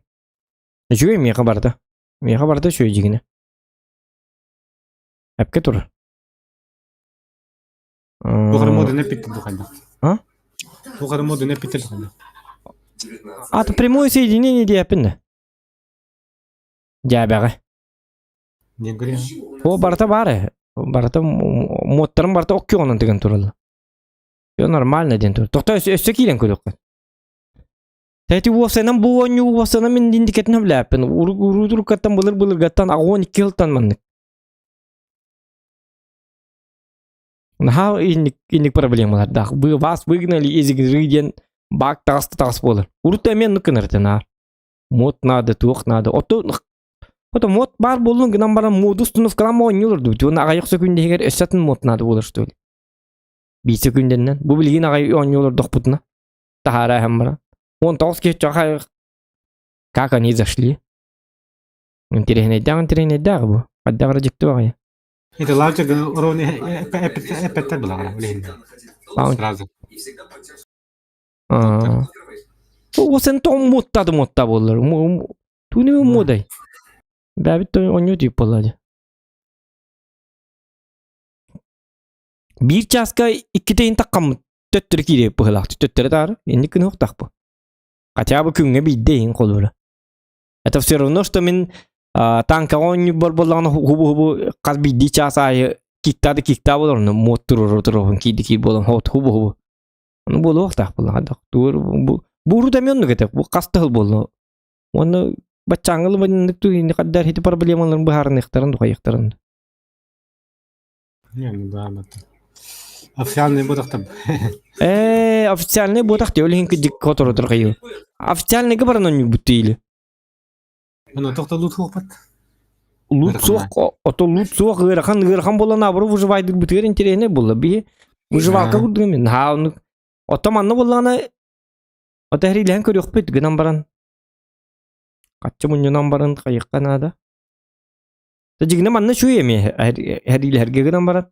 Үчүгэй миэхэ барда. Миэхэ барыта үчүгэй дьигинэ. Эпке турар. Тухары модун эппиттин тухайда. А? Тухары модун эппиттин тухайда. А, это прямое соединение диэппин да. Дьээбэҕэ. Диэн көрүө. О, барыта баар ээ. Барыта муоттарым барыта оккионан тыган тураллар. Все нормально диэн турар. Тохто өссө, өссө киирэн көрүөххэ. Тэти уопсайынан бу оонньуу уопсайынан мин индикэтин сөбүлээппин. Уруу-туруккаттан былыр-былыргаттан аҕуон икки сылтан маннык. Наһаа инник, инник проблемалардаах. Вы вас выгнали из игры диэн баак таҕыс таҕыс буолар. Урут да эмиэ оннук гынар этэ наар. Мод надо, туох надо. Ото Ото мод баар буоллун гынан баран моду установкалаан оонньуулар дуу. Уонна аҕыйах сөкүүндэ иһигэр өссө атын мод надо буолар что ли. Биир сөкүүндэннэн. Бу билигин аҕай оонньуулар дохпутуна. Таһаара иһэн баран. 19 киһи чахай как они зашли? Интэриэһинэйдээх интэриэһинэйдээх бу. Хайдах эрэ дьикти баҕайы. Это лаунчер уровни эппеттер булаҕара билигин. Сразу. О сен тоҕо муоттады муотта буоллар. Тугун эмэ муодай. Бэбит оонньуу тиип буолла дии. Биир чааска иккитэ иһин таххаммыт төттөрү киириэ быһыылаах төттөрү таары инник гыныахтаахпын. Хотя бы күҥҥэ биирдэ иһин холобура. Это все равно, что мин танкаҕа оонньуурбар буоллаҕына хубу-хубу хас биирдии чаас аайы киктаа да киктаа буолар муот туруору туруорун киирди киир буолан хот хубу-хубу. Ону буолуохтаах буоллаҕа да. Бууру да эмиэ оннук этэ. Бу хас да сыл буолла. Уонна баччааҥҥы ылыманнык тугу хаддар ити проблемаларын быһаарыныахтарын духайыахтарын. Не, ну да, это. Официальный буотахтар. Э, официальный буотах ол иһин кыдьык хоторотор хайы. Официальныйга баран онньуйбут диили. Ону тохто лут хуохпат. Лут суох, ото лут суох ыарахан ыарахан буолан абыры выживайдыр бытыгар интэриэһинэй буолла. Биһи выживалка курдук эмин. Ха, ону ото манна буоллаҕына ото эһэриилэһэн көрүөхпүт гынан баран хаччы мунньунан баран хайыахха наада. Дьиҥинэ манна үчүгэй эмиэ эһэриилэһэргэ гынан баран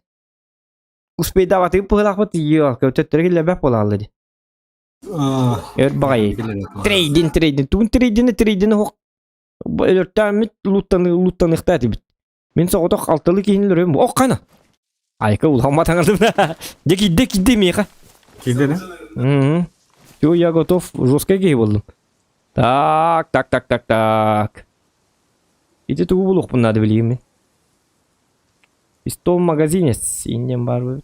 успейдаабатыгы быһыылаахпыт ийэ төттөрү киллэрбэт буолааллар дии. Өр баҕайы. Трейдин трейдин тугун трейдини трейдини оһох өлөртөөммүт луттаны луттаныахтаа этибит. Мин соҕотох алтылыы киһини өлөрөм. Ох хана. Айка улахан таҥардым. Дьэ киирдэ киирдэ миэхэ. Киирдэ да? Мм. Всё, я готов. Жесткай киһи буоллум. Так, так, так, так, так. Ити тугу булуохпун наада билигин мин. Пистол магазине иннем баар бу.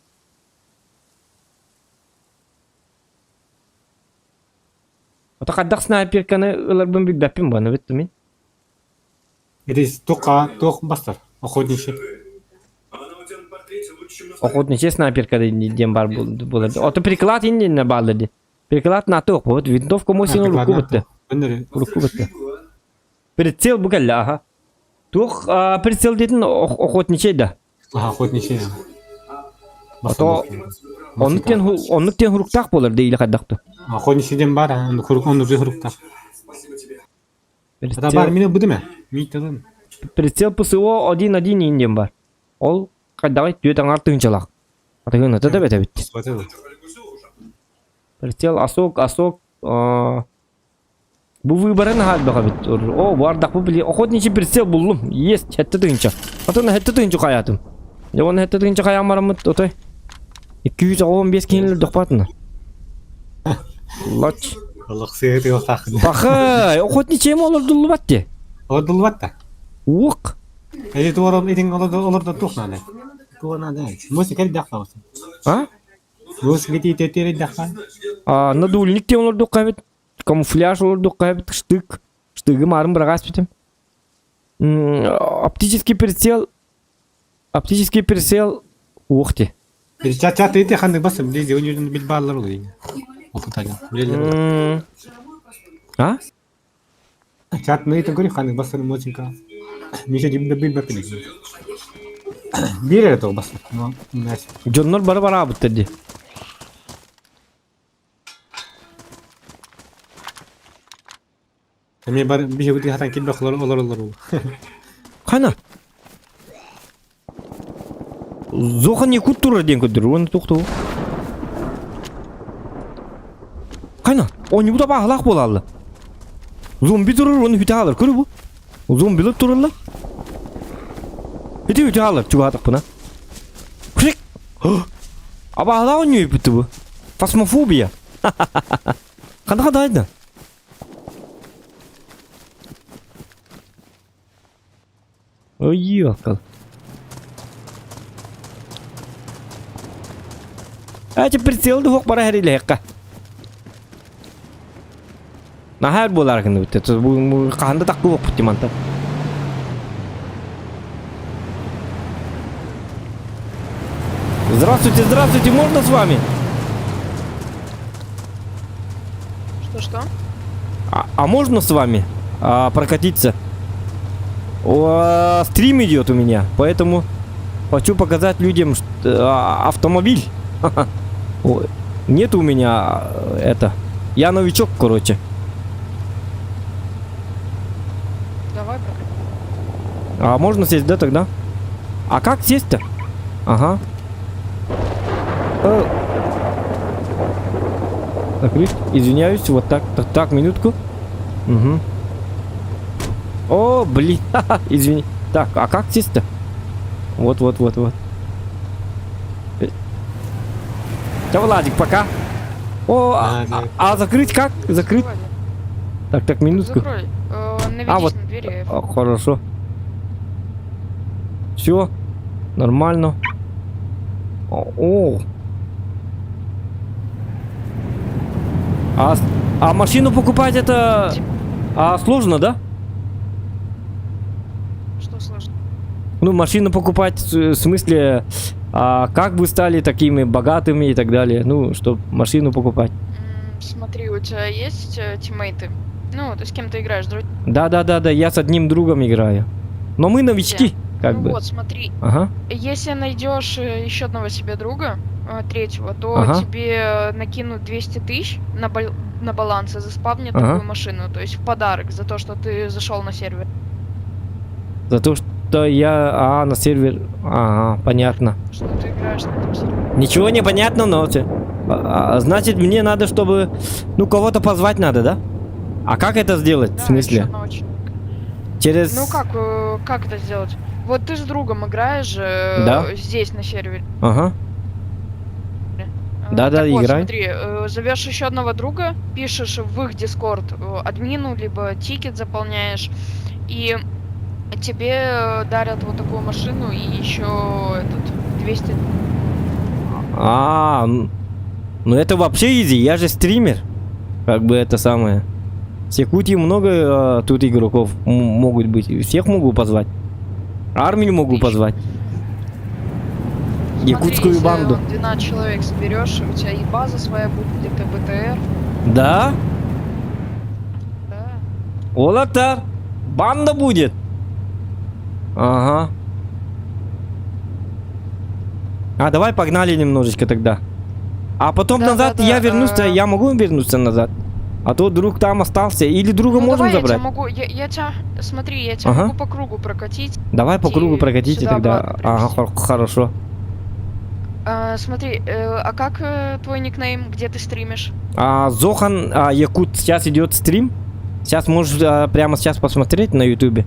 Ото хайдах снайперканы ыларбын билбэппин буона бүттүм мин. Ити туохха туох бастар? Охотничий. Охотничий снайперка диэн баар буолар. Ото приклад иннинэ бааллар ди. Приклад наатыах вот винтовка мосин урукку бутта. Урукку бутта. Прицел бу кэллэ, аха. Туох прицел диэтин охотничий да. Аха, охотничий. Ото оннук диэн оннук диэн хуруктаах буолар диили хайдахту. Охотничий диэн баар, оннук оннук хуруктаах. Это бар мин ылбытым ээ. Мииталын. Прицел ПСО 1-1 иин диэн бар. Ол хайдаҕый түөрт аҥаар тыһыынчалаах. Атыгын ата да бэтэбит. Прицел осок осок Бу выборы наһаа элбэх эбит. О, бу ардахпы били охотничий прицел буллум. Есть, сэттэ тыһыынча. Атын сэттэ тыһыынча хайаатым. Дьэ уонна сэттэ тыһыынча хайаан бараммыт отой. 215 киһини өлөрдөхпөтүнэ. Лач. Олох сыһы тыалсаахын. Пахай, охотничий олордуллубат дии. Олордуллубат да. Уок. Эти туором итин олордо туох наада. Туох наада. Муси кэлдэх таҕыс. А? Муси кити теттеридэх. А, надульник диэн олордуохха эбит. Камуфляж олордуохха эбит, штык. Штыгы маарын быраҕаас бүтүм. Оптический прицел оптический прицел уох ти. Ча-ча ты ханнык басым дии өнүрүн бил бааллар ол Охотага. А? Чат ну это говори ханнык басым мочинка. Миша дим бил бапин. Биир эрэ тоҕо басым. Дьоннор бары бараабыттар дии. Эмиэ бар биһиги хатан килбэх олороллор ол. Хана? Зохан якут турар диэн көрдөрөр уонна туох Хана? Оонньуубут абааһылаах буолаалла. Зомби турар уонна бүтэ хаалар. Көрө бу. Зомбилар тураллар. Ити үтү хаалар чугаһатахпына. Крик! Абаһалаах оонньуу бу. Фасмофобия. Ханна хадайда? Уехал. А теперь прицел двух пора хэрилэххэ. Наһаар буолар гыныбыт. Хаһан да такку буолбут манта. Здравствуйте, здравствуйте, можно с вами? Что-что? А можно с вами прокатиться? О, стрим идет у меня, поэтому хочу показать людям что, автомобиль. Ой, нет у меня это. Я новичок, короче. Давай прокатимся. А можно сесть, да, тогда? А как сесть-то? Ага. Закрыть. Извиняюсь, вот так, так, так, минутку. Угу. О, блин, извини. Так, а как сесть-то? Вот, вот, вот, вот. Чё, Владик, пока. О, а закрыть как? Закрыть? Закрывай. Так, так, минутку. Закрой. Наведись А, вот. на двери. А, хорошо. Все, нормально. О. А машину покупать это сложно, да? Что сложно? Ну, машину покупать, в смысле, как вы стали такими богатыми и так далее, ну, чтоб машину покупать. Смотри, у тебя есть тиммейты? Ну, ты с кем ты играешь, друзья? Да-да-да-да, я с одним другом играю. Но мы новички, как ну бы. вот, смотри, Ага. если найдешь еще одного себе друга, третьего, то Ага. тебе накинут 200 тысяч на баланс и заспавнят Ага. такую машину, то есть в подарок за то, что ты зашел на сервер. За то, что я... А, на сервер... Ага, понятно. Что ты играешь на этом сервере. Ничего не понятно, но... Значит, мне надо, чтобы... Ну, кого-то позвать надо, да? А как это сделать, Да, в смысле? еще одного человека. Через... Ну, как это сделать? Вот ты с другом играешь же, Да. здесь на сервере. Ага. Да-да, играй. Смотри, зовешь еще одного друга, пишешь в их дискорд админу, либо тикет заполняешь, и тебе дарят вот такую машину и еще этот 200. Ну это вообще изи, я же стример. Как бы это самое. В Якутии много тут игроков могут быть. Всех могу позвать. Армию могу Тысяч. позвать. Смотри, Якутскую если банду. 12 человек соберешь, у тебя и база своя будет, где-то БТР. Да? Да. Олатар. Банда будет. Ага. А давай погнали немножечко тогда. А потом Да, назад да, я да, вернусь-то, я могу вернуться назад? А то друг там остался. Или друга Ну, можем давай, забрать? Я тебя могу, я, я тебя, смотри, я тебя Ага. могу по кругу прокатить. Давай по кругу и прокатите сюда тогда. обратно Ага, привезти. хорошо. Смотри, а как твой никнейм, где ты стримишь? Зохан, Якут, сейчас идет стрим. Сейчас можешь прямо сейчас посмотреть на ютубе.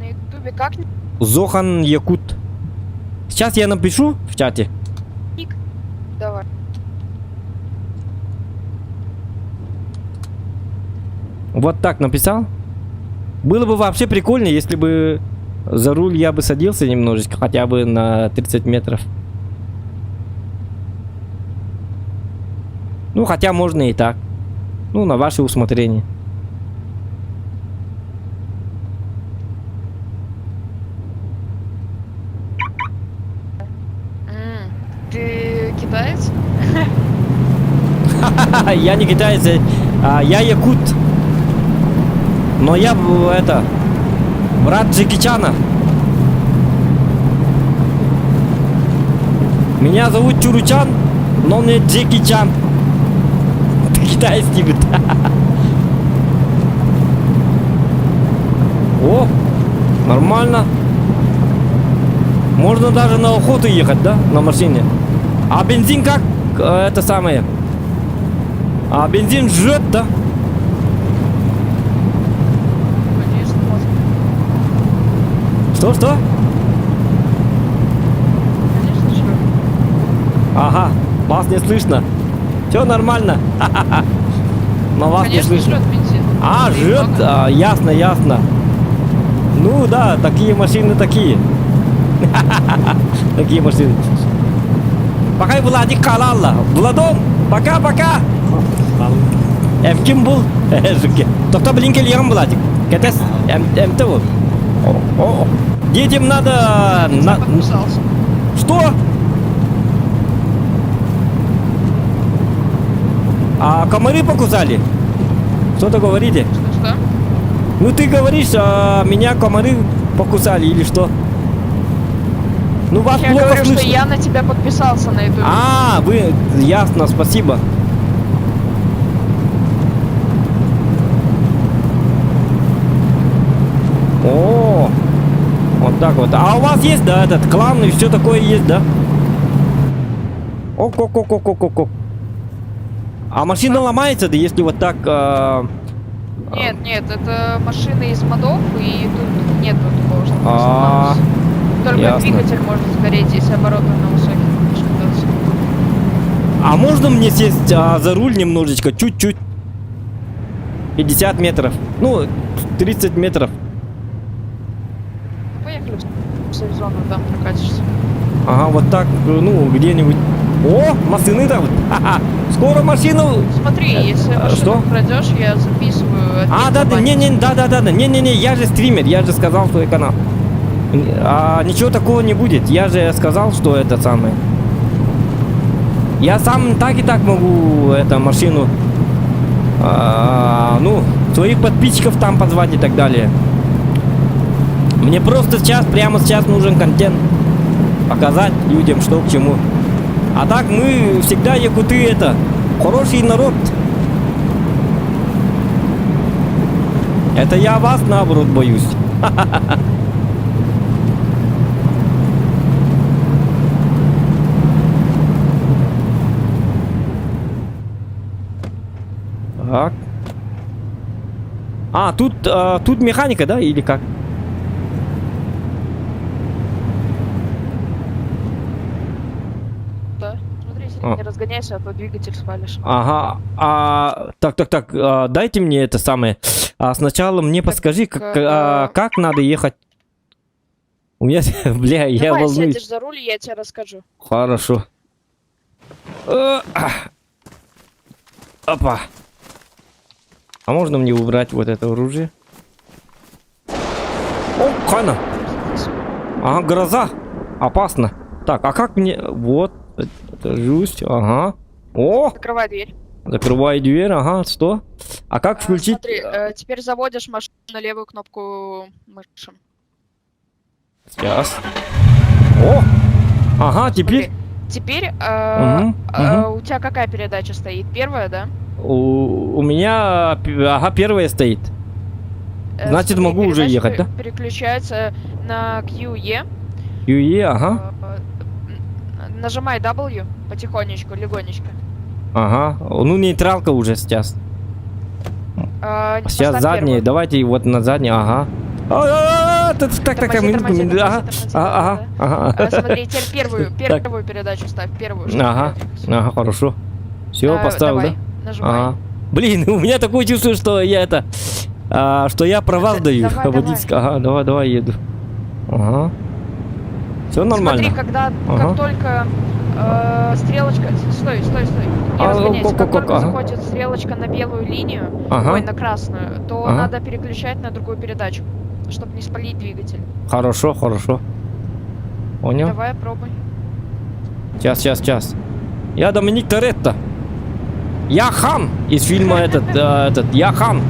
На ютубе как? Зохан Якут. Сейчас я напишу в чате. Ник? Давай. Вот так написал. Было бы вообще прикольно, если бы за руль я бы садился немножечко, хотя бы на 30 метров. Ну, хотя можно и так. Ну, на ваше усмотрение. Ты китаец? Я не китаец, я якут. Но я брат Джеки Чана. Меня зовут Чуручан, но не Джеки Чан. Ты китайский, бит. О, нормально. Можно даже на охоту ехать, да, на машине. А бензин как? Это самое. А бензин жрет, да? Конечно. Что, что? Конечно, жрет. Ага, вас не слышно. Все нормально. Но вас не Конечно, слышно. жрет бензин. А, Да и жрет, много. а, ясно, ясно. Ну да, такие машины такие. Такие машины. Пока Владик халалла. Владон, пока-пока. Эмкин был. Тоқта блин кэлиэҕим Владик. Кэтэс, МТ был. О, Детям надо... На... Подписался. Что? А комары покусали? Что-то говорите? Что, что? Ну ты говоришь, а меня комары покусали или что? Ну вас Я плохо говорю, слышно. что я на тебя подписался на эту. А, вы, ясно, спасибо. О, вот так вот. А у вас есть, да, этот клан и все такое есть, да? Ок, ок, ок, ок, ок, ок, ок. А машина ломается, да, если вот так... Э... Нет, нет, это машины из модов, и тут нет такого, что А, Только ясно. двигатель может сгореть, если обороты на высоких будешь кататься. А можно мне сесть а, за руль немножечко, чуть-чуть? 50 метров. Ну, 30 метров. Ну, поехали в сейф-зону, там прокатишься. Ага, вот так, ну, где-нибудь. О, машины там. Ха-ха. Скоро машину. Смотри, если а, машину что? украдешь, я записываю. А, да, да, не, не, да, да, да, да, не, не, не, я же стример, я же сказал свой канал. А, ничего такого не будет, я же сказал, что это самое. Я сам так и так могу эту машину, а, ну, своих подписчиков там позвать и так далее. Мне просто сейчас, прямо сейчас нужен контент. Показать людям, что к чему. А так мы всегда якуты это, хороший народ. Это я вас наоборот боюсь. Так. А, тут, а, тут механика, да, или как? Да. Смотри, сильно А. не разгоняйся, а то двигатель свалишь. Ага. А, так, так, так, а, дайте мне это самое. А сначала мне Так, подскажи, как, а, как надо ехать. У меня, бля, я Давай волнуюсь. сядешь за руль, я тебе расскажу. Хорошо. А. Опа. А можно мне убрать вот это оружие? О, Кана. Ага, гроза. Опасно. Так, а как мне... Вот. Сажусь. Ага. О! Закрывай дверь. Закрываю дверь. Ага, что? А как А, включить? Смотри, теперь заводишь машину на левую кнопку мыши. Сейчас. О! Ага, теперь... Смотри, Теперь э, Мгм, э, мгм. у тебя какая передача стоит? Первая, да? У меня... Ага, первая стоит. Значит, Смотри, могу уже передача ехать, да? Переключается на QE. QE, ага. Нажимай W потихонечку, легонечко. Ага. Ну, нейтралка уже сейчас. Сейчас Поставь задние. первую. Давайте вот на задние, ага. А, Так, так, так, Тормози, минутку, тормози, минутку, ага, тормози, тормози, ага, да. ага, Смотри, теперь первую, Так. первую передачу ставь, первую. чтобы Ага, двигаться. ага, хорошо. Все, поставил, давай, да? Нажимай. Ага. Блин, у меня такое чувство, что я это, а, что я права сдаю. давай, Водительское. Ага, давай, давай, еду. Ага. Все нормально. Смотри, когда, Ага. как только стрелочка... Стой, стой, стой. Не А, разгоняйся. ок, Как ок, только ага. заходит стрелочка на белую линию, Ага. ой, на красную, то Ага. надо переключать на другую передачу, чтобы не спалить двигатель. Хорошо, хорошо. Понял? Давай, пробуй. Сейчас, сейчас, сейчас. Я Доминик Торетто. Я хан из фильма этот, этот, я хан.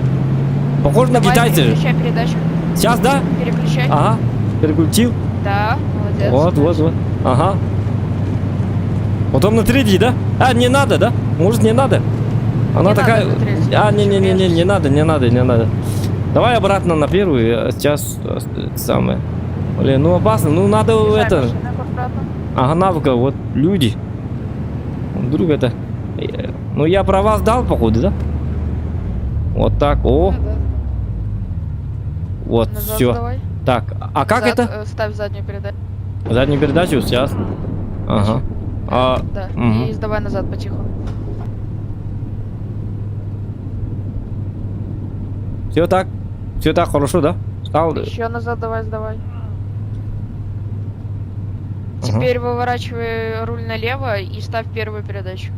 Похож на Давай, китайца же. переключай передачу. Сейчас, да? Переключай. Ага. Переключил. Да, молодец. Вот, вот, вот. Ага. Потом на третий, да? А, не надо, да? Может, не надо? Она Не такая... надо на третий. А, не-не-не-не, не надо, не надо, не надо. Давай обратно на первую, а сейчас самое. Блин, ну опасно, ну надо Езжай это... машину аккуратно. Ага, навыка, вот люди. Вдруг это... Ну я про вас дал, походу, да? Вот так, о, Да, да. вот, Назад все. давай. Так, а как Зад, это? Ставь заднюю передачу. Заднюю передачу сейчас. Ага. А, Да. мгм. И сдавай назад потиху. Все так? Все так хорошо, да? Стал. Еще назад давай, сдавай. Ага. Теперь выворачивай руль налево и ставь первую передачу.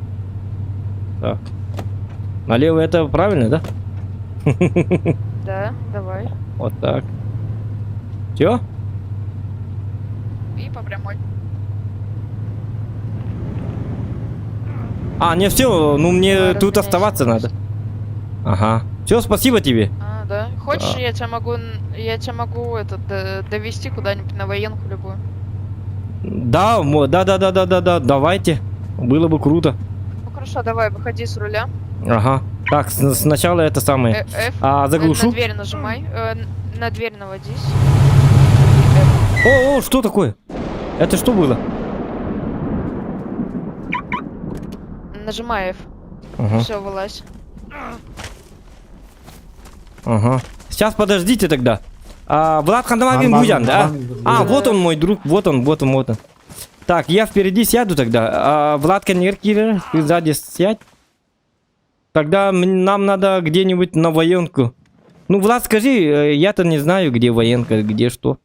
Так. Налево это правильно, да? Да, давай. Вот так. Все? И по прямой. А, не все, ну мне Давай, тут разгоняйся оставаться надо. Ага. Все, спасибо тебе. А, да. Хочешь, Да. я тебя могу, я тебя могу этот довести куда-нибудь на военку любую. Да, да, да, да, да, да, да, давайте. Было бы круто. Ну хорошо, давай, выходи с руля. Ага. Так, сначала это самое. F. А, заглушу. На дверь нажимай. На дверь наводись. О, о, что такое? Это что было? Нажимай F. Ага. Все, вылазь. Ага. Сейчас подождите тогда. А, Влад Хандамабин Буян, да? А, вот он мой друг, вот он, вот он, вот он. Так, я впереди сяду тогда. А, Влад Коньеркир, ты сзади сядь. Тогда нам надо где-нибудь на военку. Ну, Влад, скажи, я-то не знаю, где военка, где что.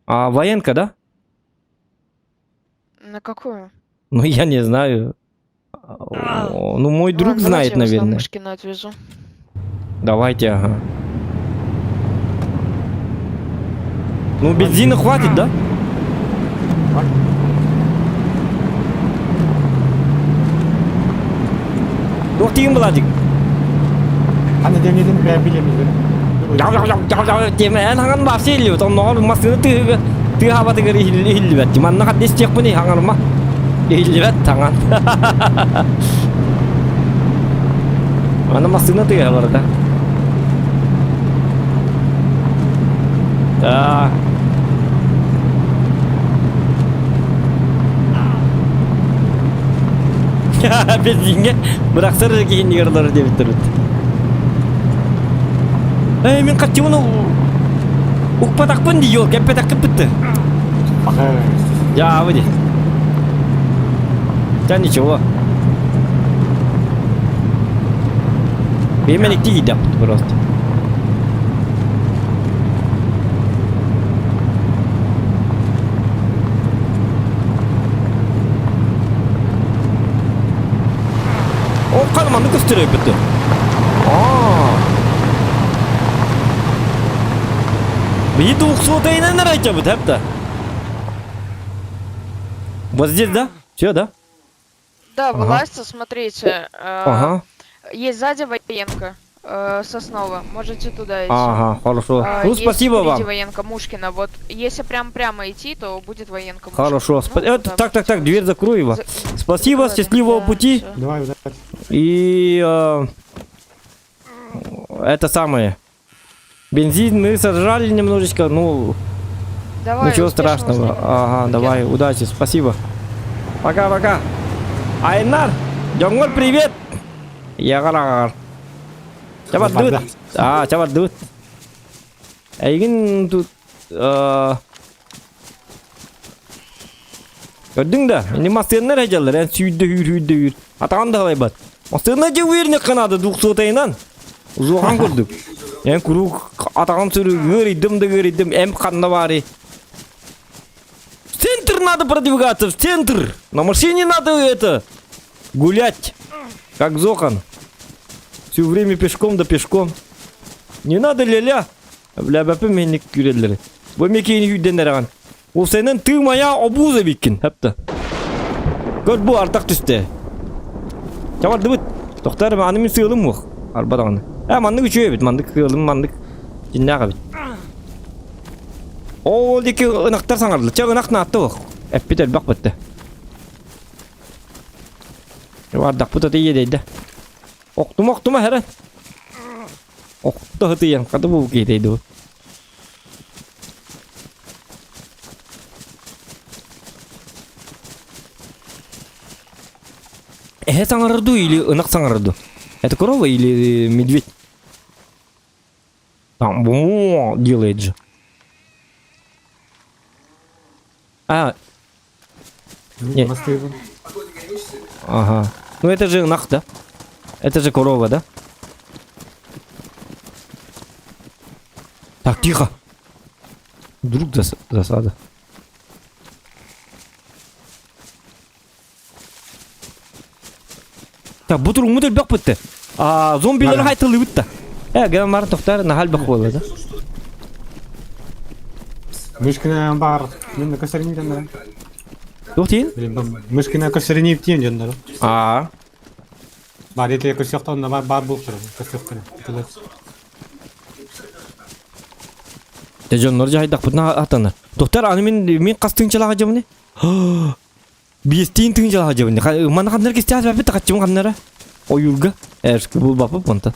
А, военка, да? На какую? Ну, я не знаю. Ну, мой друг Ладно, знает, давайте я вас на наверное. Мышкина отвезу. Давайте, ага. Ну, бензина хватит, да? Туох тиин Владик? Ханна демнедин бэйм билемизбин. Темен ханган вообще илли, онноҕор массыына тыһыгы тыаһаабатыгар иһиллибэт. Манна хат истиэхпин хаҥарма. Иһиллибэт таҥан. Манна массыына тыаһа барда. Так. Бензинге бырахсар киһинигэр олорор диэбиттэр Эй, мин хаччыбын укпатахпын дии, ол кэппэтэххит бытты. Я выйди. Да ничего. Бэймен икки киирдэхпит просто. Ол маннык көстөр эбит. Аа. Биһи двухсотайынан арайчабыт, хэпта. Вот здесь, да? Все, да? Да, Ага. вылазьте, смотрите. Ага. Есть сзади военка. Соснова. Можете туда идти. Ага, хорошо. А, Ну, есть спасибо впереди вам. военка Мушкина. Вот, если прям прямо идти, то будет военка Мушкина. Хорошо. Ну, туда Так, так, так, дверь закрою его. Спасибо, Закрыли. счастливого Да, пути. всё. Давай, удачи. И это самое. Бензин мы сожрали немножечко, ну, Давай, ничего успешного страшного. стрима. Ага, давай, удачи, спасибо. Пока-пока. Айнар, Дьоҥҥор привет. Ягар Чабардыбыт. А, чабардыбыт. Эйигин тут Көрдүҥ да, ини массыыннар эдьаллар, эн сүүрдэ үүр үүрдэ үүр. Атаҕын да халайбат. Массыына дьэ үөрүнэ канада двухсотайынан. Узухан курдук. Эн куруук атаҕын сүрү ыарыйдым да ыарыйдым, эм ханна баарый. В центр надо продвигаться, в центр. На машине надо это гулять, как Зохан. Все время пешком да пешком. Не надо ля-ля. Бля, бәпі мені күрелері. Бу мекейini үйден Ол сенен ты моя обуза биккин. Хәпті. Көр бу ардақ түсті. Чабардыбыт. Тоқтар, аны мен сыйлым уқ. Арбадағаны. Ә, мандык үчөө бит, мандык сыйлым, мандык. Жиннаға бит. Ол деки ынақтар саңарды. Чак ынақ наатты уқ. Әппет әлбақ бітті. Ардақ бұта тейе дейді. Оқтума, оқтума, хәрі. Оқты хытыян, қады бұл кейдейді бұл. Эһэ саҥарарду или ынах саҥарарду? Это корова или медведь? Там делает же. А, не. Ага. Ну это же нах, да? Это же корова, да? Так, тихо. Вдруг зас засада. Так, бу туруҥмут элбэх бытты. А, зомбилары хайтылыбыт да. Э, гынан барын тохтар, нахал бах буолла да. Мышкина бар. Мен көсөрүнү дьоннору. Туох тиин? Мышкина көсөрүнү тиен дьоннору. Аа. Бар ете көсөктөн бар бар булуп көсөктөн. Дьэ дьоннор дьаһайдахпытына атанар. Доктор, аны мин мин хас тыынчалаах дьабыны? Биэстиин тыынчалаах дьабыны. Манна ханнар кистээс баппыт хаччым ханнара? Ойуурга. Эрски булбаппыт онтон.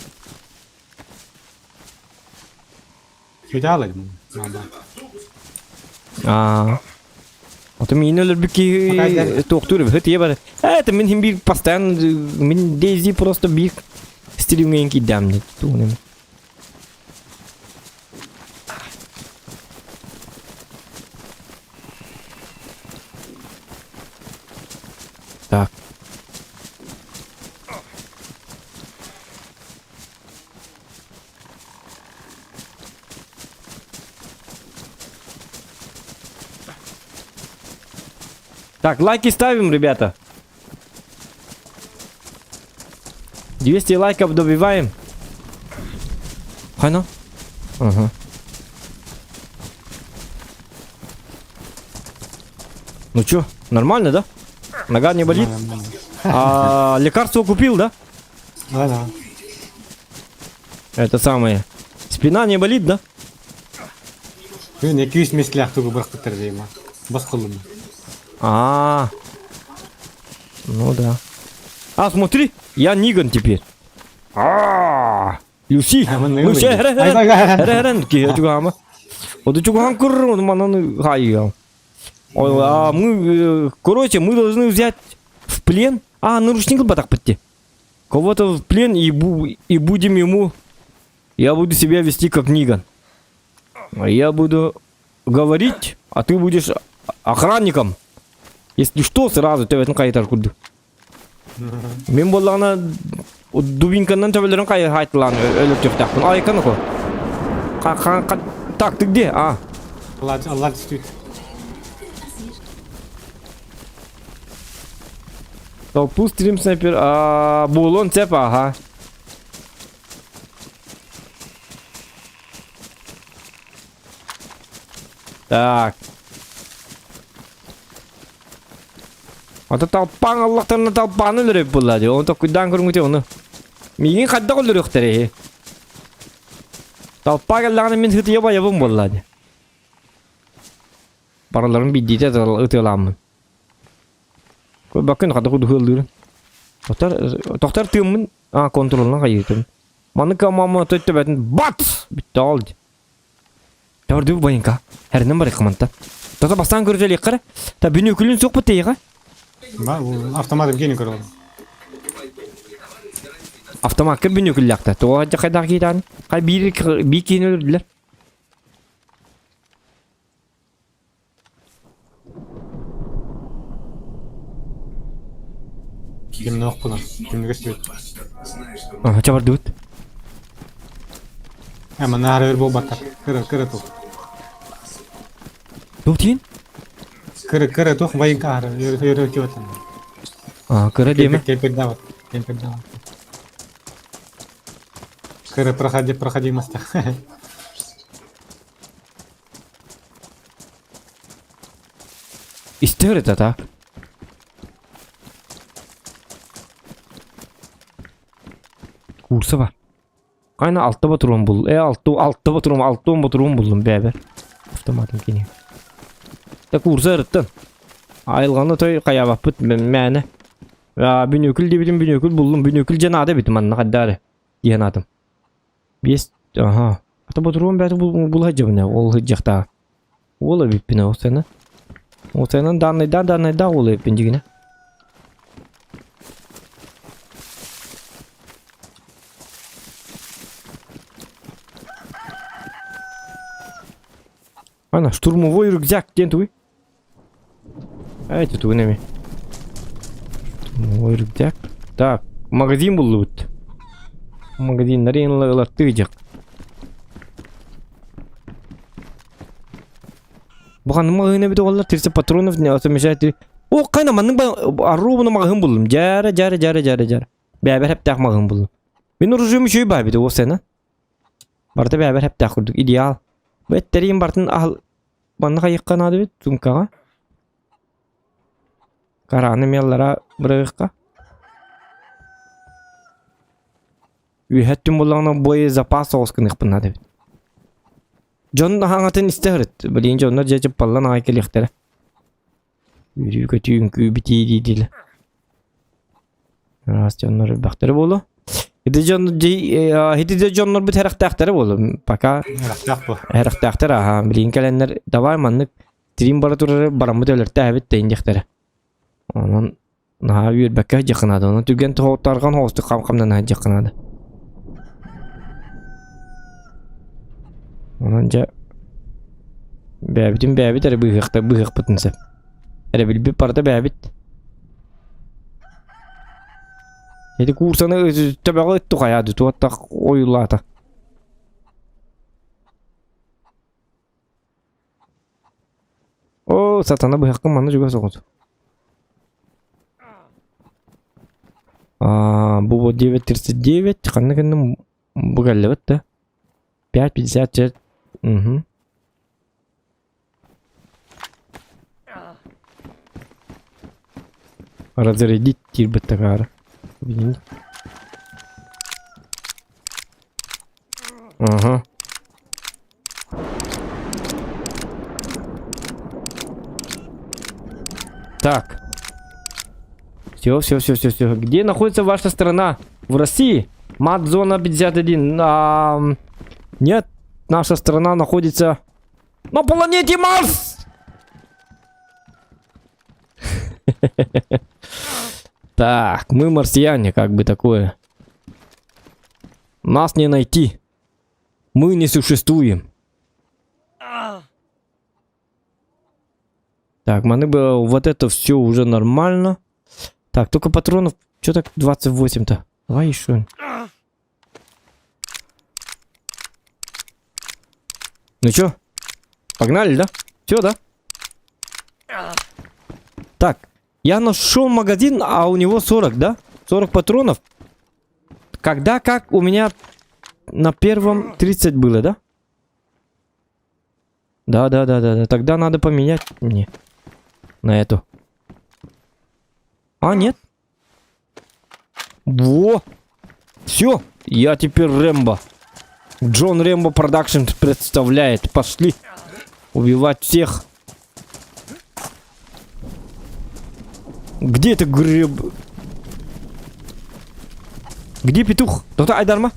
Сүтэ Аа. Ото миин өлөрбүт киһи туохтуур эбит тие бар. Это мин хим биир постоянно мин Дейзи просто биир стримҥэ киирдэм дии тугун Так. Так, лайки ставим, ребята. 200 лайков добиваем. Хайно? Ага. Ну чё, нормально, да? Нога не болит? А, лекарство купил, да? Да, да. Это самое. Спина не болит, да? Күн 200 миэстэлээх тугу бырахпыттар диэма. Босхоллум. А, ну да. А, смотри, я Ниган теперь. А, Люси. Люси, эрэ ки чугаама. Вот чугаан кур, манан хайя. А мы, короче, мы должны взять в плен. А, наручник батах пытти. Кого-то в плен и, бу и будем ему... Я буду себя вести как Ниган. Я буду говорить, а ты будешь охранником. Если что, сразу төбөтүн хайытар курдук. Мин буоллаҕына дубинканан төбөлөрүн хайытылаан өлөртүөхтээхпин. Айкан око. Так, ты где? А. Аллар түстүт. Толпу стрим снайпер. А, буолуон сөп, аха. Так. Ата талпаң аллахтарына талпааны өлөрөп буолла дии. Оны токуйдаан көрүҥүтэ ону. Миигин хайдах өлөрүөхтэрэ Талпаа кэллэҕинэ мин сытыйа байабын буолла дии. Барыларын биирдиитэ ытыалааммын. Бакын хата курдук ыаллыырын. Тохтар, тохтар тыыммын, а, контролунан хайыытым. Маннык мама төттөбөтүн бат! Бүтті ол. Төрдү бойынка. Хэрнен бар икманта. Тото бастан көрүтө ликкара. Та бүнүкүлүн сук бутыйга. Автомат Евгений көрөр. Автоматка бүнүкүллэхтэ. Туга хайдах киитаан. Хай биир бии киин өлөрдүлэр. Кимнөөх була. Кимнүгө сүбэт. Ага, чабардыбыт. Эма наары өр буолбаттар. Кыра кыра тух. Туох диин? Кыра кыра тух байыҥка аһары өр өр өтүөтэн. А, кыра диэмэ. Кемпердават. Кемпердават. Кыра проходи проходимость. Истер это так. Курса бар. Кайна алта батырым бул. Э алты алта батырым алты он батырым булдум бәбер. Автоматым кини. Та курса ырыттан. Айылғаны той каябаппыт мээнэ. Бүнүкүл дебитим бүнүкүл булдум. Бүнүкүл жанаада битим манна каддары. Диэн атым. Биэс аха. Ата ботуруон бэйэтэ була сылдьабын ол сылдьыахтааҕа. Уол эбиппин ол сыана. Ол сыанан дааннайдаах дааннайдаах уол эбиппин дьигинэ. Ана, штурмовой рюкзак диэн тугуй? Эти тугун эми. Штурмовой рюкзак. Так, магазин буллубут. Магазиннары ылаттыы дьах. Бу ханнык маҕаһыын эбит оҕолор 30 патронов не совмещает. О, кайна маннык арруубуна маҕаһыын буллум. Дьээрэ, дьээрэ, дьээрэ, дьээрэ, дьээрэ. Бэбэр хэптээх маҕаһыын буллум. Мин оружием үчүгэй баа эбит ол сена. Барыта бэбэр хэптээх курдук идеал. Бу эттэриим бартын аһыл манна хайыахха наада эбит сумкаҕа. Караны меллара бырыахха. Үөһэ өттүн буллаҕына боезапас соҕус гыныахпын наада эбит. Дьон аһаҥатын истэ сырыт. Билигин дьоннор дьэ чыппаллан аҕай кэлиэхтэрэ. Үөрүү-көтүү үҥкүү битии дии-диилэр. Араас дьоннор элбэхтэрэ буолуо. Ити дьон ити да дьоннорбут эрэхтээхтэрэ буолуо. Пока Эрэхтээх буо. эрэхтээхтэр аһаа. Билигин кэлэннэр давай маннык трим бара турары бараммыт өлөртөөбүт тэйин диэхтэрэ. Онон Наһаа үөрбэккэ сылдьыахха наада, онон түргэн тоһоҕоттарган соҕустук хам-хамнана сылдьыахха наада. Онон дьэ бэйэбитин бэйэбит эрэ быыһыахта быыһыахпытын сөп. Эрэбилбит барыта бэйэбит. Ити куурсаны төбөҕө ыттухайаа дуу, туохтах ойуулаата. Оо, сатана быһаххын манна чугас оҕус. А, бу вот 9.39, ханна гынным бу кэллэбит да. 5.56. Угу. Разрядить киирбит такаары. Объединить. Ага. Так. Все, все, все, все, все. Где находится ваша страна? В России? Мат-зона 51. А, нет, наша страна находится на планете Марс! Так, мы марсиане, как бы такое. Нас не найти. Мы не существуем. Так, маны бы вот это все уже нормально. Так, только патронов... Что так 28-то? Давай еще. Ну чё? Погнали, да? Все, да? Так, я нашел магазин, а у него 40, да? 40 патронов. Когда, как у меня на первом 30 было, да? Да, да, да, да, да. Тогда надо поменять мне на эту. А, нет. Во! Все, я теперь Рэмбо. Джон Рэмбо Продакшн представляет. Пошли убивать всех. Где это греб... Где петух? Доктор Айдарма?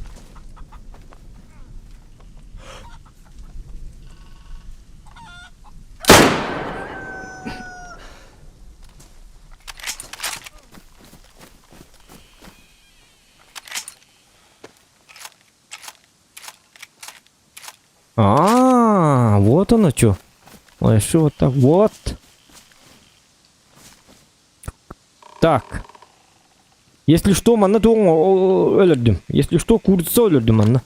А, вот оно что. Ой, что вот так? Вот. Так. Если что, манна өлөрдүм. Если что, курица өлөрдүм манна.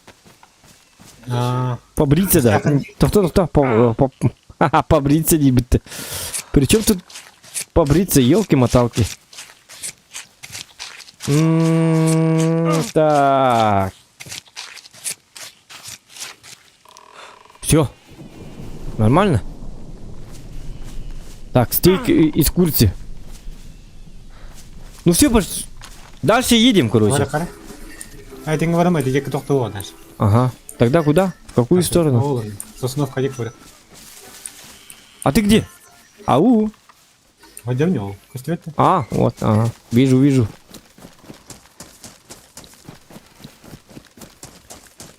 Побриться, да. Тохто, тохто, по, побриться диэбит. Причем тут побриться, елки-моталки. Так. Все. Нормально? Так, стейк из курицы. Ну все, пош... дальше едем, короче. Ага. Тогда куда? В какую сторону? Сосновка диэки А ты где? Ау. А, вот, ага. Вижу, вижу.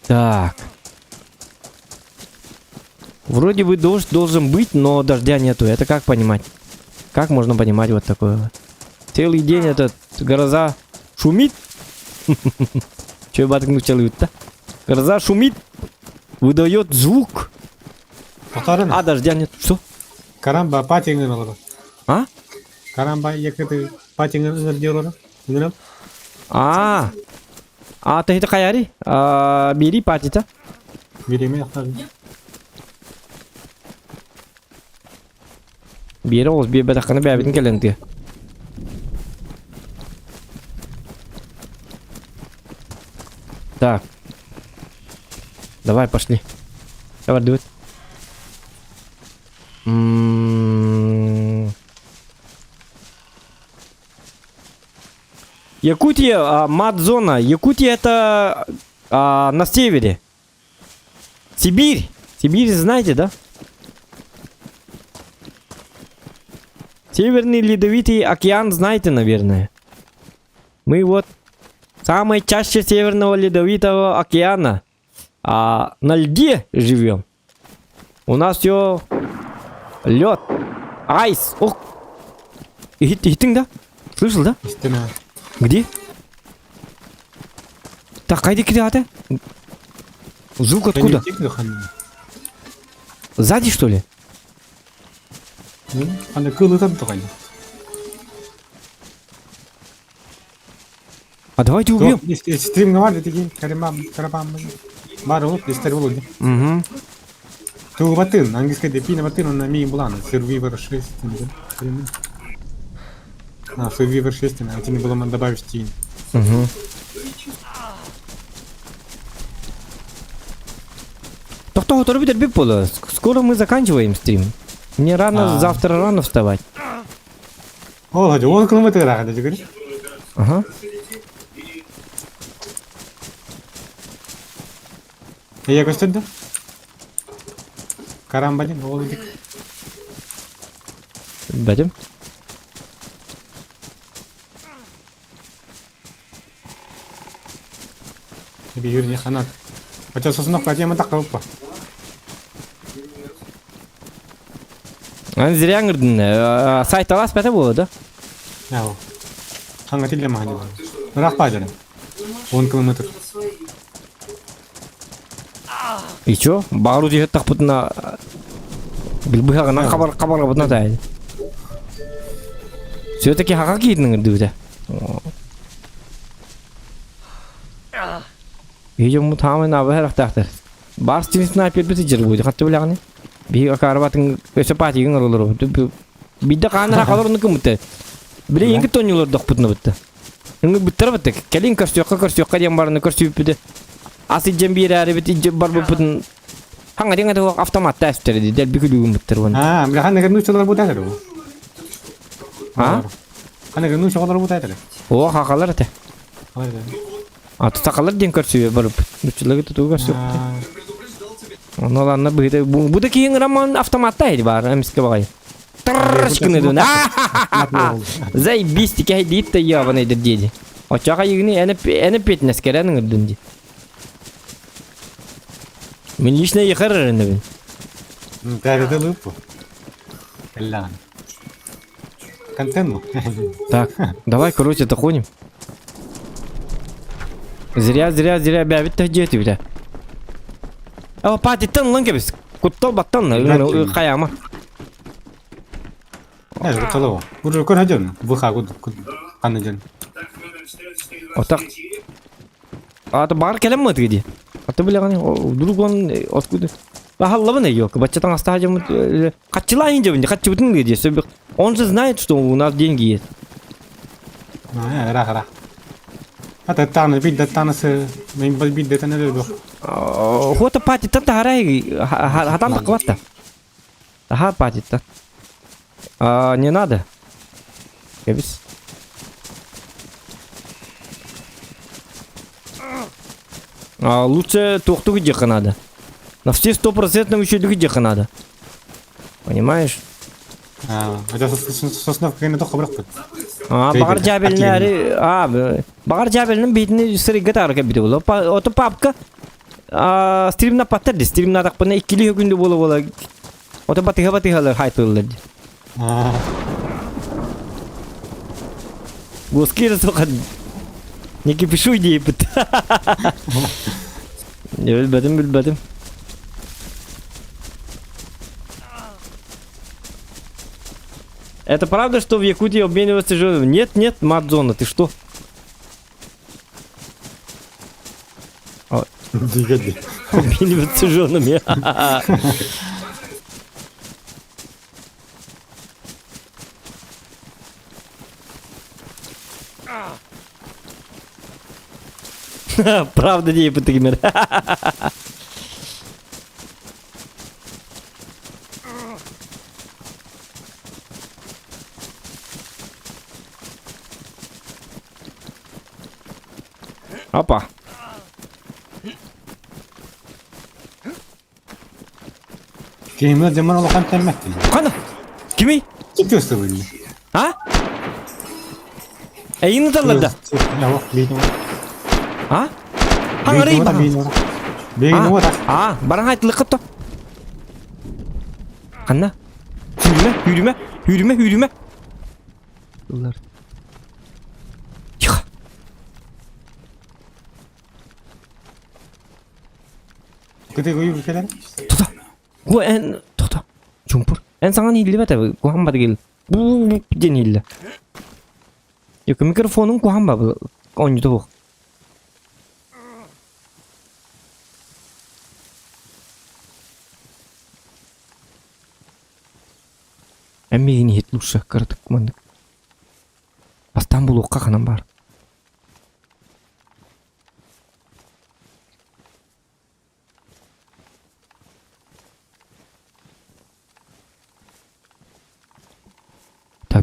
Так. Вроде бы дождь должен быть, но дождя нету. Это как понимать? Как можно понимать вот такое вот? Целый день этот гроза шумит. Че батгнуть-то? Гроза шумит, выдает звук. Повторно. А, дождя нет. Что? Карамба патиңын олорор. А? Карамба якыты патиңын ыңыр дии олорор. Ыҥырам. А. А, ты это хаяри? А, бери патита. Бириэмэ ахтар. Биэрэ оҕус биэрбэтэххинэ бэйэбитин кэлэн тыа. Так. Давай, пошли. Давай, дует. М-м-м. Якутия, а, мат-зона. Якутия это а, на севере. Сибирь. Сибирь знаете, да? Северный Ледовитый океан знаете, наверное. Мы вот самой чаще Северного Ледовитого океана. А на льде живем. У нас все лед. Айс. Ох. Иһиттиҥ да? Слышал, да? Истина. Где? Так, хайда кириата? Звук откуда? Сзади, что ли? Аны кылытан тугай. А давайте убьем. Стрим бар дии карамам карабам. Бар ол истер болу. Угу. Туу батын, английский депина батын, он на ми булан, Survivor 6. А, Survivor 6, а тебе было добавить тень. Угу. Тохто бүтэрбит буолла. Скоро мы заканчиваем стрим. Мне рано, А. завтра рано вставать. О, он километр рахат, говоришь? Ага. Я көстөрдө? Карамба диэн ол дик. Бәдим. Биир ханат. Хотя сосунок патема так калыппа. Аны зря ыңырдын. Сайт алас бәтә була, да? Яу. Ханга тиле махани. Ыраах баажары. 10 километр. И чё? Бару диһет тахпытына билбыһаҕынан хабар хабаргабытына таайды. Все-таки хаха киирдиҥ ырдыбыта. Видимо, таамын абы харахтаахтар. Бар стим снайпер бити жыр буйды. Хатты билэҕини. Биһи акаарбатын өсө патигин оролору. Бидде хаанара халор кымыты. Биле инги тонюлор дохпутна бытты. Инги буттар бытты. Кэлин көрсүөххэ көрсүөххэ диэн бараны көрсүбүппүтэ. Ас иджен биэрээри бит иджен барбыппытын Хаңа диҥэ туох автоматта эстэр ди дэлби күлүгүн буттар буну. А, бля, ханна гэрнүү чолор бутаа этэ. А? Ханна гэрнүү чолор бутаа этэ. О, хахалар этэ. А тутакалар диэн көрсүбэ барып. Нуччаларга тутуу көрсүбүт. Ону ланна быһыта бу да киһиҥ роман автоматта эди бар эмискэ баҕайы. Тррршкыны дун. Заебись тикэ диит да ебаный диэди. Оччоҕо айыгыны эне эне петнес кэрэн ыҥырдын ди. Мин лично ехар эрэнэбин. Тәріді лыппу. Эллан. Контент Так, давай, короче, доходим. Зря, зря, зря, бя, бит дьиэти бля. А, патиттан ылан кэбис. Куттал баттан, хайама. Э, кутталова. Уже көрөдөн, выха куд каны ден. Отак. А, то бар кэлэн мытыгы ди. А то билэҕин, вдруг он откуда? Бахаллабын ёлка, баччатан астаажым хаччылаайын дебин, хаччыбытын диye. Он же знает, что у нас деньги есть. А, ра ра. А таттаны бит даттанысы мен бит даттаны бу. Хота патиттан тахарай хатан тақватта. Таха патиттан. А, не надо. Кэбис. А, лучше туохтугу диэххэ надо. На все стопроцентно үчүгэй диэххэ надо. Понимаешь? А, это сосновка кэннэ тоххо бырахпыт. А, баҕар дьээбэлинэ а, баҕар дьээбэлинэн биитини сырыйга таары кэлбитэ буолуо. Ото папка а, стримна паттар ди, стримнаатахпына иккилии күндү буола буола ото батыһа батыһалар хайтыллар ди. Госкир суха не кипишуй диэбит. Билбэтим, билбэтим. Это правда, что в Якутии обмениваться женами? Нет, нет, мат-зона, ты что? Дигэди. Обмениваться женами. Правда диэбит Опа. Киһимэ дьоммор улахан тэммэттин. Хана? Кимий? Ким тыастыбын? А? Эйин ыталлар да? А? Хаҥарый баһан. А, баран айтылыкка то. Ханна? Сүүрүмэ, сүүрүмэ, сүүрүмэ, сүүрүмэ. Ыллар. Тихо. Кытыгы кэлэр. Тута. Бу эн тута. Чумпур. Эн саҥан иһиллибэт куһаҕан бады кэл. Бу диэн иһиллэ. Yok микрофонун куһаҕан ба оонньута суох. Эн миигин иһит лучше кыратык маннык. Бастаан булуохха ханан баар.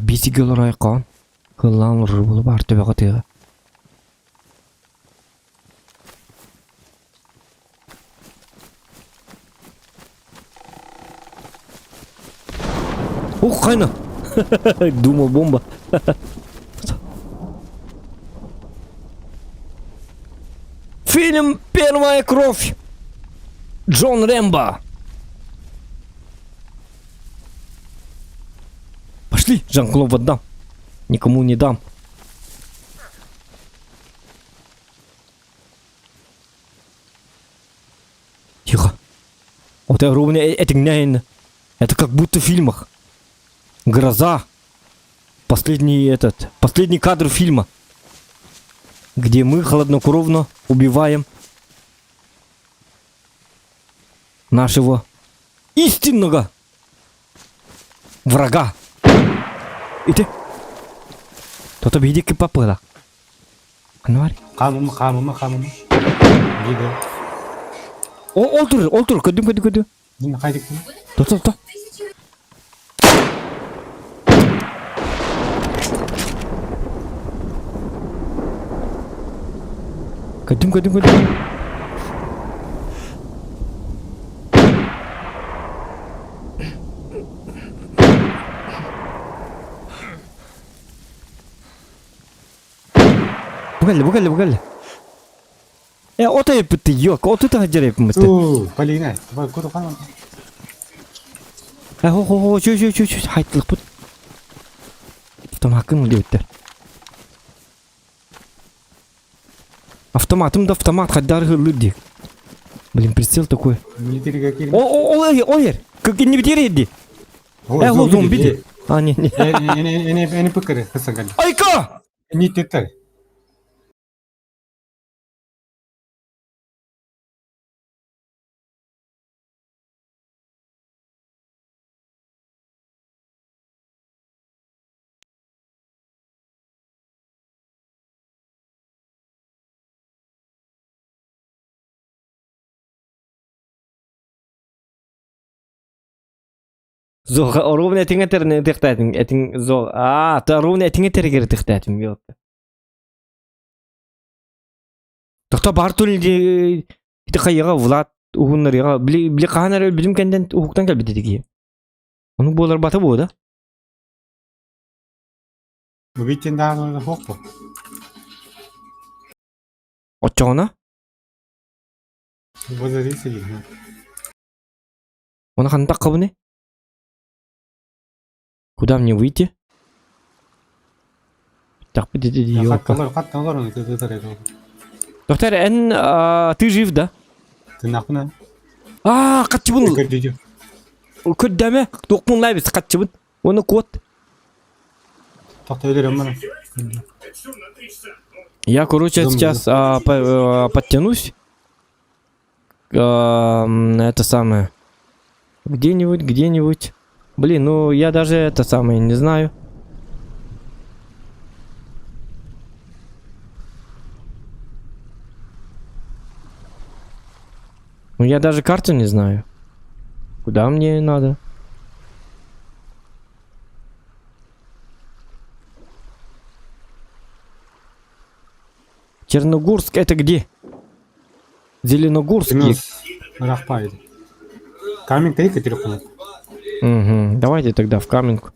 Биитигэ олоройхоон, кыллаан олорор буола баар төбөҕө тыаҕа Ух, хайна! Думал, бомба. Фильм «Первая кровь». Джон Рэмбо. Пошли, Жан-Клод Ван Дам. Никому не дам. Тихо. Вот я ровно этим Это как будто в фильмах. Гроза. Последний этот, последний кадр фильма, где мы хладнокровно убиваем нашего истинного врага. Ити. Тото биһиги папыла. Анвар. Хаамыма, хаамыма, хаамыма. Биир Ол ол тур, ол тур, көрдүм, көрдүм, көрдүм. Тохто, тохто. Көрдүм, көрдүм, көрдүм. Бу кэллэ, бу кэллэ, бу кэллэ. Э, ото эппитти, yok, оту таһырдьар эппиммитти. Туу, Полина, кутухан. Э, хо, хо, хо, чү, чү, чү, чү, хайттылыкпыт. Автомаккын диэбиттэр. Автоматым да автомат, хайдары хыллыр дии. Блин, прицел такой. О, о, ол, ол ер. Как не битер ди. Э, ол зомби ди. А, не, не. Эне пыкыры, хысаган. Айка! Не тетер. Зоға ровно этиҥ этэрин ытыктаатым этиҥ зо аа та ровно этиҥ этэригэр ытыктаатым ёпта. Тохто бар тул ити хайыга Влад уһуннарыга били били хаһан эрэ өлбүтүм кэннин уһуктан кэлбит этиги. Ону буолар бата буо да? Убитин даҕаны суох буо. Оччоҕуна? Возродиться дии. Оны ханна таххабыный? Куда мне выйти? Тахпыт ити дии Доктор, эн ты жив, да? Тынахпына. Аа, хатчыбын. Көрдөмө, туохпун лайбис хатчыбын. Оны куот. Тохто өлөрөм маны. Я, короче, сейчас подтянусь. Это самое. Где-нибудь, где-нибудь. Блин, ну я даже это самое не знаю. Ну я даже карту не знаю. Куда мне надо? Черногорск это где? Зеленогорск. Ыраах Камень ты телефон. Угу. Давайте тогда в Каменку.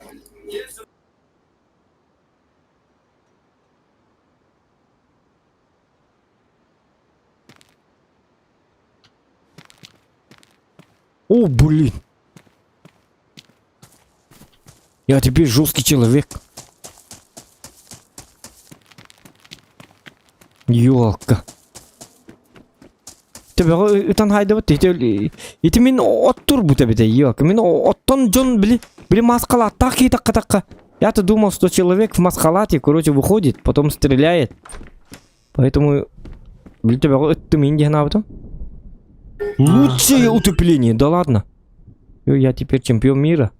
О, блин. Я теперь жесткий человек. Ёлка. Төбөҕө ытан хайдабыт ити мин оттур бу тэбитэ ёлка мин оттон дьон били били маскалааттаах киһи такка я-то думал что человек в маскалате короче выходит потом стреляет поэтому били төбөҕө ыттым ин диэн аабытым лучшее утепление да ладно я теперь чемпион мира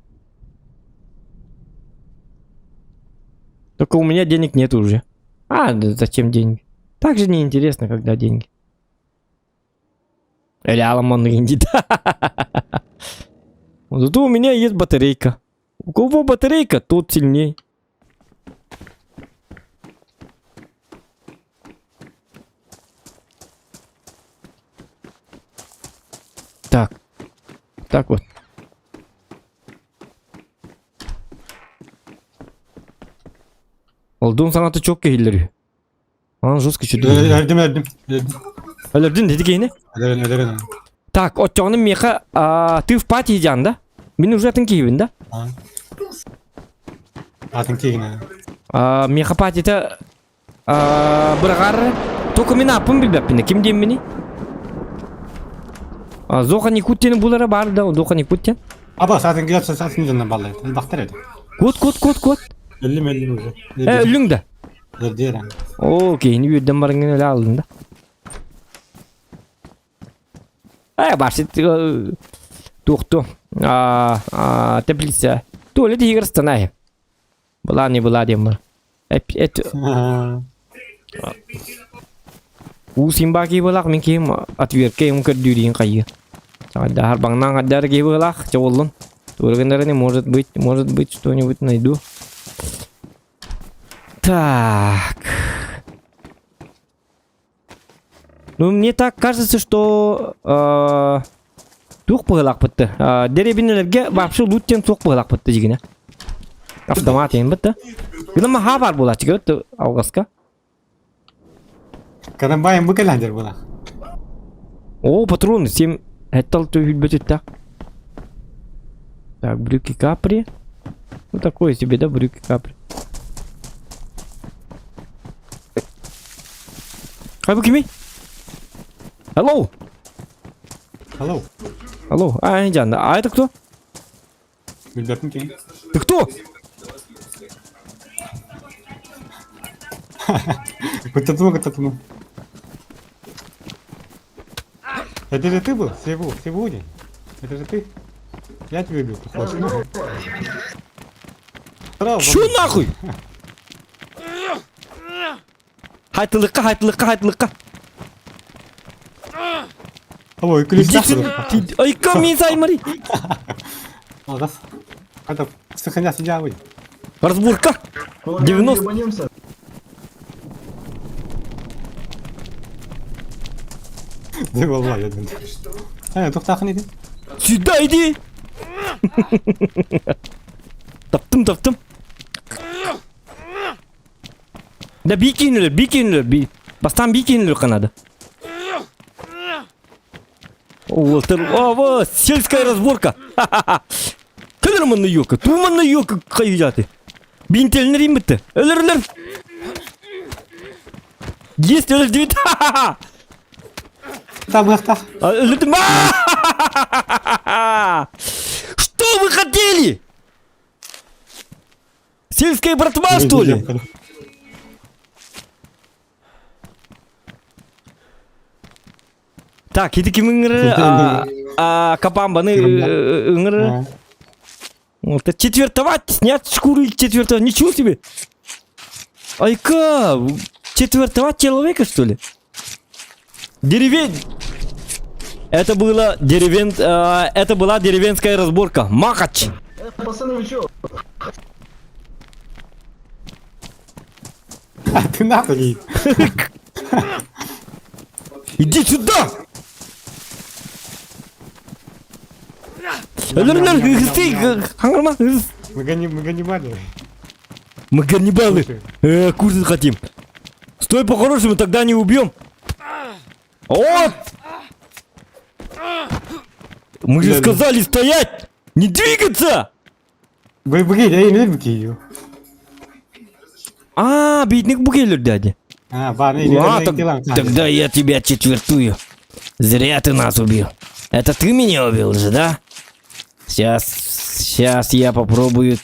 только у меня денег нет уже а зачем деньги так же неинтересно когда деньги Или Аламон Инди. Зато у меня есть батарейка. У кого батарейка, тот сильней. Так. Так вот. Олдун саҥата чок киһилэр. Анан жестко чүдү. Өлөрдүм, өлөрдүм. Өлөрдүм. Өлөрдүн деди киһини. Өлөрөн, өлөрөн. Так, оччоҕуна миэхэ ты в пати дьаан да? Мин уже атын киһибин да? Атын киһигин. Миэхэ патита быраҕар только мин ааппын билбэппин ким диэмминий? Зоха Никуттин булара бар да, Зоха Никуттин. Аба, саатын киһи саатын дьоннор баллар. Бахтар эти. Кут, кут, кут, кут. Өллүм, өллүм уже. Э, өллүҥ да? Дэрдиэр. Оо, киһини үөрдэн бараҥҥын өлө алдын да. Э, барсит туохту теплица. Туалет иһигэр станай. Была не была диэн бар. Эт Уу симба киһи былах мин киһим отвертка ему көрдүүрүн хайыы. Саҕайдааһар баҥнаан хаддар киһи быһылаах чоҕуллун. Туорагыннарыны может быть, может быть что-нибудь найду. Так. Ну, мне так кажется, что туох быһылаахпытты. Дэриэбинэлэргэ вообще лут диэн туох быһылаахпытты дьигинэ. Автомат диэн бытта. Гына ха бар буолааччы алҕаска. Карамбайым бу кэлэн була. О, патроны 7 Эттал төһүлбөтүттэх. Так, брюки капри. Ну, такое себе, да, брюки капри. Хай бу кимий? Hello! Hello. Алло, а, Жан, а это кто? Билбэппин кини. Ты кто? Куттатыма, куттатыма. Это же ты был? Севу, сегодня. Это же ты? Я тебя убил, похоже. Чё нахуй? Хайтылыкка, хайтылыкка, хайтылыкка. Ой, ключ Айка мин саймари. Алгас. Это сохраняться дьявол. Разборка. 90. Да валла, я думаю. А, тухтахын иди. Сюда иди. Таптым, таптым. Да бикинлер, бикинлер, би. Бастан бикинлер канады. О, о, сельская разборка. Кэлэр манна ёка, туу манна ёка хайыжаты. Бинтелинер имбитте. Өлөр өлөр. Есть өлөр Табыахтах. Өлөрдүм. Что вы хотели? Сельская братва, что ли? Так, ити ким ыҥыры Капамбаны ыҥыры. Это четвертовать, снять шкуру и четвертовать. Ничего себе! Айка, четвертовать человека, что ли? Деревень! Это было деревен... это была деревенская разборка. Махач! Пацаны, вы чё? А ты нахуй. Иди сюда! Өлөр, хаңырма. Мы гоним, мы Ганнибалы. Мы Ганнибалы. Кушать хотим. Стой по-хорошему, тогда не убьем. Вот! Мы же сказали стоять! Не двигаться! А, бедник букелер дядя. А, тогда я тебя четвертую. Зря ты нас убил. Это ты меня убил же, да? Сейчас, сейчас я попробую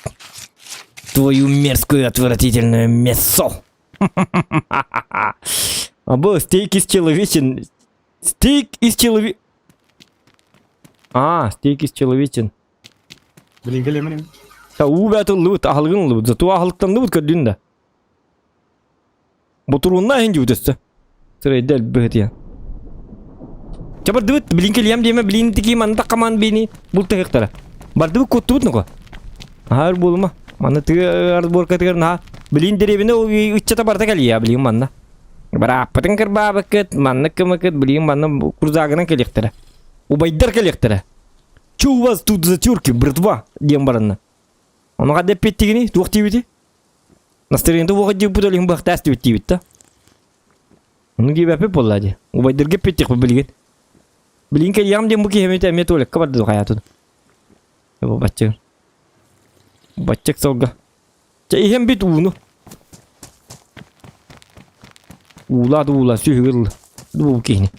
твою мерзкую отвратительную мясо. А был стейк из человечин. Стейк из человек... А, стейк из человечин. Блин, галим. Та уу бәт ыллыбыт, аһылыгын ыллыбыт. Зато аһылыктанныбыт көрдүн да. Ботуруунна иһин дьубут өссө. Сырайда элбэхитиэн. Ча бардыбыт, билин кэлиэм диэмэ, билин тики манна таххамаан биини бултаһыахтара. Бардыбыт куоттубут нука. Аһар буолума. Манна тыа разборкатыгар наһаа билин дэриэбинэ ыччата барыта кэлиэ билин манна. Бырааппытын кырбаабыккыт, маннык кымыкыт, билин манна курзаагынан кэлиэхтэрэ. Убайдар кэлиэхтэрэ. Че у вас тут за терки, братва? диэн баранна. Ону хадда эппиттигини, туох диэбити? Настырыынта уоха диэбит ол иһин быһахтаас диэбит диэбит да. Ону диэбэппит буолла дии. Убайдарга эппиттиэхпит билигин. Билигин кэлиэҕим диэн бу киһи эмиэ эмиэ туалекка барда хайаатын. Бу баччык. Баччык сылга. Чэ иһэн бит ууну. Уулаа да уулаа сүһүгэр ылла. Бу киһини.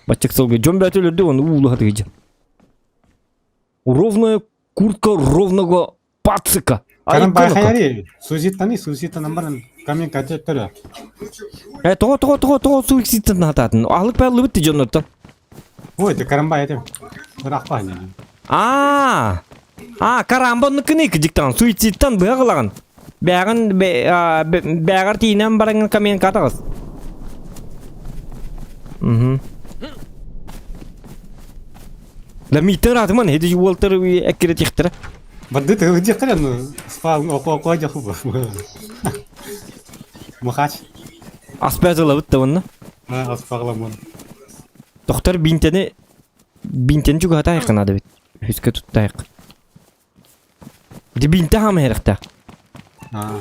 Баччык сылга дьон бэйэтэ өлөрдө уонна уулуһа тыгыдьа. Ровная куртка ровного пацика. Каран байхаяри. Сузиттаны, сузиттанан баран камен катеттері. Э, тоҕо тоҕо тоҕо тоҕо суицидтан хатаатын. Аһылык пааллыбыт ти дьоннортон. Ой, это карамбай это. Ырахпа не. Аа! Аа, карамба оннуккыны кыдьыктаҕын. Суицидтан быһа ылаҕын. Бэҕин бэҕэр тиинэн бараҥҥын камен катаҕыс. Угу. Да мииттэн ыраатыман, ити уолтар эккирэтиэхтэрэ. Барды тыл диэхтэрэ, ну, спал око дьаху. Махач. Аспэт ылабыт да онно. Аспаҕламын. Тохтор бинтэни бинтэни чугаһатаайык наада бит. Үскэ туттаайык. Ди бинтэ хаама иһэрэхтээх. Аа.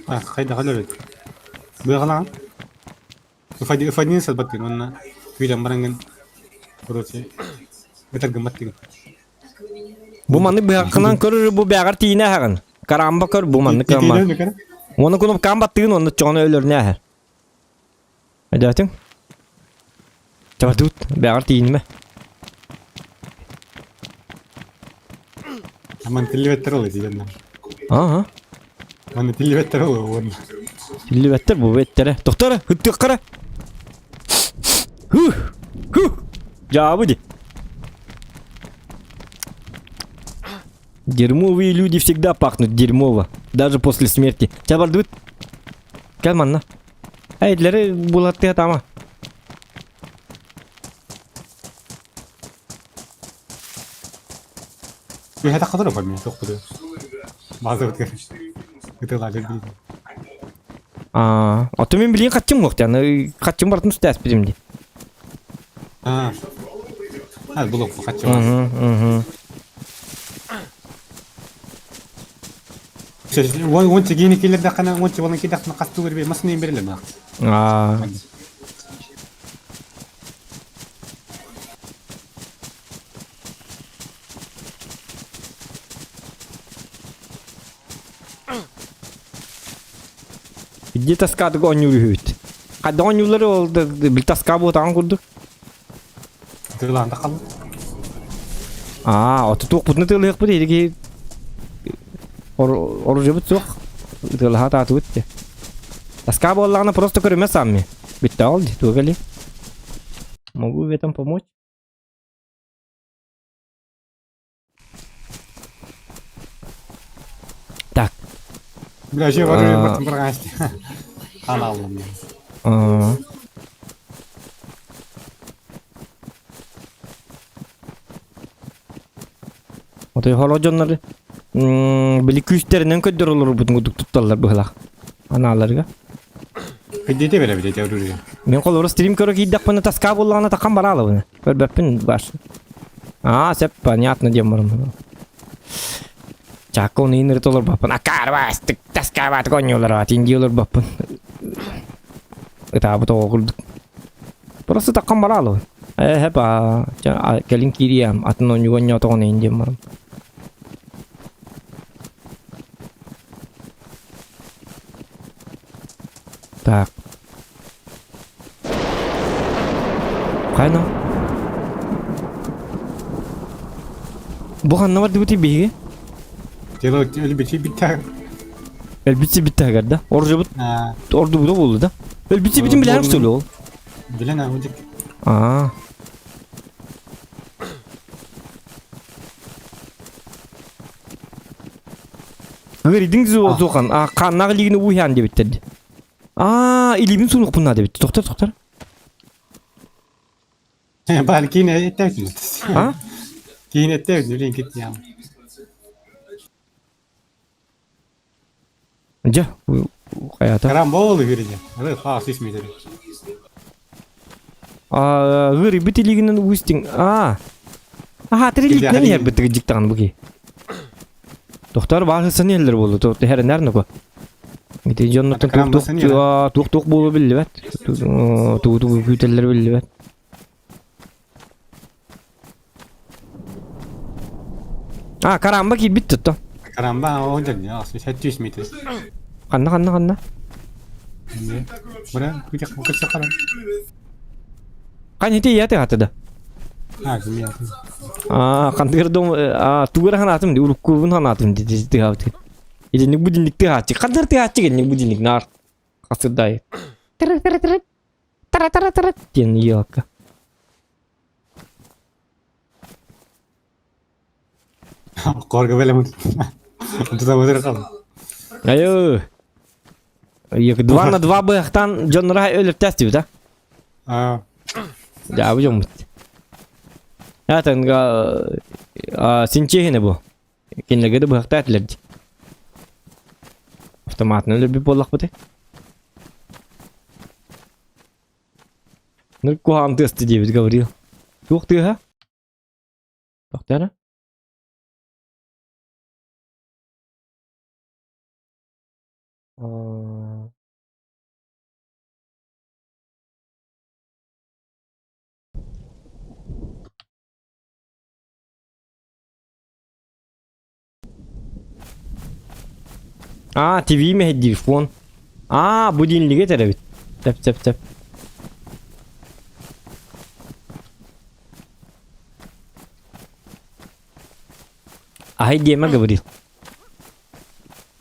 А, хайда халабыт. Быаҕалаан. Ыфадин сатбаттыгын уонна күүтэн бараҥҥын короче ытар гымматтыгын. Бу маннык быһаххынан көрөр бу бэҕэр тиинэ аһаҕын. Карамба көр бу маннык кыамма. Уонна кунупкаан баттыгын уонна чоҕону өлөрүнэ аһар. Өйдөөтүҥ? Чабардыбыт бэҕэр тиийинимэ. Аман тиллибэттэр ол этигэннэ. Ага. Маны тиллибэттэр ол уонна. Тиллибэттэр бу бэттэрэ. Тохтора, ыттыаххара. Ху! Ху! Дьаабы ди. Дерьмовые люди всегда пахнут дерьмово, даже после смерти. Чабардыбыт. Кэл манна. Эйдлери булаттыа тама. Үһэ таххатар оформи тохпуту. База бытгар. Ытылаалар биир. Аа, ото мин билигин хаччым муох аны хаччым барытын түстээспитим дии. Аа. Аа, булук хаччым. Мгм, мгм. Уонча гиини киллэрдэххинэ, уонча буолан киирдэххинэ хастыы бир массыына бэриллэр Аа. Где таскаадык оонньуур үһүбүт. Хайдах оонньууллары ол бил таска буотаҕын курдук. Тыылаан да хаалла. Аа, оту туохпутуна тыалыһыахпыт эһиги. Оружиебыт суох. Ытыалаһа таатыбыт дии. Тоска буоллаҕына просто көрүмэ сами. Бүттэҕэ ол дии, туга кэлиэ. Могу в этом помочь? Так. Бля, же оружие бартын бырҕаасты. Хаалаллым. Отой хоро дьоннор били күүстэринэн көрдөр олорбутун курдук тутталлар быһылаах. Анааларга. Кыддете бере бите оружие. Мен холоро стрим көрө киирдэхпинэ таска буоллаҕына такам бараалабына. Көрбөппүн баш. Аа, сеп, понятно диэн барым. Чаакка оны иннери толорбаппын. Акаарбастык, таскаабатык оонньуулар аатын дии олорбаппын. Ытаабыт оҕо курдук. Просто таккан бараалабын. Ээ, ба, кэлин киириэм, атын оонньууга оонньоотоҕун иһин диэн барым. Так. Хайна? Бу ханна бардыбытый биһиги? Дело өлбүтү биттэ. Өлбүтү биттэ да? Оржубут ордубута болду да? Өлбүтү битин билэр что ли ол? Билен аудик. Аа. Ыгырдың зухан, а қаннағы лигini уйхан дебиттер. Аа, илибин сунукпун дебит. Тоқтар, тоқтар. Баар киин эттэбит. А? Киин эттэбит, билин кит яам. Дьэ, хайата. Карамбол ыгырдя. Ары хаас ис метр. А, ыгырбит илигинен уустиң. А. Аха, триликнен иһэрбит дьиктаҕын буки. Тохтор баахысан иһэллэр буолла, түһэринэр нуку. Ити дьоннортон туох туох туох буолуо биллибэт. Тугу тугу күүтэллэр биллибэт. А, карамба киирбит тутта. Карамба ол дьэ, 700 метр. Ханна ханна ханна? Бра, күтэх күтэх харам. Хань ити ийэ хаты да. А, ким Аа, хантыгар дом аа тугара ханаатым ди уруккубун ханаатым ди ди тыгаабыт. Итинник будильник тыгааччы. Хандар тыгааччы кэнник будильник наар хасырдай. Тыры тыры тыры тара тара тара диэн елка. Корга белем. Туда модер кал. Айы. 2 на 2 быһахтан дьоннора өлөртөөс диэбит а? Аа. Дьаабы дьоммут. Атанга синчиэһинэ бу. Кинилэргэ да быһахтаа этилэр дии. Автоматынан өлөрбүт буоллахпытый. Ну куһаҕан тыасты диэбит Гаврил. Туох тыаһа? Тохторо? Аа, ТВ мэһэйдиир фон. Аа, будильниги этэр эбит. Тэп тэп тэп. Аһай диэмэ говорил.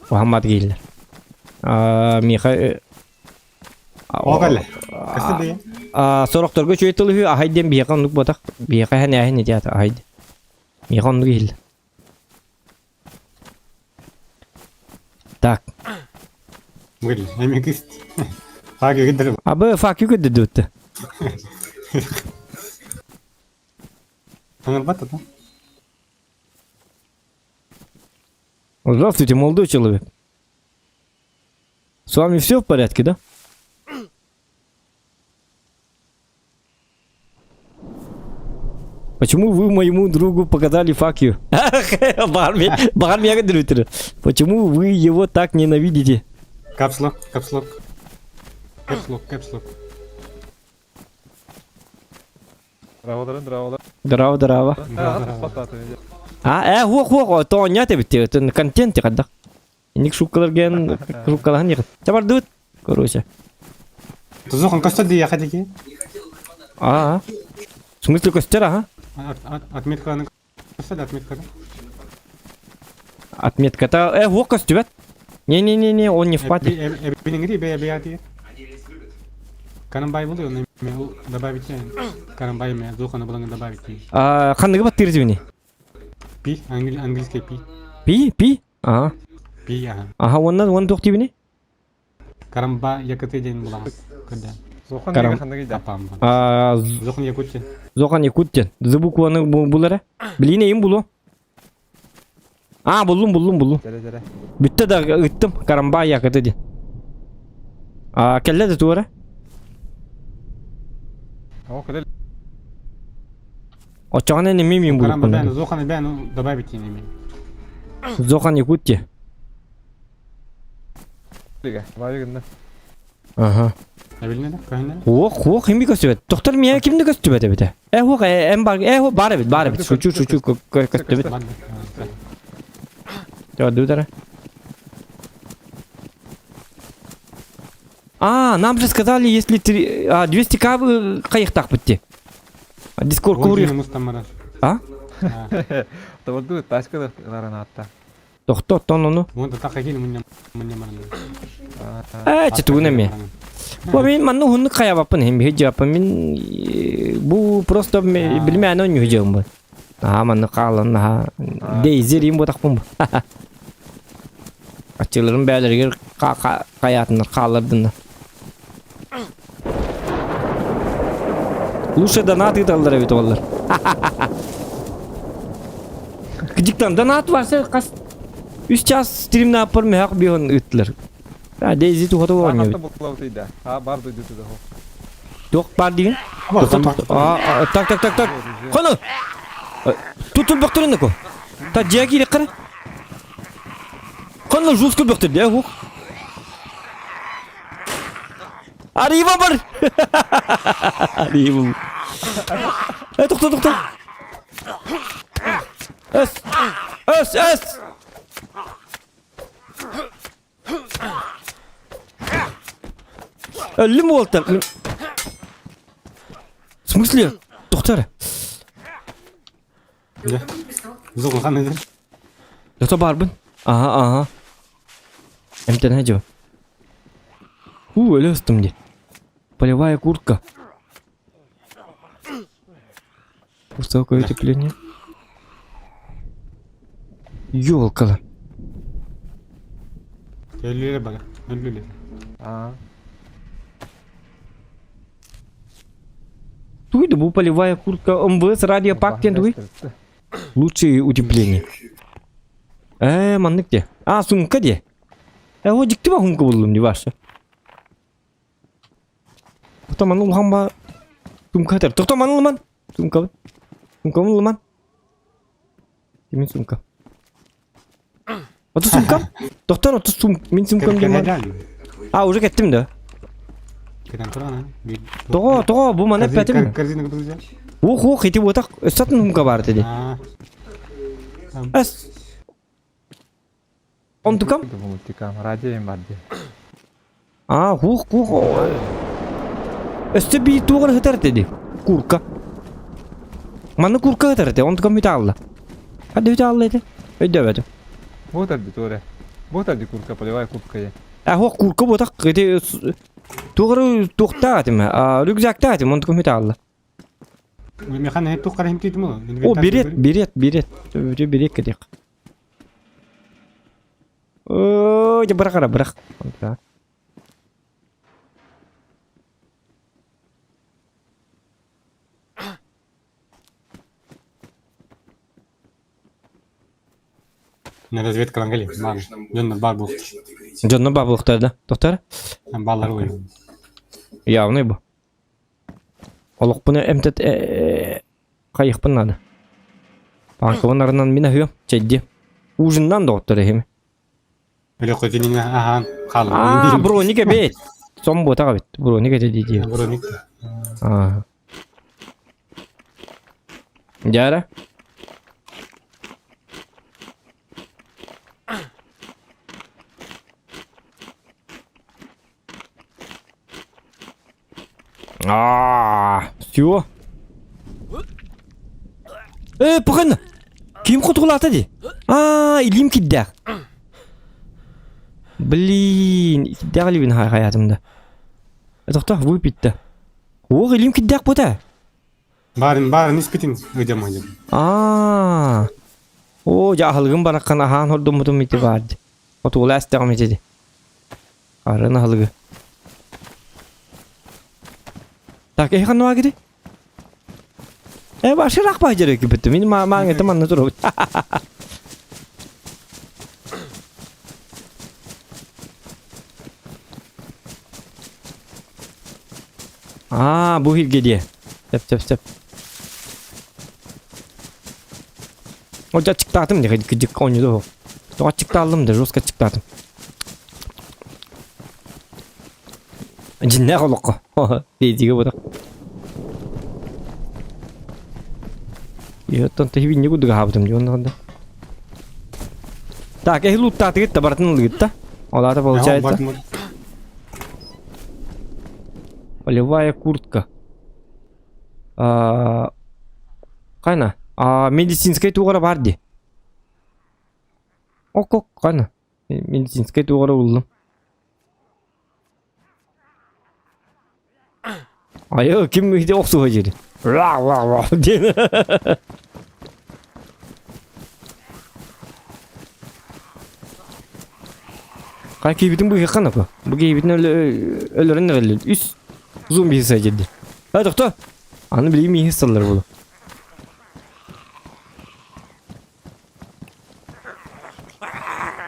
Уһаммат кииллэр. Аа, миэхэ Оҕале. Касы бэйэ. Сорохторго үчүгэй тыл үһү, аһай диэн биһиэхэ оннук буотах. Биһиэхэ эһэн ити аата аһай диэн. Миэхэ оннук иһиллэр. Так. Были, эмигист. Фаги гидр. Абы факи көддөдүттэ. Танырбат да. Здравствуйте, молодой человек. С вами все в порядке, да? Почему вы моему другу показали fuck you? Почему вы его так ненавидите? Капслок, капслок. Капслок, капслок. Здорово, здорово. А, э, хуох, хуох, тоонньоот эбит, контент хаддах. Инник шуткаларген, шуткалахан ехат. Чабардыбыт, короче. Тузухан көстөр дии хатики. Аа. В смысле костер, ага? Отметканы көстөр, отметканы. Отметката, э, уох көстүбэт. Не-не-не-не, он не в пати. Эбиниҥри бэйэ бэйэтигэр. Карамбай буолуо, оны добавить Карамбай мэ, зоханы булан добавить. Ханныгы баттыыр дибини? Пи, английский пи. Пи, пи? Ага. Пи, ага. Ага, уонна уон туох дибини? Карамба якыты диэн булаҕын. Көрдөөн. Зохан Карам- диэки ханныгый да? Апам. А, Зохан Якут диэн. Зохан Якут диэн. Зыбукваны булара. Билин эйим булу. А, буллум, буллум, буллум. Дьэрэ дьэрэ. Бүттэ да ыттым. Карамба якыты диэн. А, кэллэ да туора. О, кэлэ Оччоҕуна эми мин Карамба булуппун. бээн, Зохан бээн добавить диэн эми. Зохан Якут диэн. лига. Баайы гынна. Ага. Эбилинэ да, көһүннэ. Уох, уох, кими көстүбэт. Доктор миэхэ ким да көстүбэт эбитэ. Э, уох, э, эм бар, э, бар эбит, бар эбит. Шучу, шучу, көстүбүт. Дудара. А, нам же сказали, если три, а, 200 к хайыхтаах битти. Дискорд курьер. А? Тоборду тачка да Тохто, тон ону. Ээ, чытугун эмиэ. Бу мин манна уһуннук хайабаппын иһин биһи дьыаппын мин бу просто билимээн оонньуу дьыам бу. Наһаа маннык хаалан наһаа Дейзи рим буотахпын бу. Аччыларым бээлэригэр хайаатыннар хааллардыннар. Лучше донат ыыталлар эбит оллар. Кдиктан донат барса хас үс час стримнааппар мөһөх биһон ыыттылар. А Дейзи тухата оонньуу. А бар дойдуту да. Туох бар деген? А так так так так. Хону. Тутул бактырын ко. Та дьиэ киирек кара. Ханна жестко бөхтөр дэ хух. Арыйба бар! Арыйбым. Э, тоқта, тоқта. Эс! Эс, эс! Өллүм уолтар. В смысле? Тоқтар. Зохан эдэр. Дото барбын. Ага, ага. Эмтэн хадьо. У, өлө ыстым дии. Полевая куртка. Высокое утепление. Ёлкала. Өлүлэ бага. Өлүлэ. Аа. Туй да бу полевая куртка МВС радио пак диэн тугуй? Лучшее утепление. Ээ, маннык де. А, сумка де. Э, о, дьикти ба сумка буллум ди барса. Тоқта маны улахан ба сумка этэр. Тоқта маны ылыман. Сумка. Сумкам ылыман. Мин сумка. Ото сумкам? Тоқтар, ото сум... Мин сумкам диэн А, уже кеттим да. Тоҕо, тоҕо, бу маны эппэтим. Корзина кытылдьа. Ух, ух, ити буотах өссө сумка баар этэ Эс. Онтукам? Радио им бар дии. А, ух, ух. Өссө биир туох эрэ сытар этэ дии. Курка. Манна курка сытар этэ, онтукам бүтэ хаалла. Ханна бүтэ хаалла этэ? Өйдөөбөтүм. Вот аудитория. Вот ади курка, полевая куртка я. А, хуох курка буотах, ити туох эрэ туохтаах этим, рюкзактаах этим, онтукам бүтэ хаалла. Механ туох харахым тиитим ол. О, берет, берет, берет. Өтө берет кэтиэх. Оо, дьэ бырах ара, бырах. На разведка кали. Дьоннор бар буолуохтар. Дьонно баар буолуохтар да. Тохтар? Баллар ой. Явный бу. Олохпун эмтет хайыхпын надо. Панкабын арынан мин аһыам, чэйди. Ужиннан доҕоттор эһими. Өлө ахан хаалла. А, броник эбит. Сон буотах эбит. Броник этэ дии Броник. А. Дьара. А, все. Э, пахана. Ким хотугулаата дии? Аа, илиим кирдээх. Блин, кирдээх илиибин хайаатым да. Тохто, выпить-то. Ох, илиим кирдээх бута. Баарын, баарын испитин ыдьам ыдьам. Аа. Оо, дьэ аһылыгым бараххан аһаан хордуммутум ити баар дии. Отуола эстэҕим ити дии. Арын аһылыгы. Так, эһи ханна баар Э, башыр ах баар киппит. Мин мааңа это манна турабыт. Аа, бу хирге дии. Сөп, сөп, сөп. О, ачыктаатым дии, кыдьык оонньуу Тоҕо ачыктааллым да, жестко ачыктаатым. Дьиннээх олоххо. Педигэ бута. Иоттон тэһибинньи курдук аһаабытым дии онно да. Так, эһи лууттаатыгыт да барытын ылыгыт да. Ол аата получается. Полевая куртка. А, Кайна? А, медицинскай тугара бар ди. Ок, ок, кайна. Медицинскай тугара булдум. Айы, ким ити охсуһа дири. Ра ра ра диэн. Хай киһибитин быыһыахха напа. Бу киһибитин өлөрөн эрэллэр. Үс зомби сылдьар. Ай, тохто. Аны билигин мииһи сыллар буолу.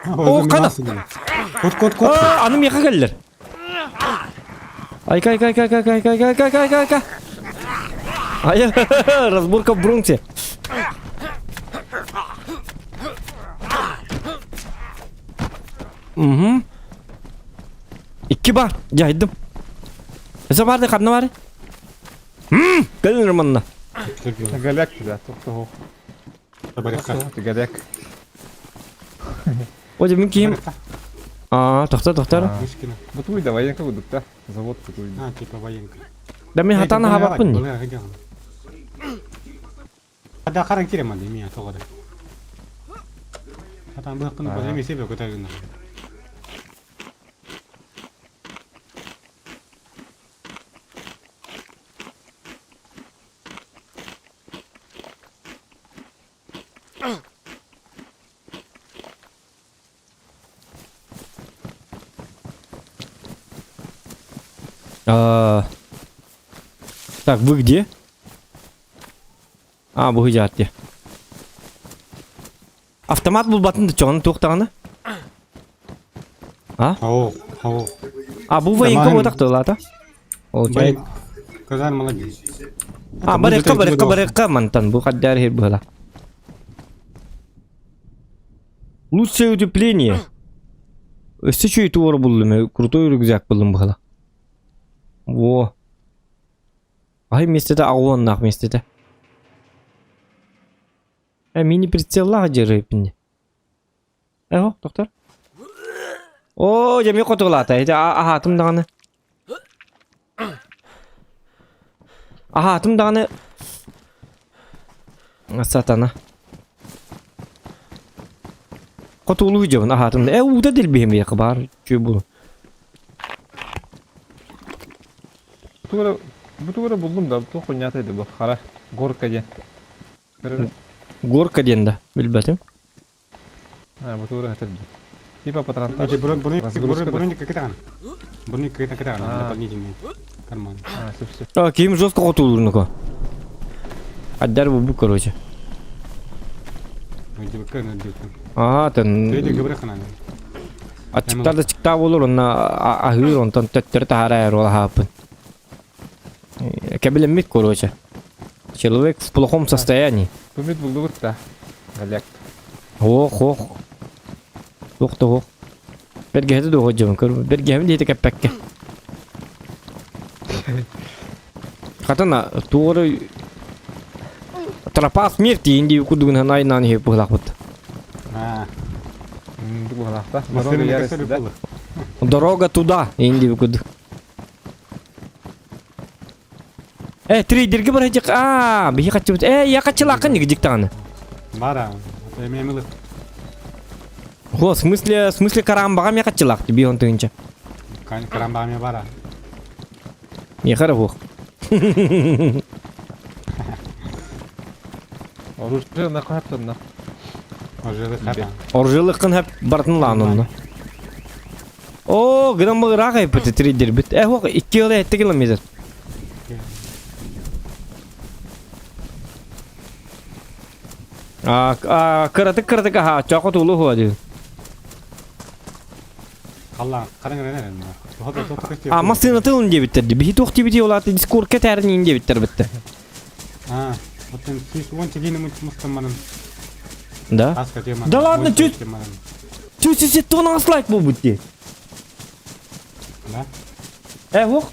О, қана. Кот, кот, кот. Аны миэхэ кэллэр. Айка, айка, айка, айка, айка, айка, айка, айка, айка, айка. Ай, разборка в Бронксе. Угу. Икки бар, дьайдым. Өсө баар да ханна баар? Кэлин манна. Голяк тебя, тоқтоғу. Голяк. О, мин киһим. Аа, тохто, тохто. Бутуй да военка будут, Завод бутуй. А, типа военка. Да мин хатан хабаппын. Хада харан кире ман мия тоҕо да. Хатан быһыккын бу эми себе көтөрүн. А, Так, вы где? А, бу дьаатте. Автомат булбатын да чоҕун туохтаҕына? А? Хау, хау. А, бу военка буотах тылаата. Получается. Казан молодец. А, барыахха, барыахха, барыахха мантан бу хаддаар иһир быһыла. Лучшее утепление. Өссө үчүгэй туора буллум, крутой рюкзак буллум быһыла. Во. Ай миэстэтэ аҕуоннаах миэстэтэ. Э, мини-прицеллаах дьарыйпын. Эһо, доктор. Оо, дьэ, хотугулаата. Ити аһаатым даҕаны. Аһаатым даҕаны. Сатана. Хотугулуу дьобун аһаатым да. Э, уута дэлбиһим яқы баар. Чү булу. Бу тугу эрэ буллум да, туох хуйнята edi бу, хара, горка диэн. Горка диэн да, билбэтим. А, бу тугу эрэ этэр Типа патронтаж. Броник кытаан. Броник кытаан, дополнительный карман. А, все, все. А, ким жестко хотуулурнуко. Аддар бу короче. Аа, тэн. Аччыктар да чыктаа болор, онна аһыыр, онтон төттөрү таһаарар ол аһааппын. Кэбилэммит, короче. Человек в плохом состоянии. Тумит булдугут да. Голяк. Ох, ох. Ох, ох. Бэргэһэтэ дуо дьон көр. Бэргэһэм диэти кэппэккэ. Хатана туору тропа смерти инди курдугун айнаан иһи быһылаахпыт. А, Быһылаахта. Дорога ярости, да? Дорога туда инди курдук. Э, трейдерге бар хajak. Аа, биһи хаччыбыт. Э, я хаччылаакын дик таганы. Бара, эмемилы. Хо, в смысле, в смысле карамбаҕа эмиэ хаччылаах дии бион тыһыынча. Карамбаҕа эмиэ бара. Миэхэ эрэ суох. Оружие на хаттанна. Оружие хата. Оружиелыккын хэп барытын лаан онно. Оо, гынан ыраах айбыт трейдербит. Э, хуох, 2 ыла 7 километр. А, кыратык кыратык аха, чоқо тулу хуа дии. А массыына тылын диэбиттэр дии. Биһи туох диэбити ол аата дискордка тээрин диэбиттэр битте. Да? Да ладно, чуть чуть чуть 12 лайк буолбут дии. Да? Э, ох.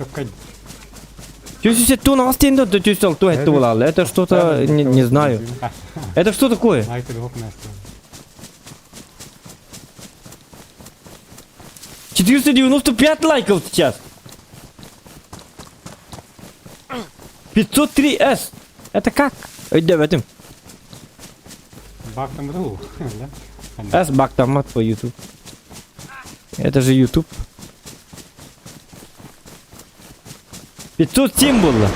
178 тенде, 106 это было. Это что-то, не, не знаю. Это что такое? 495 лайков сейчас. 503 С. Это как? Өйдөбөтүм. Бактаммат С бактаммат по YouTube. Это же YouTube. 507 буолла.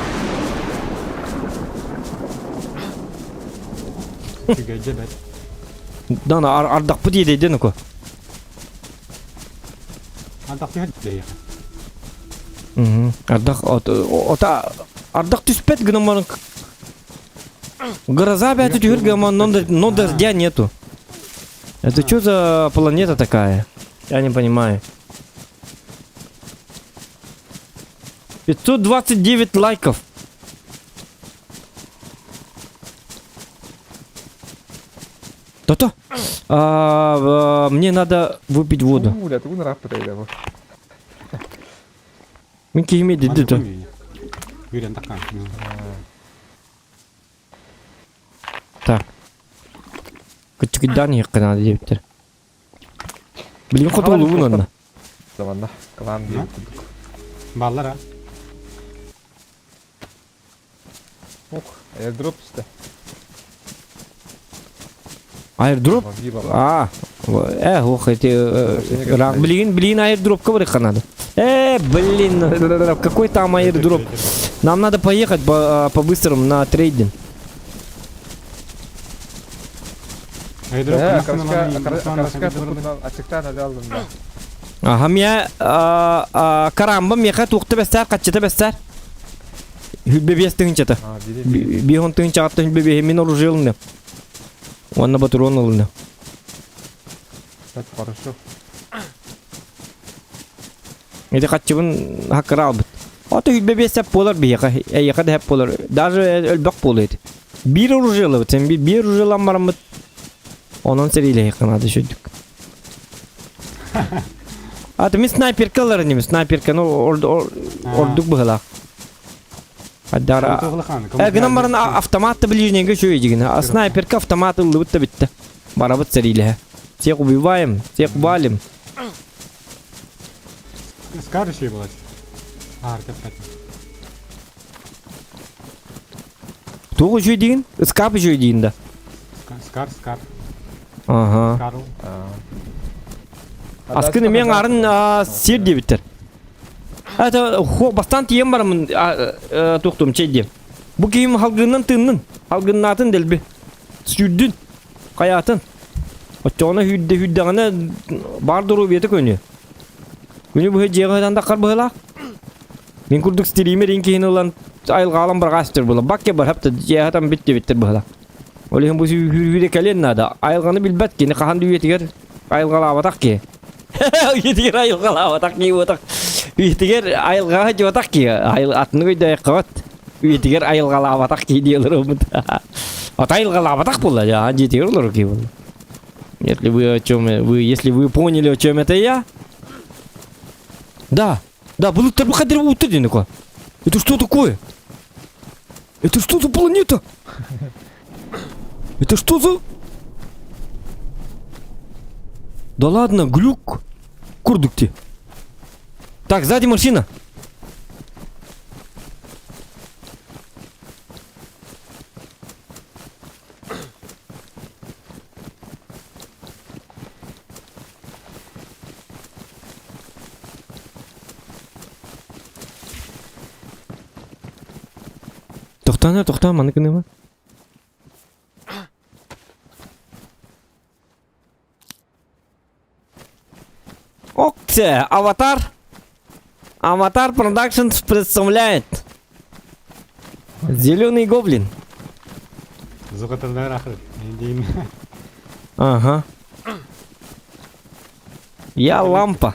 Да, ардахпыт иэдэйдэн око. Ардах ота ардах түспэт гынан баран гроза бәті түһэр гынан но дождя нету. Это что за планета такая? Я не понимаю. 529 лайков. То-то. А, мне надо выпить воду. Мин киһим деді то. Так. Кыччыгыйдаан иһиэххэ наада диэбиттэр. Билигин хотугулуубун онно. Манна кылаан диэн курдук. Баллар а? Ох, airdrop түстэ. Airdrop? А, э, ох, эти... Блин, блин, airdropка барыхха надо. Э, блин, какой там airdrop? Нам надо поехать по-быстрому на трейдинг. Аха, мия карамба миэхэ туохта бэстээр, хаччыта бэстээр. Хүлбэ биэс тыһыынчата. Биэс тыһыынчаҕаттан хүлбэ биэһи мин оружие ылынным. Уонна патрон ылынным. Хорошо. Ити хаччыбын хаккыра албыт. Ото хүлбэ биэс сэп буолар биһиэхэ, эйиэхэ да сэп буолар. Даже өлбөх буолуо ити. Биир оружие ылабыт. Сен биир оружие ылан бараммыт. Онон сэриилэһиэххэ наада сүрдүк. Аты мин снайперка ылар иним, снайперка, ну ордук быһылаах. Аддара. Э, гынан баран автомат да ближнего үчүгэй дигин. А снайперка автомат ыллыбыт да бүтте. Барабыт сэриилэһэ. Всех убиваем, всех валим. Скажешь была? А, капец. Туох үчүгэй диигин? Ыскаап үчүгэй диигин да? Скар, скар. Ага. Карл. Аскын эмиэ аҥаарын сир диэбиттэр. Это бастаан тиийэн бараммын туохтуум чэй диэм. Бу киһим халгынынан тыыннын, халгыннаатын дэлби. Сүүрдүн, хайаатын. Оччоҕуна сүүрдэ сүүрдэҕинэ баар доруобуйата көнүө. Күнү быһа дьиэҕэ сытан таххар быһыылаах. Мин курдук стример ин киһини ылан айылҕаалан барҕаас түр була. Бакке барһап да дьиэҕэ сытан бүт диэбиттэр быһыылаах. Ол иһин бу сүүрүүрэ кэлиэн наада. Айылҕаны билбэт кини хаһан да үйэтигэр айылҕалаабатах киһи. Үйэтигэр айылҕалаабатах киһи буотах. Үйэтигэр айылҕаҕа дьуотах киһи. Атыннык өйдөөххөҕөт. Үйэтигэр айылҕалаабатах киһи дии олоробут. Ата айылҕалаабатах буолла дьаа дьиэтигэр олорор киһи буолла. Если вы о чем вы, если вы поняли, о чем это я. Да, да, былыттар бу утты диэн Это что такое? Это что за планета? Это что за... Да ладно, глюк. Курдук ти. Так, сзади машина. Тохтоон, тохтоон, маны гыныма. Окце, Аватар. Аватар Productions представляет. Зеленый гоблин. Зугаталар ахыр. Дейм. Ага. Я лампа.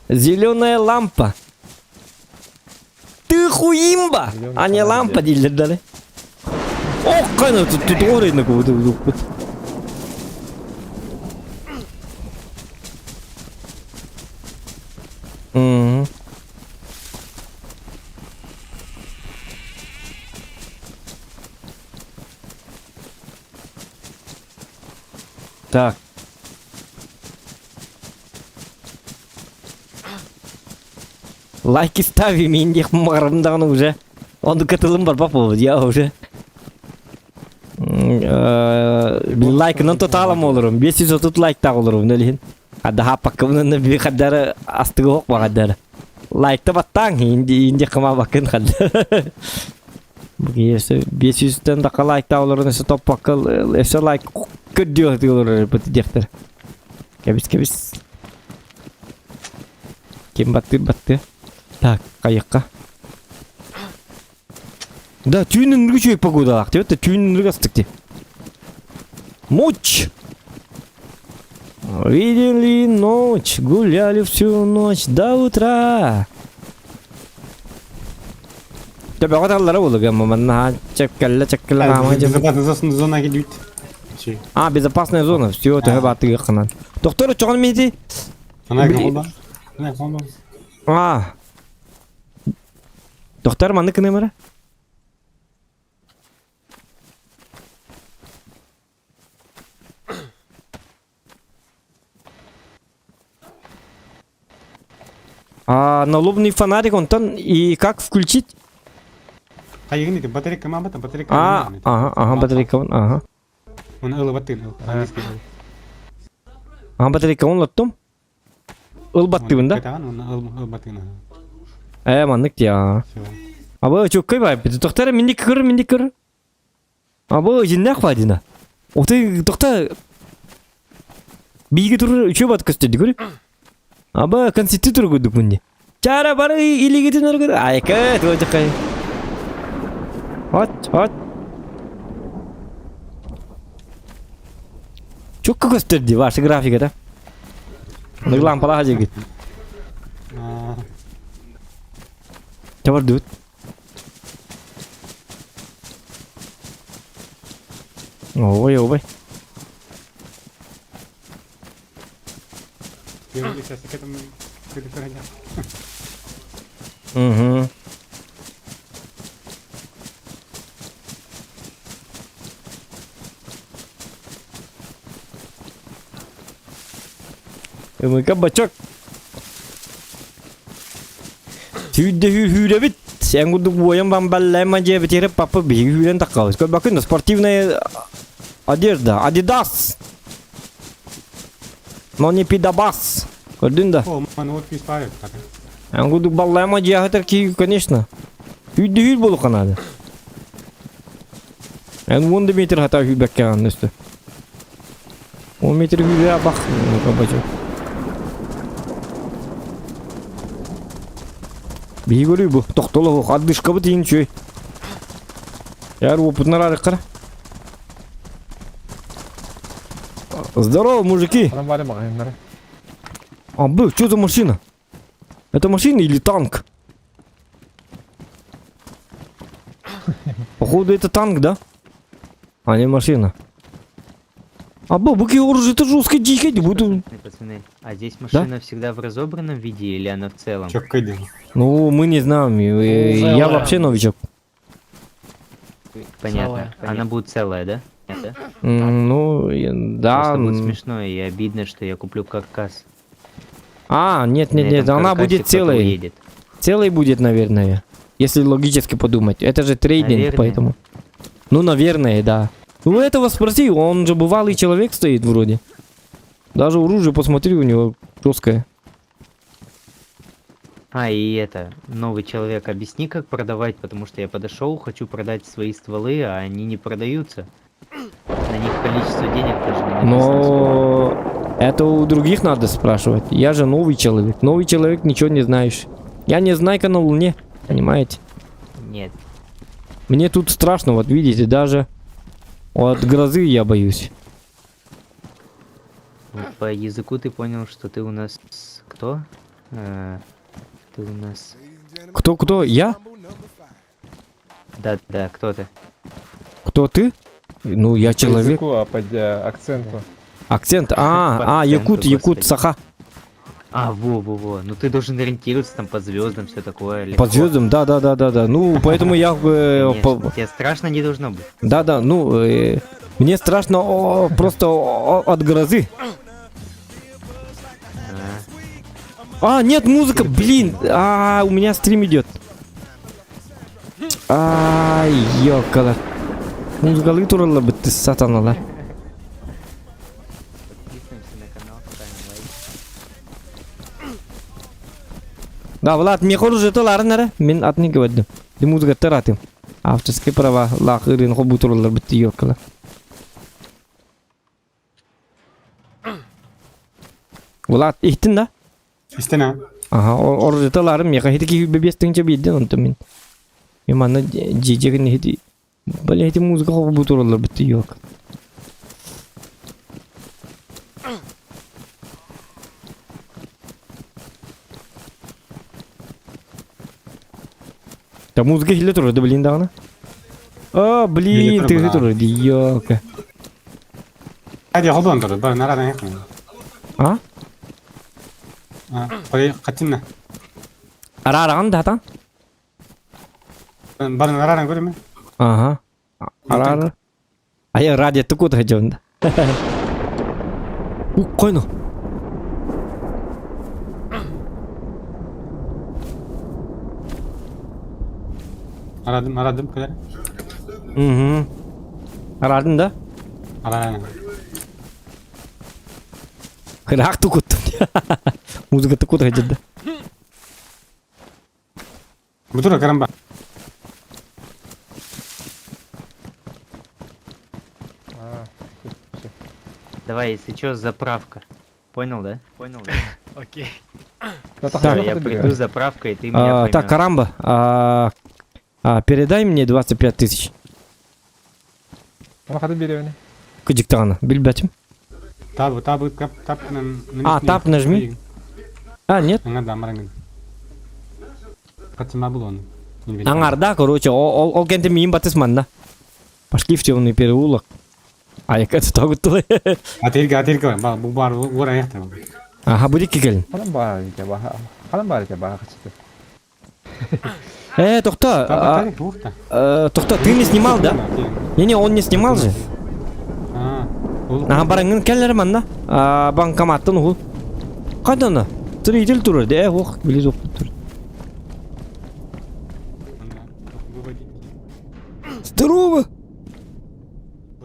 Зеленая лампа. Ты хуимба, а не лампа дииллэр дали. Ох, кайна тут тут орыйна кубут. Мм. Так. Лайки ставим, индих маарымдаҕын уже. Онду кытылым барбах буолбут, я уже. Лайкынан тоталам олорум. 530 лайктаах олорум, нөлүһүн. Хадаха паккабынан би хаддары астыгы хоқ бағаддары. Лайкта баттаң, инди инди кыма бакын хаддары. Бүгүн 500-тен да лайктаах олорун, өсө топ паккыл, өсө лайк көрдүө олорор бут диэхтер. Кэбис кэбис. Ким батты батты. Так, кайыкка. Да, түүнүн үчүгэй погодалаах деп түүнүн астык ти. Муч! Видели ночь, гуляли всю ночь до утра. Төбөҕө таллара булуга манна чеккелле чеккелле хаама Безопасная зона кидүүт. А, безопасная зона. Все, төһө баатыгы кынан. Доктор, чоҕон мити? Ана колба. Ана колба. А. Доктор, манны кынымара? А налобный фонарик он там и как включить? Хайыгын ити батарейка ма бата батарейка. А, ага, ага, батарейка он, ага. Он ылы баттын. Английский. Ага, батарейка он латтым. Ыл баттыбын да? Он ыл баттын. Э, маннык тия. Аба чөккөй бай. Доктор, минди көр, минди көр. Аба жиннах бадина. Оты доктор биги тур үчө бат көстөдү көрү. Аба конститутор көрдүк мынди. Чара бары илигитин өргөр. Айка, туожакай. От, от. Чөккө көстөрдү ваша графика да. Лампалаха жегит. Чабар дүт. Ой, ой. Угу. Ымыка бачок. Сүйдө хүребит. Сен курдук буоян бамбаллайма же битире папа биһиги хүрен таккабыз. Көр бакын спортивная одежда. Адидас. Но не пидабас. Көрдүн да. О, ман вот писпарет. Эн курдук баллайма же ки, конечно. Үйдө хүр болу канады. Эн 10 метр хата хүбекке өстө. 10 метр хүбе бак. Кабачок. Биһиги бу тохтоло хаддышка бу тиин чөй. Яр опытнар арыккара. Здорово, мужики. А, б, что за машина? Это машина или танк? Походу это танк, да? А не машина. А, б, буки оружие, это жестко дикое, буду. Пацаны, а здесь машина да? всегда в разобранном виде или она в целом? Ну, мы не знаем. Я вообще новичок. Понятно. Целая. Она будет целая, да? Да? Ну, да. Просто будет смешно и обидно, что я куплю каркас. А, нет, нет, нет, она будет целой. Целой будет, наверное. Если логически подумать. Это же трейдинг, наверное. Поэтому. Ну, наверное, да. Ну, этого спроси, он же бывалый человек стоит вроде. Даже оружие, посмотри, у него жесткое. А, и это, новый человек, объясни, как продавать, потому что я подошел, хочу продать свои стволы, а они не продаются. На них количество денег даже не написано. Но это у других надо спрашивать. Я же новый человек. Новый человек ничего не знаешь. Я не знайка на луне, понимаете? Нет. Мне тут страшно, вот видите, даже от грозы я боюсь. Ну, по языку ты понял, что ты у нас кто? Э, ты у нас... Кто-кто? Я? Да, да, кто ты? Кто ты? Ну, я По человек. языку, а по акценту. Акцент. По А, а, якут, акценту, якут, господи. саха. А, во-во-во. Ну ты должен ориентироваться там по звездам, все такое. По легко. звездам, да, да, да, да, да. Ну, поэтому я... Конечно, по- Тебе страшно не должно быть. Да, да, ну, мне страшно просто от грозы. А, А, нет, музыка, блин. А, у меня стрим идет. Ай, ёкала. Музыкалы туралла бітті сатаналар. Подписываемся на канал, ставим лайк. Да, Влад, мне уже таларын әрі. Мен атын говордым. Ди музыка таратым. Авторские права лақырын хобу тураллар бітті ёкала. Влад, ихтин да? Истэн аа. Ага, оржеталарым меха хити бебестинче бидден онто мин. Мен манна жижегин хити. Бля, хити музыка хобу тураллар бітті ёк. Да музыка хиле турар да блин дагына. А, блин, Хиле ты турар, турар ёк. Hadi холбоон турар. Бар нарадан яқын. А? А, қой қаттинна. Арараган да та? Бар нарадан көрөмө? Ага. Арара. А я радио тукут хажонда. У, койно. Арадым, арадым көлөр. Угу. Арадын да? Арадан. Ыраах тукуттум. Музыка тукут хажонда. Бутура карамба. А, всё. Давай, если что, заправка. Понял, да? Понял, да? Окей. Да, Так. Всё, так, я приду с заправкой, и ты меня А, так, поймешь. Карамба, передай мне 25 тысяч. Ама хаты беребини. Кыдьыктаҕына, билбэтим. Таб, таб, кап, тап. А, тап нажми. А, нет. Аңа да мараңын. Катыма был он. Аңарда, короче, ол кенте миин батыс манна. Пошли в темный переулок. А я это тогуттулы. Ателге, ателге бар. Бу бар, ура яхта. Ага, будет кикелин. Халан баар эке баха. Халан баар эке баха качты. Тохта, Таб, а, ателге, ухта. Тохта, ты не снимал, да? Не-не, он не снимал же. А, ол. Ага, бараңын келлер манна. А, банкоматтан уху. Кайдан? Строитель турар, да, ох, билез ох тур. Здорово!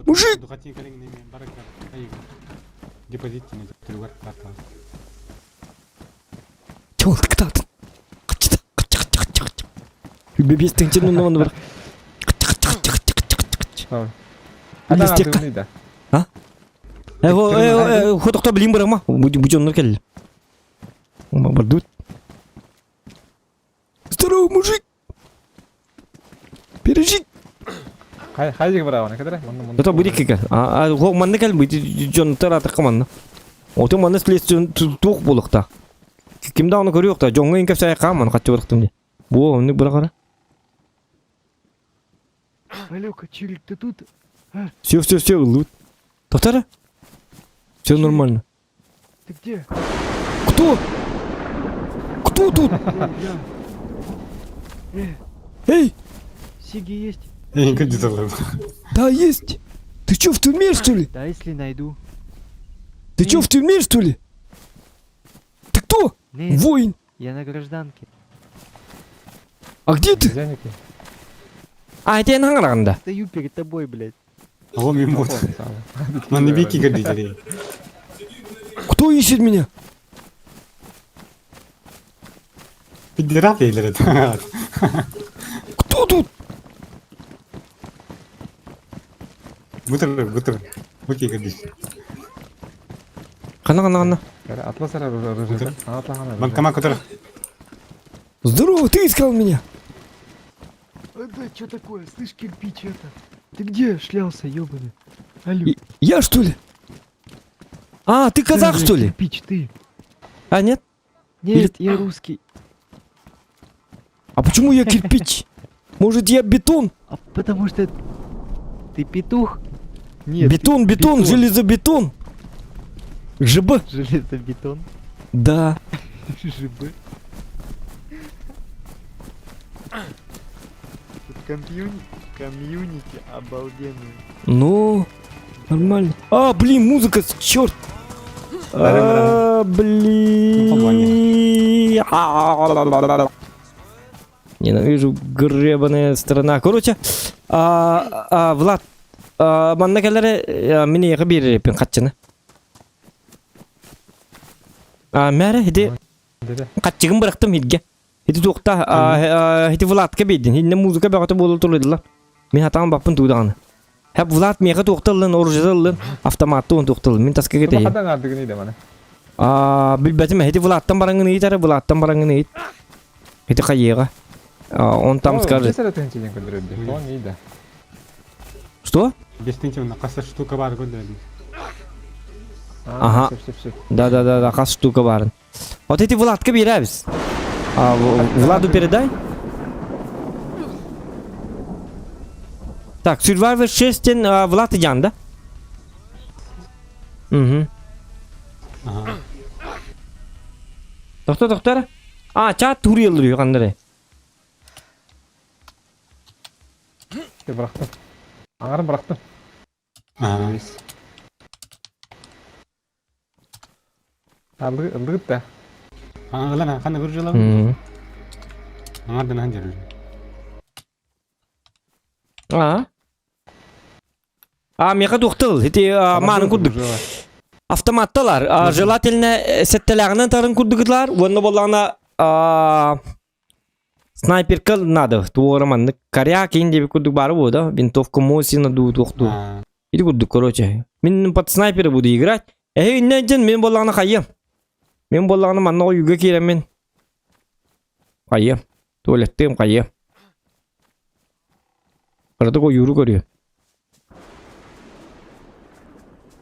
Мужик! Депозит карта. Чего ты кататын? Бебес тыңчын ну бар. Ата да. А? Э, хотокто билин барама. Бу кел. Бардут. Здорово, мужик! Пережить! Хайдик барабана кадара. Это будет кика. А, а, манны кел, жон тарата каманна. Оту манны следствие тух булыкта. Кимде аны көрү юкта. Жоңго инкеп сай каман катчы барыктым ди. Бу, эмне бура кара. Алёка, Чирик, ты тут? Все, все, все, лут. Токтара? Все нормально. Ты где? Кто? Кто тут? Я. Эй, Сиги есть? Я не көдү да есть. Ты чё, в тюрьме, что ли? Да, если найду. Ты чё, в тюрьме, что ли? Ты кто? Нет, Воин. я на гражданке. А где ты? А, это я на Стою перед тобой, блядь. О, мен бот. Манны бики көдү Кто ищет меня? Пидерат дииллэр этэ. Кто тут? Бутыр, бутыр. Бу киһи Хана, хана, хана. Атлас оружие. Банкомат который. Здорово, ты искал меня? Да что такое? Слышь, кирпич это. Ты где шлялся, ёбаный? Алло. Я что ли? А, ты казах, что ли? Кирпич, ты. А, нет? Нет, я русский. А почему я кирпич? Может, я бетон? А потому что ты петух? Нет. Бетон, бетон, бетон, железобетон. ЖБ. Железобетон. Да. ЖБ. Тут комьюнити, комьюнити обалденный. Ну, нормально. А, блин, музыка, черт. А, блин. Ненавижу гребаная страна. Короче, а, а, Влад, а, манна кэллэрэ мин эйиэхэ биэрэриппин хаччыны. А, мээрэ, ити хаччыгын бырахтым хиргэ. Ити туохта, ити Владка биэрдин. Иннэ музыка бөҕөтө буола турдулар. Мин хатаан баппын туу даҕаны. Хэп Влад миэхэ туохта ыллын, оружие ыллын, автоматты он туохта ыллын. Мин таска кэтэйим. Хадан ардыгын иде маны. Аа, билбэтим, ити Владтан бараҥын ыйыт эрэ, Владтан бараҥын ыйыт. Ити хайыаҕа. Он там скажет. Что? Бестинче хас штука бар көрдөрөдүм. Ага. Да-да-да, хас штука барын. Вот эти Владка биэрээбис. А, Владу передай. Так, Survivor 6 Влад Ян, да? Угу. Ага. Доктор, доктор. А, чат туруйаллар ханнары. Бырахтым. Аңарын бырахтым. Ага. Ыллыгыт да. Аңғылан ханна бір жылы. Аңардан хан жер. А? А, меха туқтыл. Ити мааны курдук. Автоматталар. Желательно сеттелягынан тарын курдугутлар. Онно боллағына снайперка надо. Туора маннык. Коряк инде курдук бары бу, да? Винтовка Мосина ду туқту. Или курдук, короче. Мин под снайпера буду играть. Эй, нәден мен боллағына хайым. Мен боллағына манна ойуга киремен. Хайым. Туалеттем хайым. Кыратык ойууру көрүө.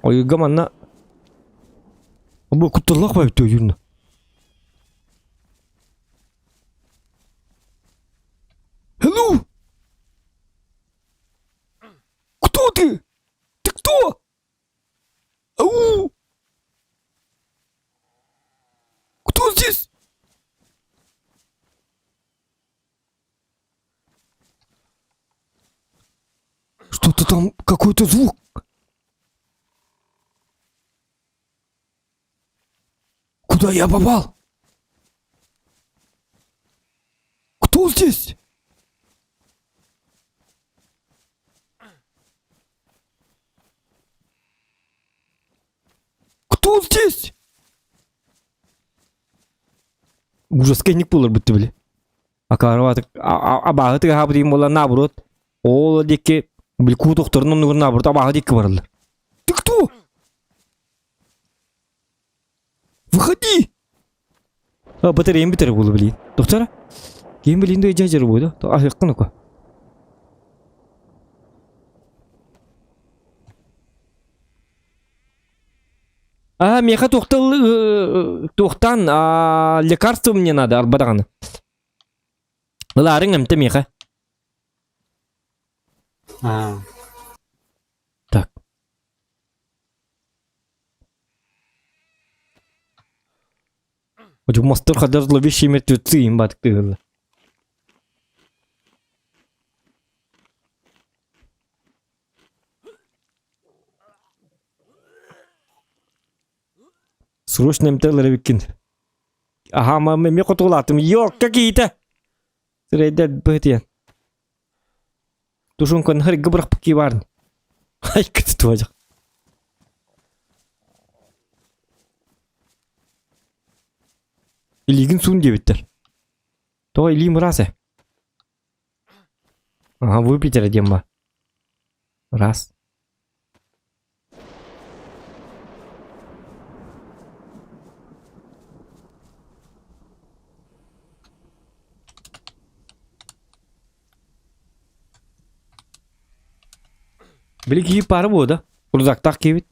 Ойууга манна Бу кутталлах байбыт ойуурна. Hello! Кто ты? Ты кто? Ау! Кто здесь? Что-то там, какой-то звук. Куда я попал? Кто здесь? Кто здесь? Ужас кэнник буолар бутты били. Акаарыбатык абааһы тыгаһаабыт диэн буолла наоборот. Ол диэки били куутуохторун оннугар наоборот абааһы диэки бараллар. Ты кто? Выходи! А, батареям бүтэр буолла билигин. Доктора? Киһим билигин да дьадьар буолла. Аһыаххын око. А, миэхэ туохтал туохтаан лекарство мне надо арба даҕаны. Ылаарыҥ эмтэ миэхэ. А. Так. Мастер хадар зловещие мертвецы им баттыгылы. Срочно МТЛ эбиккин. Аха, ме хотугулаатым. Йок, какие-то. Сирэйдэр быһытыйан. Тушунканы харга бырахпыт баарын. Ай, кытытуажак. Илигин суун диэбиттэр. Тоҕо илиим ыраас ээ? Ага, выпить эрэ диэн ба. Ыраас. Били киһи паары буо да? Рюкзактаах киһибит.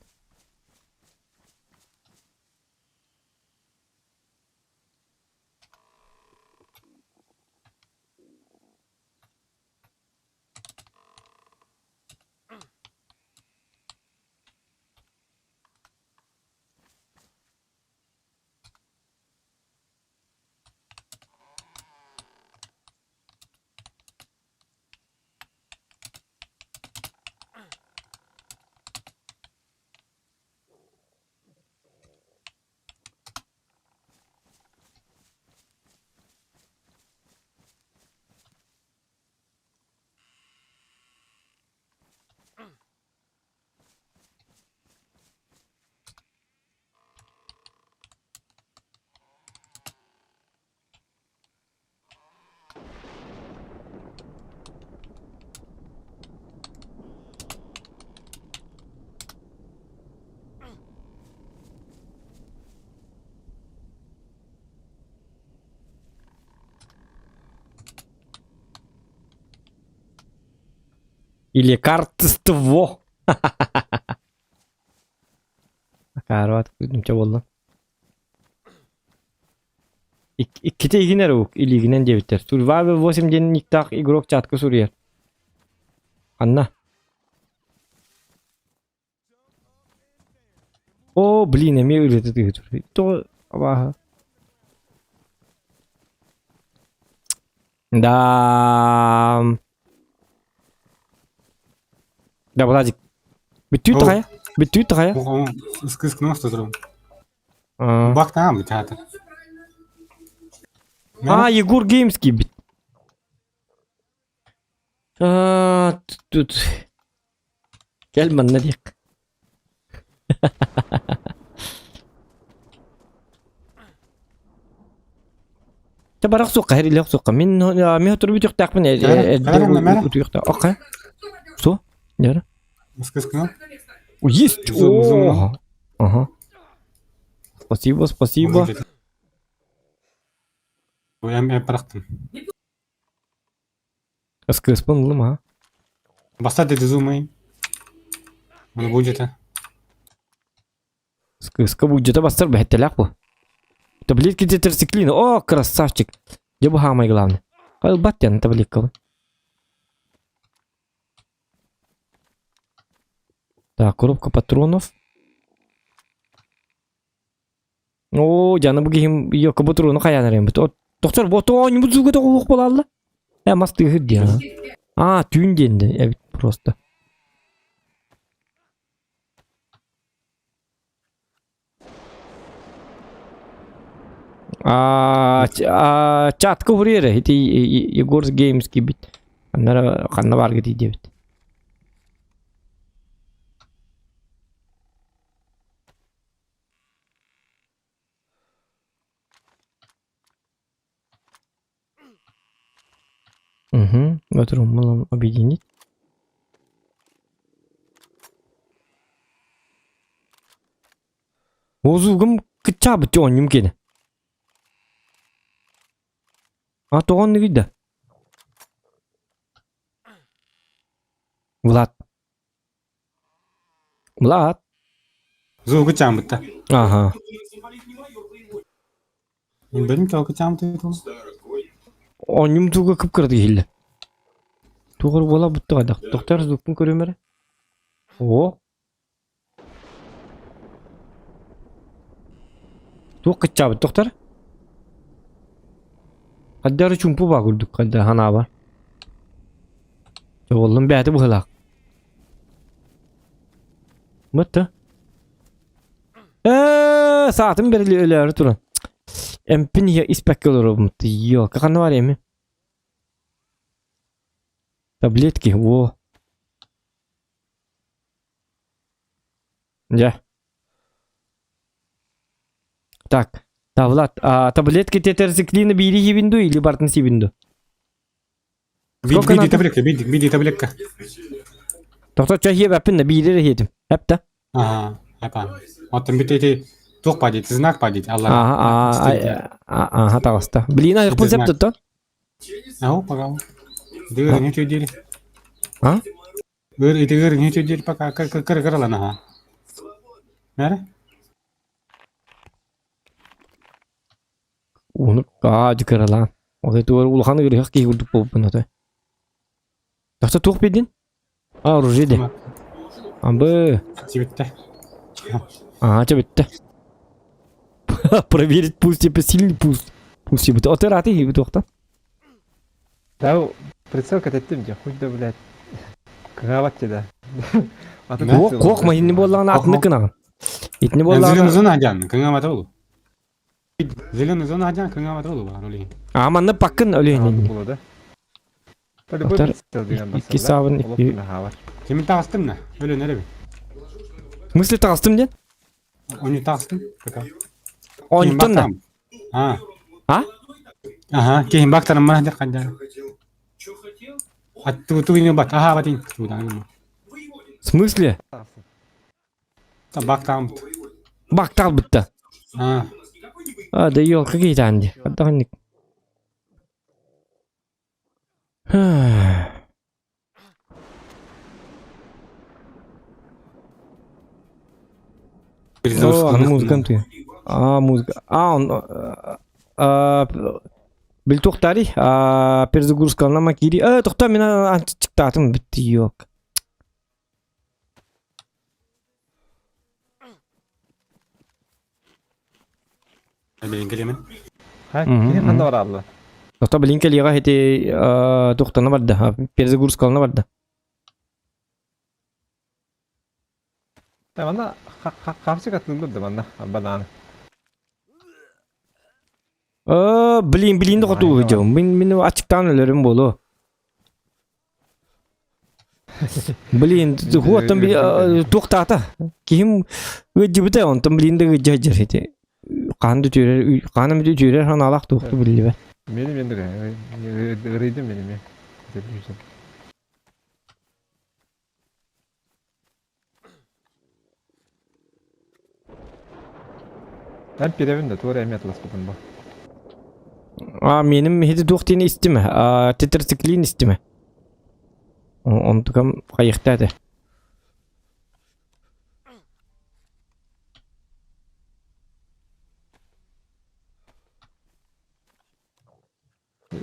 Или картство. Акаарбат нучча буолла. Иккитэ игин эрэ ук илиигинэн диэбиттэр. Survivor 8 диэн никтаах игрок чатка суруйар. Анна. О, блин, эмиэ ырыата тыһытыр. Тоҕо абааһы. Да. Да, Владик. Бүттүү тахая. Бүттүү тахая. Ыск-ыск турум. Бактаам театр. А, Егор Геймский бит. А, тут. Кэл манна диэх. Та барах суохха, хэрилэх суохха. Мин мин отуру бүтүөхтээхпин эрдэ утуйуохтаах. Окей. Что? Нера? Есть! О! Ага. Спасибо, спасибо. Я барахтым. Скыспын ыллым, а? Бастат деди зумай. Оны будет. Скыска будет бастар бэһэтэлээх бу. Таблетки тетрациклина. О, красавчик. Дьэ бу самое главное. Ылбат диэн таблеткабын. Так, коробка патронов. Оо, дьаны бу киһим йокка ботуруну хайаан эрэммит. Тохтор бу оонньубут зуга тоҕуох буолалла. Э, мас тыыһыр диэн. Аа, түүн диэн эбит просто. Аа, чатка уруйар ити Егор Геймс киирбит. Ханна ханна баарга тиийдибит. Угу. Вот объединить. Озугум кыччаабыт оонньум киэнэ. А тоҕон да? Влад. Влад. Звук кыччаабыт Ага. Билим тоҕо кыччаабыт Оонньум туга кып-кыратык иһиллэ. Туох эрэ буола буттаҕа Тохтоор звукпун көрүөм эрэ. Оо. Туох кыччаабыт тохтор? Хайда эрэ чуумпу баа курдук хайда ханаабар. Дьэ бэйэтэ быһыылаах. Бытта. Ээ, саатын бэрили өлөөрү туран. Эмпин иһэ испэккэ олоробун. Йоо, ханна бар эми? Таблетки, во. Дьэ. Так. Да, Влад, а таблетки тетрациклина биири сиибин дуу или бартын сиибин дуу? Сколько Биди надо? таблетка, биди, биди таблетка. Тохто чэ хиэбэппин да биири эрэ хиэтим. Эп да? Ага, апа. Оттон бит эти туох падит, знак падит, Аллах. Ага, ага, таҕыста. Блин, айыкпын сеп туттан. Ау, пожалуйста. Дыр не тюдили. А? Ыр ити ыр не тюдили пока кыр кыр кыралан ага. Нәре? Уну аа дьыкыралаан. Ол туор улахан ыарыһах киһи курдук буолбун ото. Тахса туох бидин? А, оружие де. Амбы. Сибитте. Ага, чэ бүттэ. Проверить пульс, типа сильный пульс. Пульс типа. Отыр аты хиби туохтан. Да, прицел кэтэттим дьэ, хуй да, блядь. Кыҥаабат дьэ да. Атын Да? прицел Куох маһинни буоллаҕына атыны кынаҕын. Итини Зеленый буоллаҕына зона адьан, кыҥаабата болу. Зеленый зона адьан, кыҥаабата болу бар, олейин. А манна паккын өлүөн буолуо да. Любой Отар прицел деген икки саабын икки Кимин таҕыстым на? Өлөн эрэбин. В смысле таҕыстым диэн? Оню таҕыстым. Пока. Онтон да. А. А? Ага, киһим бактарым мана дер хандар. Атту ту не бат. Ага, батин. Туда. В смысле? Бактам. Бактал бытта. А. А, да елка кейтан ди. Хаттаханник. О, музыкам ты. А, музыка. А, он... Бил туохтари, перезагрузкалана кири. Э, тохто мин античиктаатым битти yok. Билин келемен. Ха, кини ханна бараалла? Тохто билин келига хити тухтана барда, перезагрузкалана барда. Та манна хапсык атылыр да манна банан. Э, блин, блин да хоту жом. Мин мин ачыктан өлөрүм болу. Блин, хуоттан би туохтаата. Киһим ыддьыбыта, онтон блин да ыддьа хити. Хаан да түөрэр, хаан да түөрэр ханаалаах туохту биллибэт. Мени мен ырыйдым мени мен. Эн пиребин да туора эми атласпытым бу. А меним хити туох диэни истим. А тетрациклин истим. Онтукам хайыхта этэ.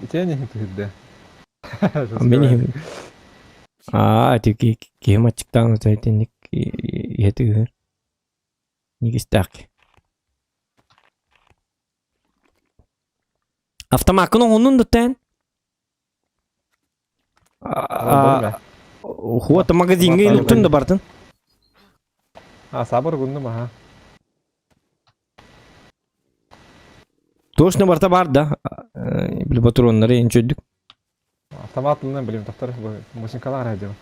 Итиэн иһин түһүрдэ. Мин Аа, ити киһим аччыктаан итинник иһэтигэр нигистээх. Автомаккын оҥоннун да тэн. Хуот магазиҥҥа илуктун да бартын. А, сабыр гуннум аха. Точно барта бар да. Били патроннары инчөйдүк. Автомат ылынан билим тохтор мусинкалар радио.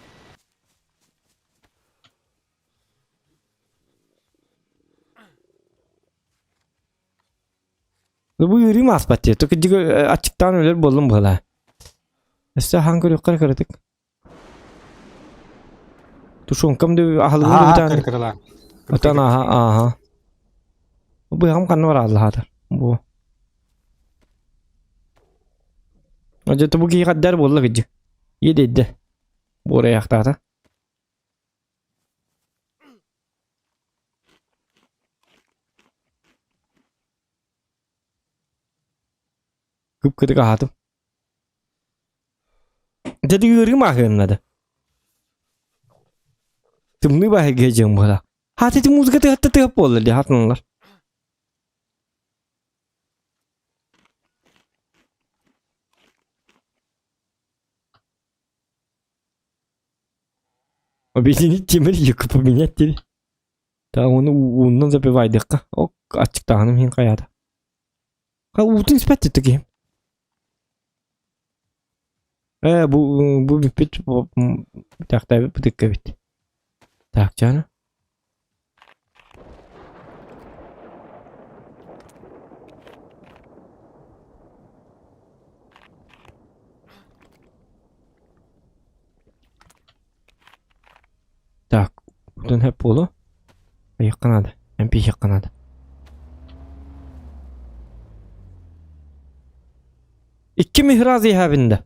Бу ыарыым ааспат дии. Только дигэ аччыктаан өлөр буоллум быһалаа. Өссө аһаан көрүөххэ кыратык. Тушенкам да аһылыгын да бутаан. Кыралаан. Отон аха аха. Быһаҕым ханна барааллаһаатар. Бу. Дьэ бу киһи хаддар буолла кыдьы. Иэдэйдэ. Буорайахтаата. Кып-кытык аһаатым. Дьэ ыарыым ааһыаннада. Тымныы баһыгыа дьон буола. Хаат ити музыка тыһатта тыһап буолла дии хатыналар. Объединить темир юг поменять теперь. Та оны ууннан запивайдыкка. Ок ачыктааным хин хайата. Ха уутун испэт тики. Э бу бу бүппүт тахтаабыт бытыкка бит. Так чана. Буолуон сөп буолуо. Айыахха наада, эмпиэххэ наада. Икки михраз иһэбин да.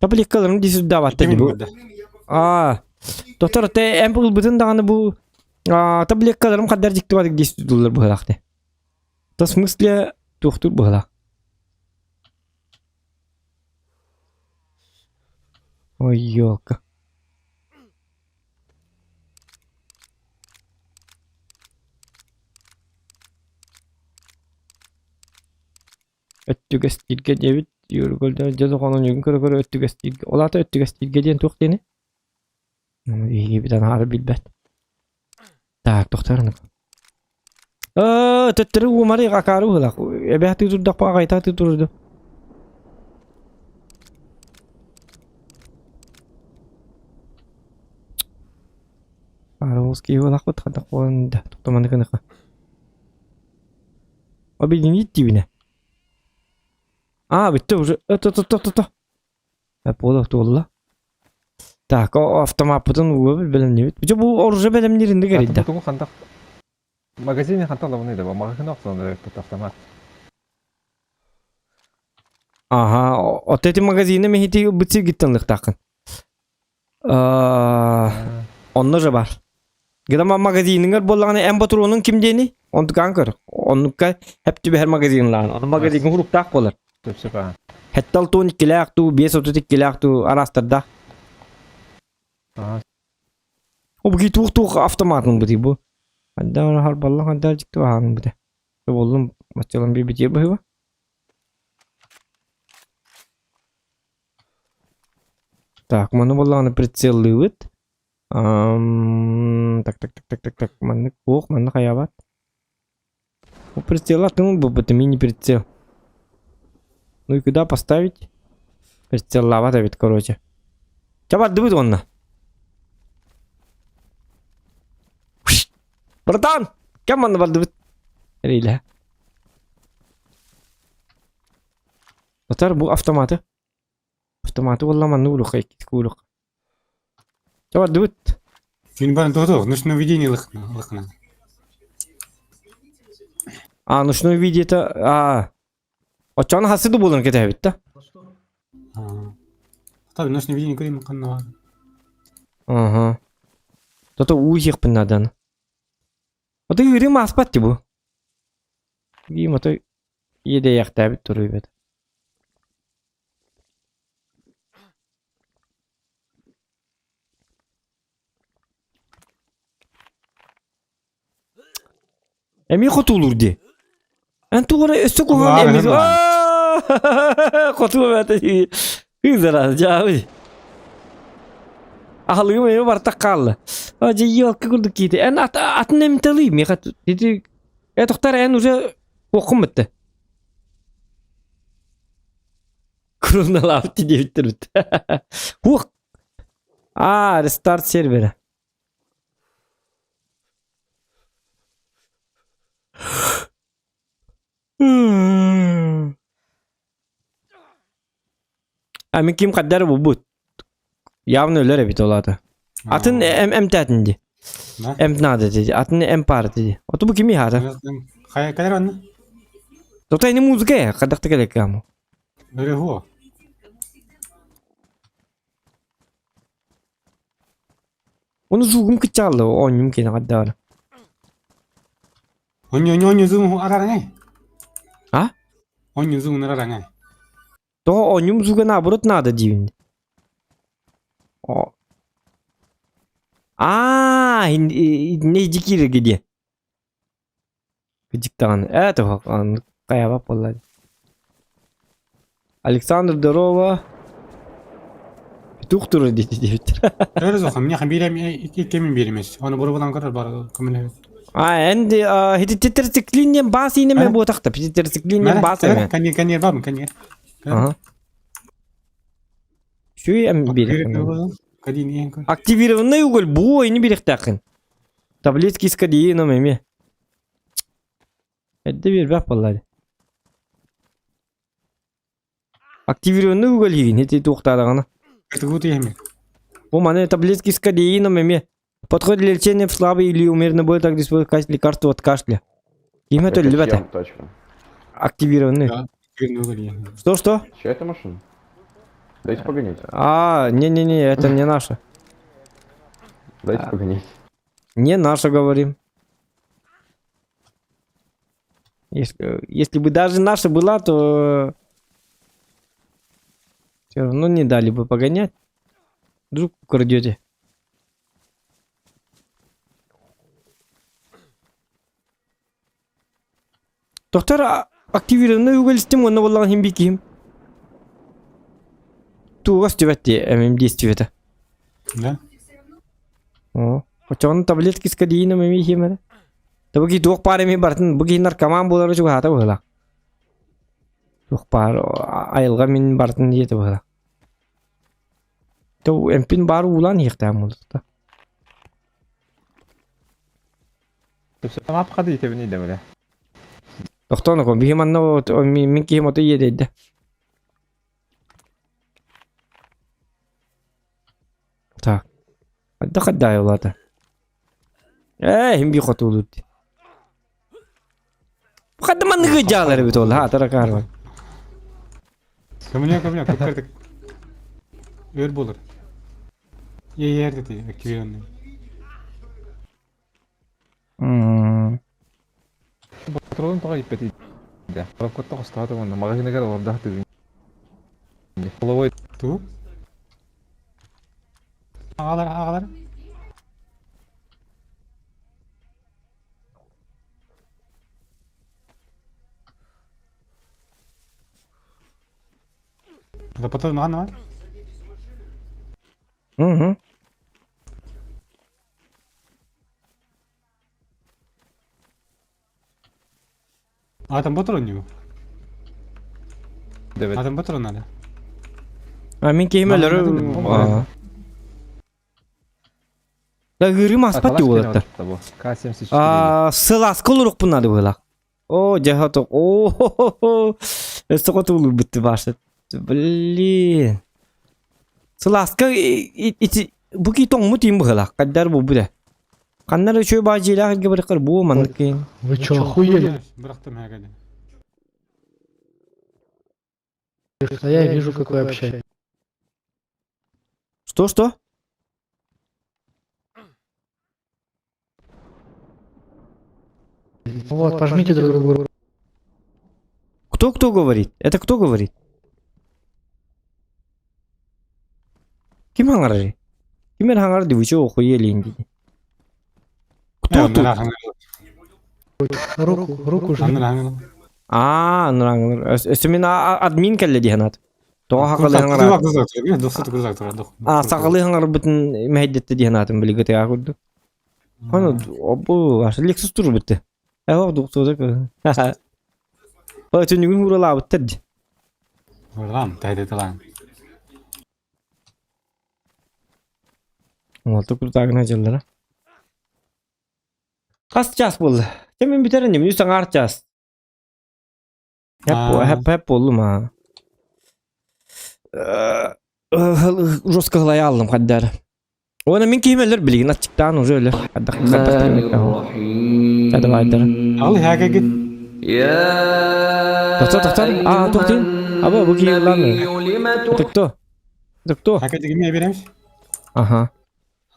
Таблеткаларын дисурдаабаттар дии бу. Аа, доктор те эмп ылбытын даҕаны бу таблеткаларым хаддар дьиктибатык дисурдууллар быһалаах де. То смысле туохтуур быһалаах. Ой, ёлка. Өттүгэстииргэ диэбит Юргольда дьэ доҕоонньугун көрө-көрө өттүгэстииргэ ол аата өттүгэстииргэ диэн туох диэний? Биһиги анаары билбэт. Так, тохтоор Ээ, төттөрү уумары акаары быһыылаах. Эбээтии турдахпа аҕайтаатыы турду. Паровоз киһи буолаахпыт хадах буолан да тохтоманы гыныха. Объединить диибинэ. А, бүттэ уже. То-то-то-то-то. Буола туолла. Так, автомаппытын уга бэлэмниибит. Дьэ бу оружие бэлэмниирин да кэрийдэ. Тугу хантах магазине хантан лабыны да магазин охсон автомат. Ага, от эти магазины мехити бытсир гиттен лыктакын. Онно же бар. Гыдама магазиниңер боллаҕына эн ботуруонуҥ ким диэний? Онтукаан көр. Оннукка хэп түбэһэр магазинлаан. Ону магазиҥҥа хуруктаах буолар. Сөп-сөп аа. Хэттал туун иккилээх дуу, 532-лээх дуу араастардаах. Аа. О, бу туох-туох автоматын бытый бу. Хандан харбалла хандан дьикти баһаан быта. Боллум маччалан бибитиэ быһыба. Так, маны буоллаҕына прицеллыыбыт. Так, так, так, так, так, так, маннык ох, маннык хайаабат. Бу прицел атын ылбыппыт, мини-прицел. Ну и куда поставить? Прицеллаабат эбит, короче. Чэ бардыбыт уонна. Братан, кэм манна бардыбыт? Эрийлэ. Отар бу автоматы. Автоматы буолла маннык уруха, иккитик уруха. Чэ бардыбыт. Син бан тото, ночное видение лыхна. А, ночное видение это... А, оччоҕуна хассы да буолан кэтэһэбит да? Так, ночное видение көрейін қанна бар. Ага. Тото уу иһиэхпин нааданы. Ото ыырым ааспат дии бу. Биим ото иэдэйэхтээбит туруйбат. Эмиэ хотуулуур дии. Эн туох эрэ өссө куһаҕан эмиэ хотуу эбэтэ дии. Кыызара дьаабый. Аһылыгым эмиэ бартах хаалла. А дьэ елка курдук киитэ. Эн ат атын эмтэлий миэхэ ити э тохтор эн уже куоххун бүттэ. Куруналаабыт диэбиттэр бүттэ. Хуох. А, рестарт сервера. А мин ким хаддар булбут. Явно өлөр эбит ол аата. Атын эм эмтээтин ди. Эмп надо диди. Атын эмп баар диди. Оту бу кими хаата? Хайа кэлэр онно? Тота ини музыка э, хадахта кэлек каму. Өрө Оны зугум кычаалла оонньум киэнэ хаддаара. Онньу онньу онньу зугум арараҥай. А? Онньу зугун арараҥай. Тоҕо оонньум зуга наоборот надо диибин. О. Аа, не дикире где? Кыдьык даҕаны. Ээ, тоҕо хайаабат буолла. Александр здорово. Петух турар диэти диэбиттэр. Өрө суох, миэхэ биир икки биэримэс. Оны бурубулан көрөр бар көмөлөһөбүт. А, эн хититтерциклин диэн баас иинэмэ буотахта. Пититтерциклин диэн баас эмэ. Каньер, каньер бабын, каньер. Ага. Үчүгэй эм биэриэххин. Активированный уголь бу ини биэриэхтээххин. Таблетки с кодеином эмиэ. Эрдэ биэрбэх буолла дии. Активированный уголь иһигин ити туохтаадаҕына. Тугу тиэһэмин? Бу маны таблетки с кодеином эмиэ. Подходит для лечения в слабой или умеренной боли, так использовать лекарство от кашля. Ким Это это чья тачка? Активированный. Да. Что-что? Чья это машина? Дайте погонять. А, не-не-не, это не наша. Дайте А. погонять. Не наша, говорим. Если бы даже наша была, то все равно не дали бы погонять. Вдруг украдете. Доктор, активированный уголь стим, он буоллаҕын иһин бикиһим. Тугас түбэт эмим действиета. Да? О, очоҕун таблетки с кодеином эми иһиэм эрэ. Да бу киһи туох баар эми барытын бу киһи наркоман буолара чугаһаата быһыылаах. Туох баар айылҕа мин барытын диэтэ быһыылаах. То эмпин баар уулаан иһиэхтээх буолуохта. Тупсамап хады итэбин иде бile. Тохтоон биһи манна мин киһим ото иэдэйдэ. Так. Хайда хайда улаата. Ээ, хим би хотуулур ди. Хадда манныгы дьаалар эбит ол, ха, таракаар. Көмүнэ көмүнэ кыптардык. Өр болар. Е дети активированный. Патрон тоҕо иппэт иде. Коробкатта хостоото уонна маҕаһыыныгар олордох тыгын. Половой Ту? Аҕалар, аҕалар. Да потом на на. Угу. А там патрон не Девет. А там патрон надо. А мин киһим өлөрү. Да гырым аспат диолаттар. К-74. А, сыласка олорукпун надо было. О, дьэ, о, өссө хотуулур башы. Блин. Сыласка ити бу ки тоҥмут им быһылаах, каддар бу бу да. Ханнар үчүгэй баадьыылаах илгэ барыккар бу маннык киин. Вы чё, охуели? Бырахтым хагады. А я вижу, как вы общаетесь. Что, что? Вот, пожмите друг другу руку. Кто кто говорит? Это кто говорит? Ким хаҥарарый? Ким эрэ хаҥарар дии, вы чё охуели дии. Кто тут? Руку, руку жми. Аа, ныраңыр. Өссө мин админ кэллэ дии санаат. Тоҕо сахалыы хаҥарар? Аа, сахалыы хаҥарбытын мэһэйдэттэ дии санаатым били гытыга курдук. Ону обу аш Lexus турбутты. Эһо духтууда кы. О, түнүгүн ууралаабыттар дии. Урлам, тайдеталан. Уолта куртаагына дьыллара. Хас час буолла? Дьэ мин бүтэр иним, үс аҥаар час. Хэп хэп хэп буоллум аа. Жестко ылайааллым хайдары. Уонна мин киһим өлөр билигин аччыктаан уже өлөр. Хайдах хайдах давайдара. Ал хагагит. Тоқтар, тоқтар. А, тоқтайын. Аба, бу киһи ыллаан. Это кто? Это кто? Хагадигин не беремиш? Ага.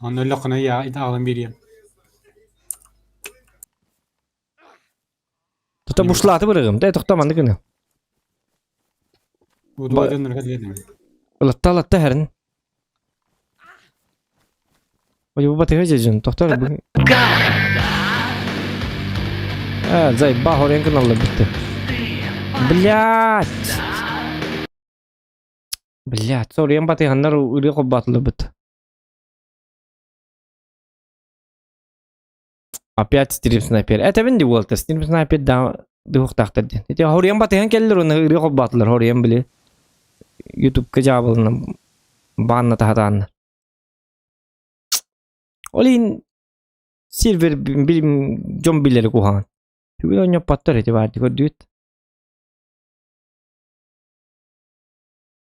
Он өллөккүнэ я итаалан берем. Тута бушлааты бырыгым. Дэ тоқта манны гына. Ылатта ылатта хэрин. Ой, бу батыга жежин. Тоқтар бу. А, зайба хорен кыналла битти. Блять. Блять, сорьян батыганнар ыры коббатылы бит. Опять стрим снайпер. Это винди Уолтер, стрим снайпер да духтахтар ден. Ити хорьян батыган келлер оны ыры коббатылар хорьян били. Ютубка жабылына банна тахатаанна. Олин сервер бил дьон билери куһаҕан. Түгүн онньоппоттор ити баар көрдүбүт.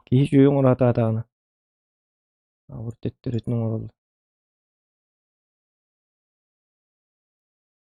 Киһи үчүгэй оҥоро сатаатаҕына. А вот төттөрүтүн оҥороллор.